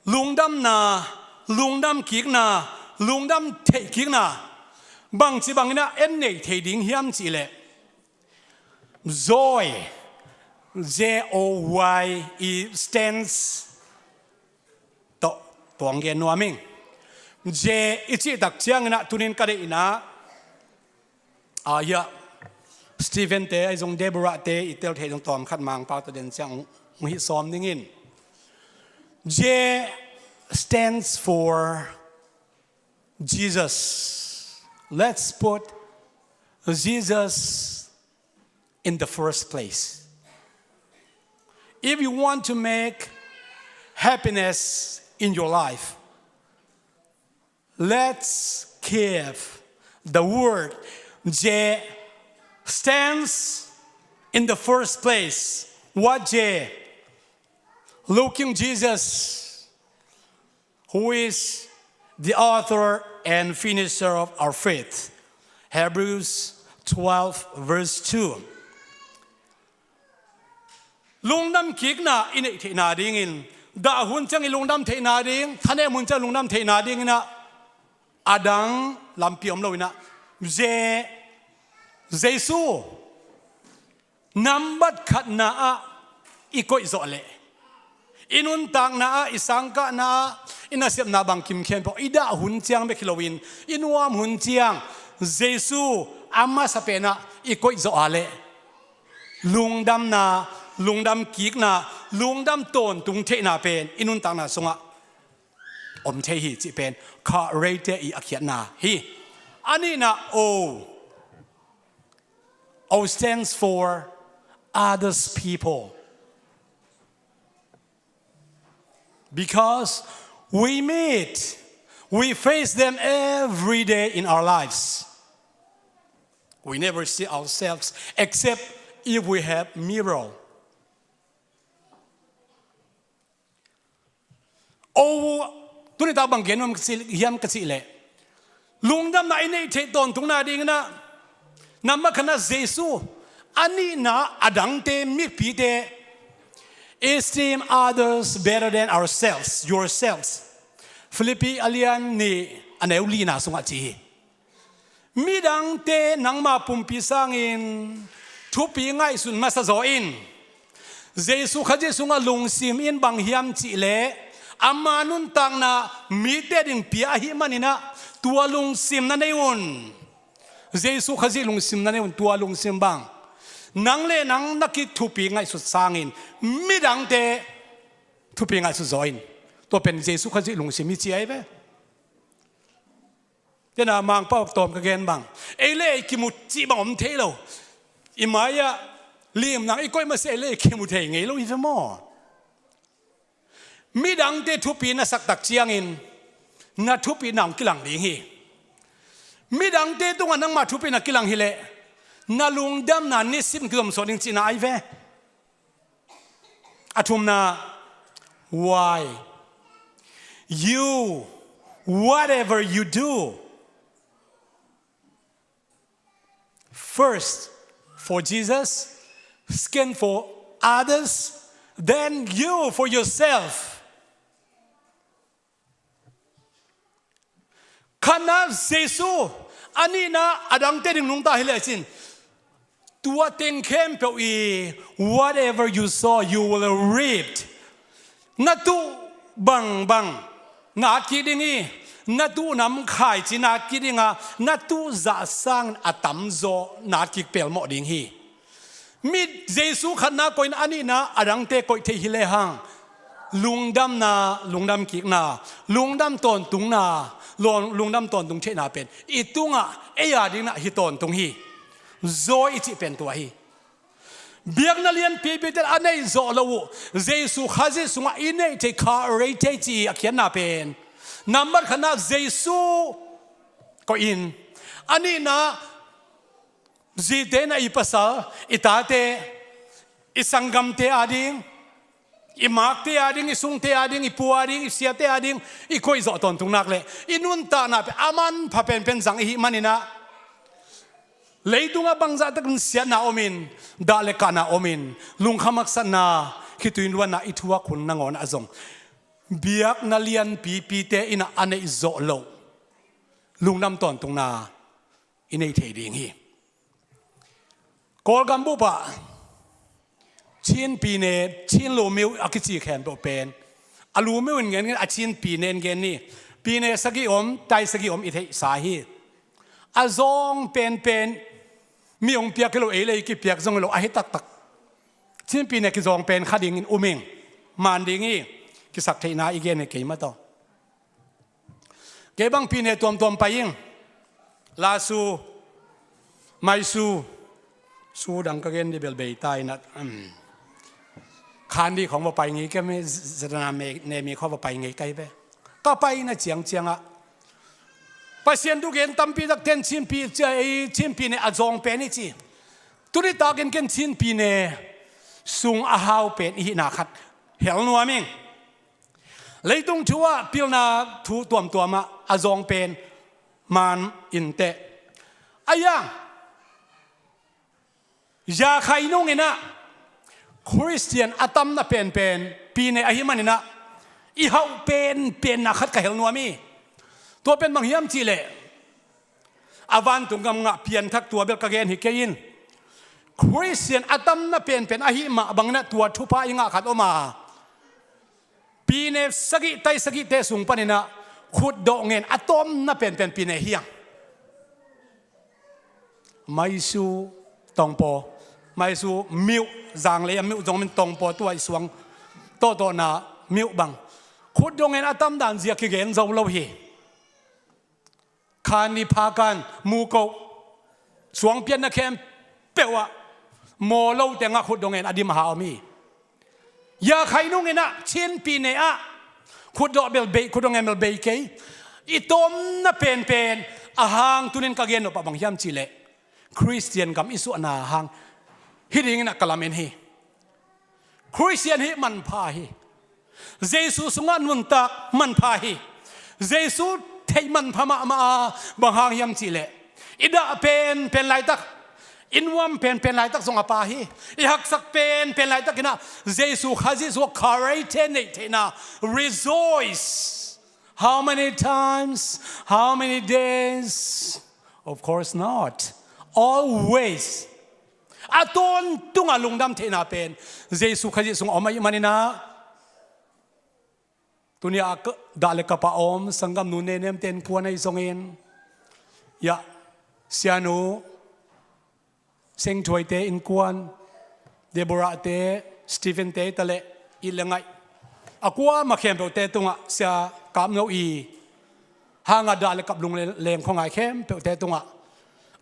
lungdamna, lungdam kikna, lungdam theih kikna bangci bangin ah en nei thei ding hiam cih leh, joy, J O Y E stands, tawh tuang gen nuam ing. J i cih tak ciangin ah tuni in ka deihna ah, a, hiah, Stephen te, ahi zong Deborah te i tel theih zong tawm khat Mangpau tawh den ciang hong hih sawm dingin. J stands for Jesus. Let's put Jesus in the first place. If you want to make happiness in your life, let's give the word J stands in the first place. What J? Looking Jesus, who is the author and finisher of our faith. Hebrews twelve, verse two. Lungdam kikna i neih theihna dingin, dah hun ciang i lungdam theihna ding, thanem hun ciang lungdam theihna dingin ah, a dang lampi om lo in ah, Je-, Jesu nambat khatna ah i koih zawh leh, i nuntakna ah, i sangkahna ah, i nasepna bangkim khempeuh i dah hun ciang bek hi loin, i nuam hun ciang Jesu a masa pen ah i koih zawh a leh, lungdamna, lungdam kikna, lungdam tawntung theihna pen i nuntakna sungah om thei hi cih pen Kha Reite i a khiatna hi. A nihna, O. O stands for others people. Because we meet, we face them every day in our lives. We never see ourselves except if we have mirror. O, tuni tak bang gen nuam ka cih, hiam ka cih leh, lungdamna i neih theih tawntungna dingin ah, nambat khatna Jesu, a nihna a dangte, mipite, esteem others better than ourselves, yourselves. Philippi a lian nih, a neu lina sungah ci hi. Midangte nangma pumpi sangin thupi ngaihsun masa zaw in. Jesu Khazih sungah lungsim in bang hiam cih leh, ama nuntakna mite ding pia ahih manin ah, tua lungsim na nei un. Jesu Khazih lungsim na nei un, tua lungsim bang. Nang le nang na kithupi ngaihsut sangin midangte thupi ngaihsut zaw in. Tua pen Jesu Khazih lungsim hi ci ahi ve. Tena Mangpau tawm ka gen bang, ei le ei kimu cih bang om thei lo. I mai-ah limnang i koih masiah ei le ei kimu thei ngei lo hi ve maw? Midangte thupi na sak tak ciangin na thupina hong kilang ding hi. Midangte tungah nangmah thupina kilang hileh na lungdamna nisim kizomsawh ding cihna ahi ve. A thumna, why? You, whatever you do, first for Jesus, second for others, then you for yourself. Khatna Jesu, a nihna a dangte ding nungta hileh cin, tua teng khempeuh i, whatever you sow, you will reap. Na tuh bangbang na at kik ding hi. Na tuh nam khaici na at kik ding a, na tuh zah sangin a tamzaw na at kik pelmawh ding hi. Mi Jesu khatna koihna a nihna a dangte koih thei hi lehang, lungdamna, lungdam kikna, lungdam tawntungna, lung-, lungdam tawntung theihna pen i tungah ei a dingin ah hi tawntung hi. Zaw i cih pen tua hi. Biakna lianpipi ten a neih zawh loh uh Jesu Khazih sungah i neih thei kha rei thei ci a khiatna pen, nambat khatna Jesu koih in, a nihna zite in ah i pasal, i tate, i sanggamte ading, i makte ading, i sungte ading, i pu ading, i siate ading i koih zawh tawntung nak leh i nuntakna pen a manpha penpen zang i hih manin ah, leitungah bangzah takin siatna omin, dah le kahna omin, lungkham haksatna, khitui luanna i thuak hun nangawn ah zong biakna lianpipite in ah a neih zawh loh lungdam tawntungna i nei thei ding hi. Kawlgam bup ah Chin Pyine, Chin Lumyo a kici khempeuh pen, a Lumyo in gen, a Chin Pyine in gen ni. Pyine sagih om, tai sagih om i theihsa hi. A zawng penpen Mi hong piak hi lo, ei le ei kipiak zong hi lo, ahi taktak. Chinpi ne kizawng pen kha dingin um ing, man ding hi. Kisaktheihna i gen hi kei mah tawh. Kei bang pi ne tuamtuam pai ing. Lasu, Maisu, su dang ka gen di bel bei ta inah, um, Khan di khong va pai ngei kei me, Zadana me, ne mi khong va pai ngei kai ve. Ka paina ciangciangah Pasian thu gen tampi tak ten Chinpi, cia-, ei Chinpi ne a zawng pen i ci. Tuni takin ken Chinpi ne sung a hau pen i hihna khat hel nuam ing. Leitung thu ah pilna thu tuamtuam ah a zawng pen man in teh. A yang, ya khai nung inah Khristian a tamna penpen pi ne ahi man inah i hauh penpenna khat ka hel nuam hi. Tua pen bang hiam cihleh, a vantung gam ngah pianthak tua bel ka gen hi kei in. Khristian a tamna penpen ahi mah bang inah tua thupha i ngah khat om a, pi ne sagih tai sagihte sung pan inah khutdawh ngen a tawmna penpen pi ne hi ang. Maisu, Tongpaw, Maisu miuh, zanglei a miuh zong min Tongpaw tua i suang tawhtawhna miuh bang. Khutdawh ngen a tamdan zia kigen zo lo hi. Khan ni phakan, mukoh, suangpianna khempeuh ah maw lo tengah khutdawh ngen a dim a ha om hi. Ya khai nung inah Chinpi ne ah khutdawh bel bei, khutdawh ngen bel bei kei. I tawmna penpen a hang tunin ka gen nop ah bang hiam cihleh, Khristian gam i suahna hang hi ding inah ka lamen hi. Khristian hih manpha hi. Jesu sungah nuntak manpha hi. Jesu theih manpha mahmah a, bang hang hiam cihleh, i dah penpen laitak, i nuam penpen laitak zong a pha hi. I haksak penpen laitak inah Jesu Khazih sungah charity neih theihna, rejoice. How many times? How many days? Of course not. Always. A tawntunga lungdam theihna pen Jesu Khazih sungah om ahih man inah, tuni a dah le kap a om sanggamnu Nenem te innkuan ahi zongin, ya, Sianu, Sengthuai te innkuan, Deborah te, Stephen te, ta le, i le ngaih, a kuamah khempeuhte tungah, Sia Kap No i hangah dah le kap lung le leng khuangai khempeuhte tungah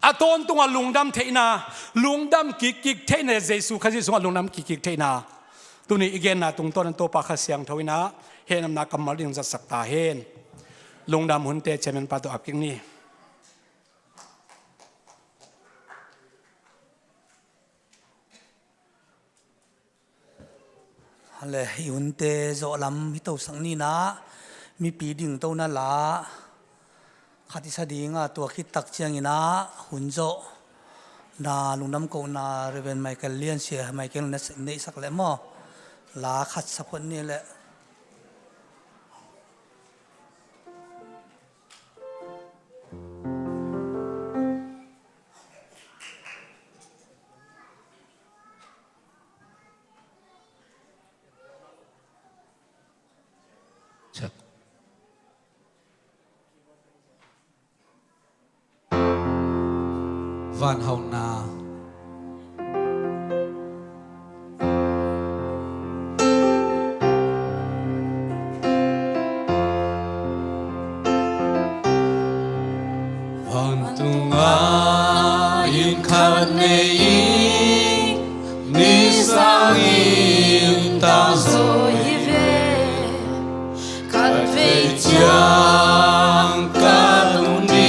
a tawntunga lungdam theihna, lungdam kikkik theihna, Jesu Khazih sungah lungdam kikkik theihna, tuni i genna tungtawn in Topa Kha Siangtho inah hehna kammal ding zatsak ta hen. Lungdam hunte chairman pa tawh ap kik ni. Le i hunte zawhlam hi tosak ni inah, mipi dingtona la khat i sa dinga, tua khit tak ciang inah hun zawhna lungdam kohna Reverend Michael Lian, Sia Michael na neihsak le maw, la khat sa phot ni le. Van hauhna. Vantunga inn khat nei, ni sangin tangzaw hi ve. Khatvei ciang ka tung ding,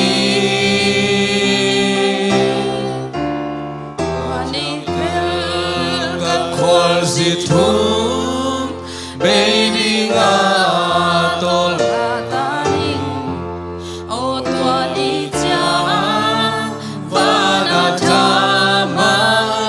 tua ni bel ka khualzin thum bei ding a tawlnga ta ning. Aw tua ni ciang vana thamang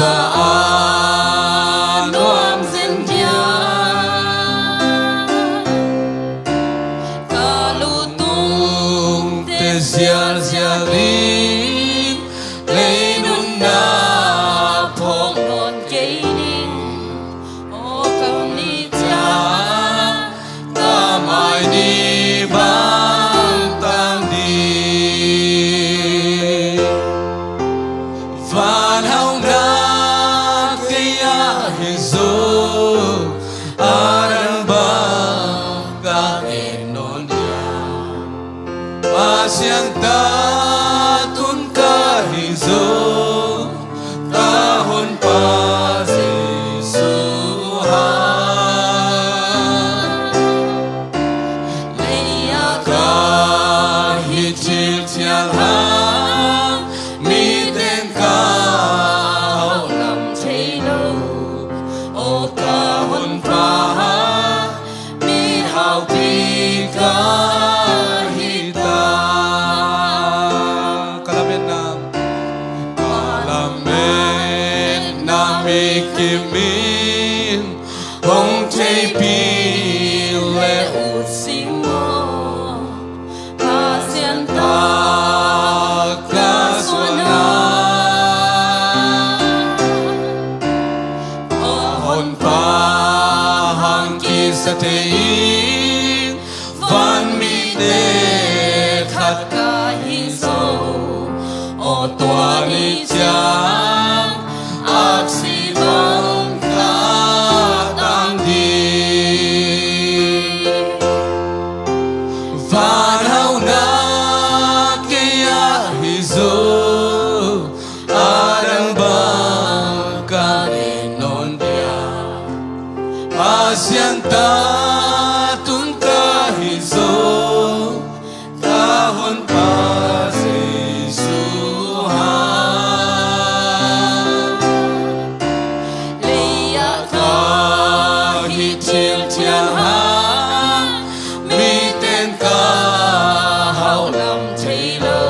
a nuam zen dia, ka lutungte zialzial in lei nunna phawk nawn kei ning. Aw ka ni cia ka mai ni bang tang ding. Van hauhna kei ah hi zo, a dang bang ka gen nawn dia. Pasian ta tun ka hi zo, ka Honpa Jesu ha. Lei ah ka hi thilthial hang, miten ka hauh lam thei lo. Aw ka Honpa, mihaupi ka hi ta. Ka lametna, ka lametna mi kim in hong theihpih leh ut sing maw. Pasian ta ka suanna, aw Honpa hang kisa thei in, vanmite khat ka hi zo. Aw tua ni ciang aksi bang ka tang ding. Van hauhna kei ah hi zo, a dang bang ka gen nawn dia. Pasian ta tun ka hi zo, ka Honpa Jesu ha. Lei ah ka hi thilthial hang, miten ka hauh lam thei lo.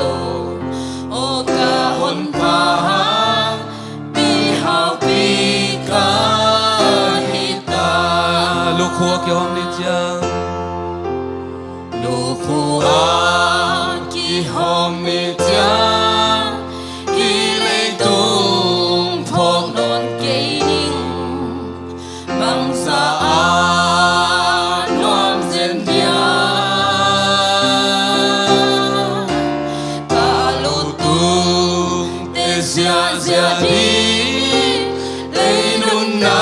Aw ka Honpa, mihaupi ka hi ta. Lukhu a kihong ni ciang, lukhu a kihong ni ciang, hih leitung phawk nawn kei ning. Bangzah a nuam zen dia, ka lutungte ziahziah ding, lei nunna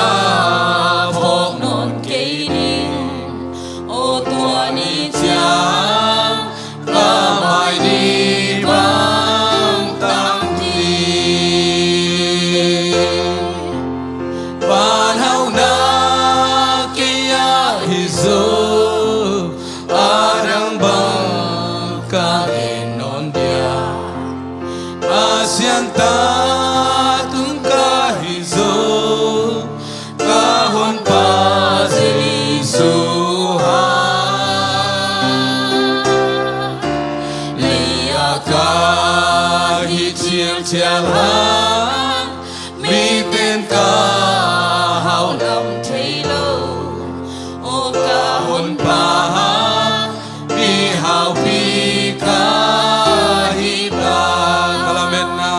phawk nawn kei ning. Aw tua ni ciang ka mai ni bang tang ding. Van hauhna kei ah hi zo, a dang bang ka gen nawn dia. Pasian ta tun ka hi zo, ka Honpa Jesu ha. Lei ah ka hi thilthial hang, miten ka hauh lam thei lo. Aw ka Honpa, mihaupi ka hi ta. Ka lametna,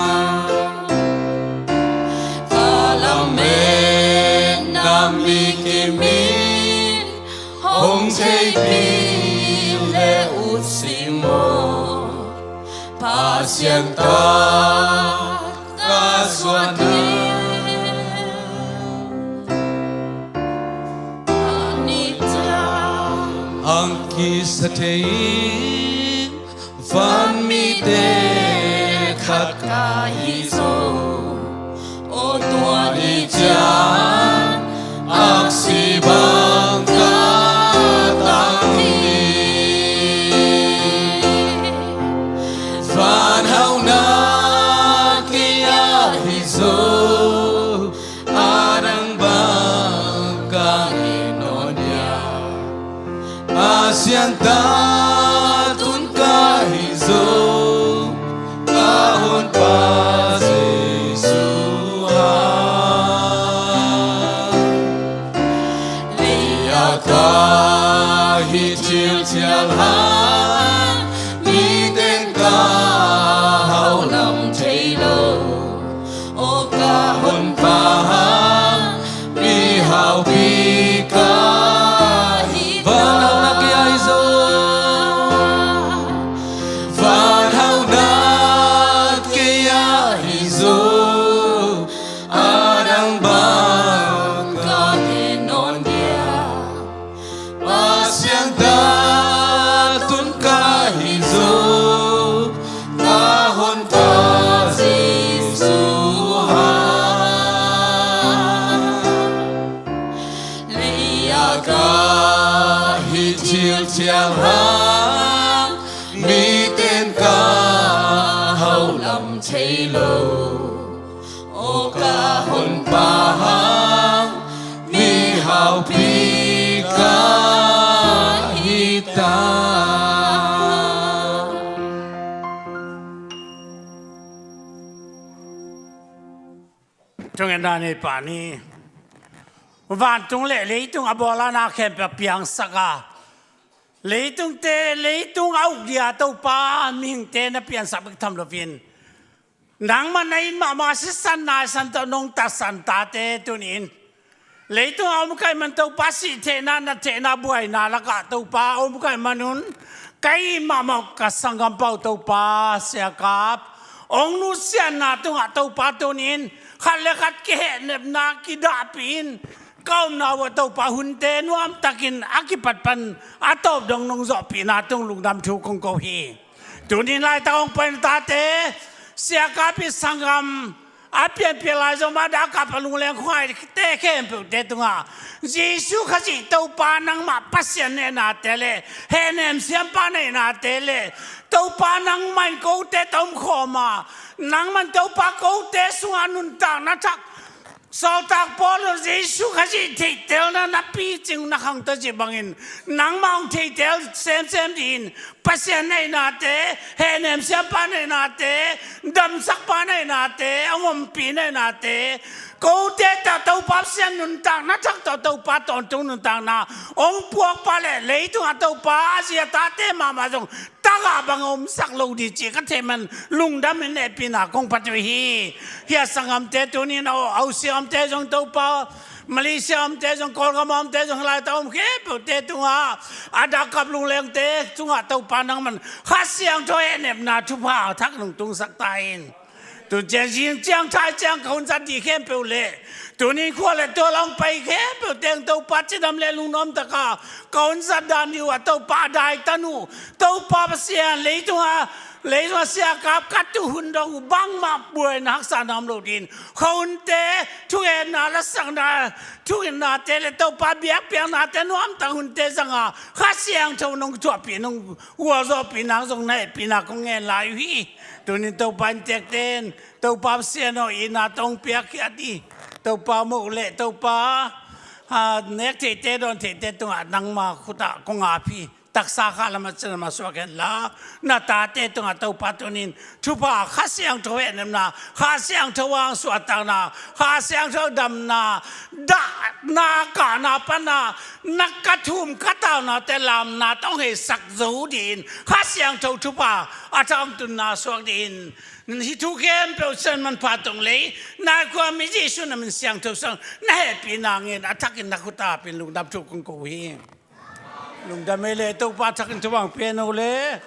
ka lametna mi kim in hong theihpih leh ut sing maw. Pasian ta ka suanna, a ni ciang hong kisa thei in, vanmite khat ka hi zo. Aw tua ni ciang aksi bang ka tang hi. Van hauhna kei ah hi zo, a dang bang ka hi nawn dia. Pasian ta tun ka hi zo, ka Honpa Jesu ha. thei lo, aw ka honpa hang mihaupi ka hi ta. Thungetna nei pah ni. Vantung le leitung a bawl a na khempeuh piangsak a, leitungte, leitung a uk dia Topa mihingte na piansak bek tham loin, nangmah na it mahmah sisan naisan tawh nong tatsan tate tuni-in leitung a om ka hih man Topa, sih theihna, nat theihna, buaina lakah Topa a om ka hih manun ka it mahmah uh ka sanggampa uh Topa Sia Kap hong nusiatna tungah Topa tuni-in khat le khat kihehnepna kidahpih in, ka omna uh ah Topa hunte nuamtakin a kipat pan a tawp dong nong zawhpihna tung lungdam thu kong ko hi. Tuni-in laitak hong paina tate, Sia Kap ii sanggam a pianpih lai zong mah, a dak kap a lungleng khuangaite khempeuhte tungah Jesu Khazih Topa nangmah Pasian nehnate le hehnem siampa nehnate le Topa nangmah in kote tomkhawm a, nangmah in Topa kote sungah nuntakna thak, Sawltak Paul in Jesu Khazih theihtelna na picing na khangto cih bangin nangmah hong theitel semsem dingin Pasian neihnate, hehnem siampa neihnate, damsakpa neihnate, a ngompi neihnate, kote tawh Topa Pasian nuntakna thak tawh Topa tawntung nuntakna hong puakpa le leitungah Topa a zi a tate mahmah zong tagah bang a omsak lo ding cih ka theih man lungdam in hehpihna kong pia uh hi. Hih a sanggamte tuni-in a, a usia omte zong Topa, Malaysia omte zong, Kawlgam omte zong, laitak om khempeuhte tungah, a dak kap lunglengte tungah Topa nangmah in Kha Siangtho hehnepna thupha thak nong tungsak ta in. Tun ciang zing ciang thai ciang ka hun zat ding khempeuh le tuni-in khua le tual a hong pai khempeuh teng Topa cidam le lungnuam taka ka hun zat dan ding uh ah Topa a daitan uh Topa Pasian, leitung a, leitung a Sia Kap ka tuh hun dong uh bangmah buaina haksatna om lo dingin khuahunte, thungetna, lasakna, thungetnate le Topa biakpiaknate nuamtak hunte zanga Kha Siangtho nong thuahpih, nong gualzawhpih nang zong na hehpihna kong ngen lai uh hi. Tuni-in Topa inntekte in Topa Pasian aw, itna tawh hong piakkhia ding Topa moh le Topa, a, nek theite dawn theite tungah nangma khutah kong ap hi. Taksa kha lamah cina mah suak hen la, na tate tungah Topa tuni-in thupha, Kha Siangtho hehnepna, Kha Siangtho a hong suahtakna, Kha Siangtho damna, dahna, kahna pana na ka thum ka taunate lamna tawh hong heisak zo dingin Kha Siangtho thupha a thak hong tunna suak dingin hih thu khempeuh sian manpha tong lei nai khuami Jesu na min siangtho sang na hehpihna ngen a thakin na khut a pin lungdam thu kong ko uh hi. Lungdam ei le Topa thakin thupha hong pia no le.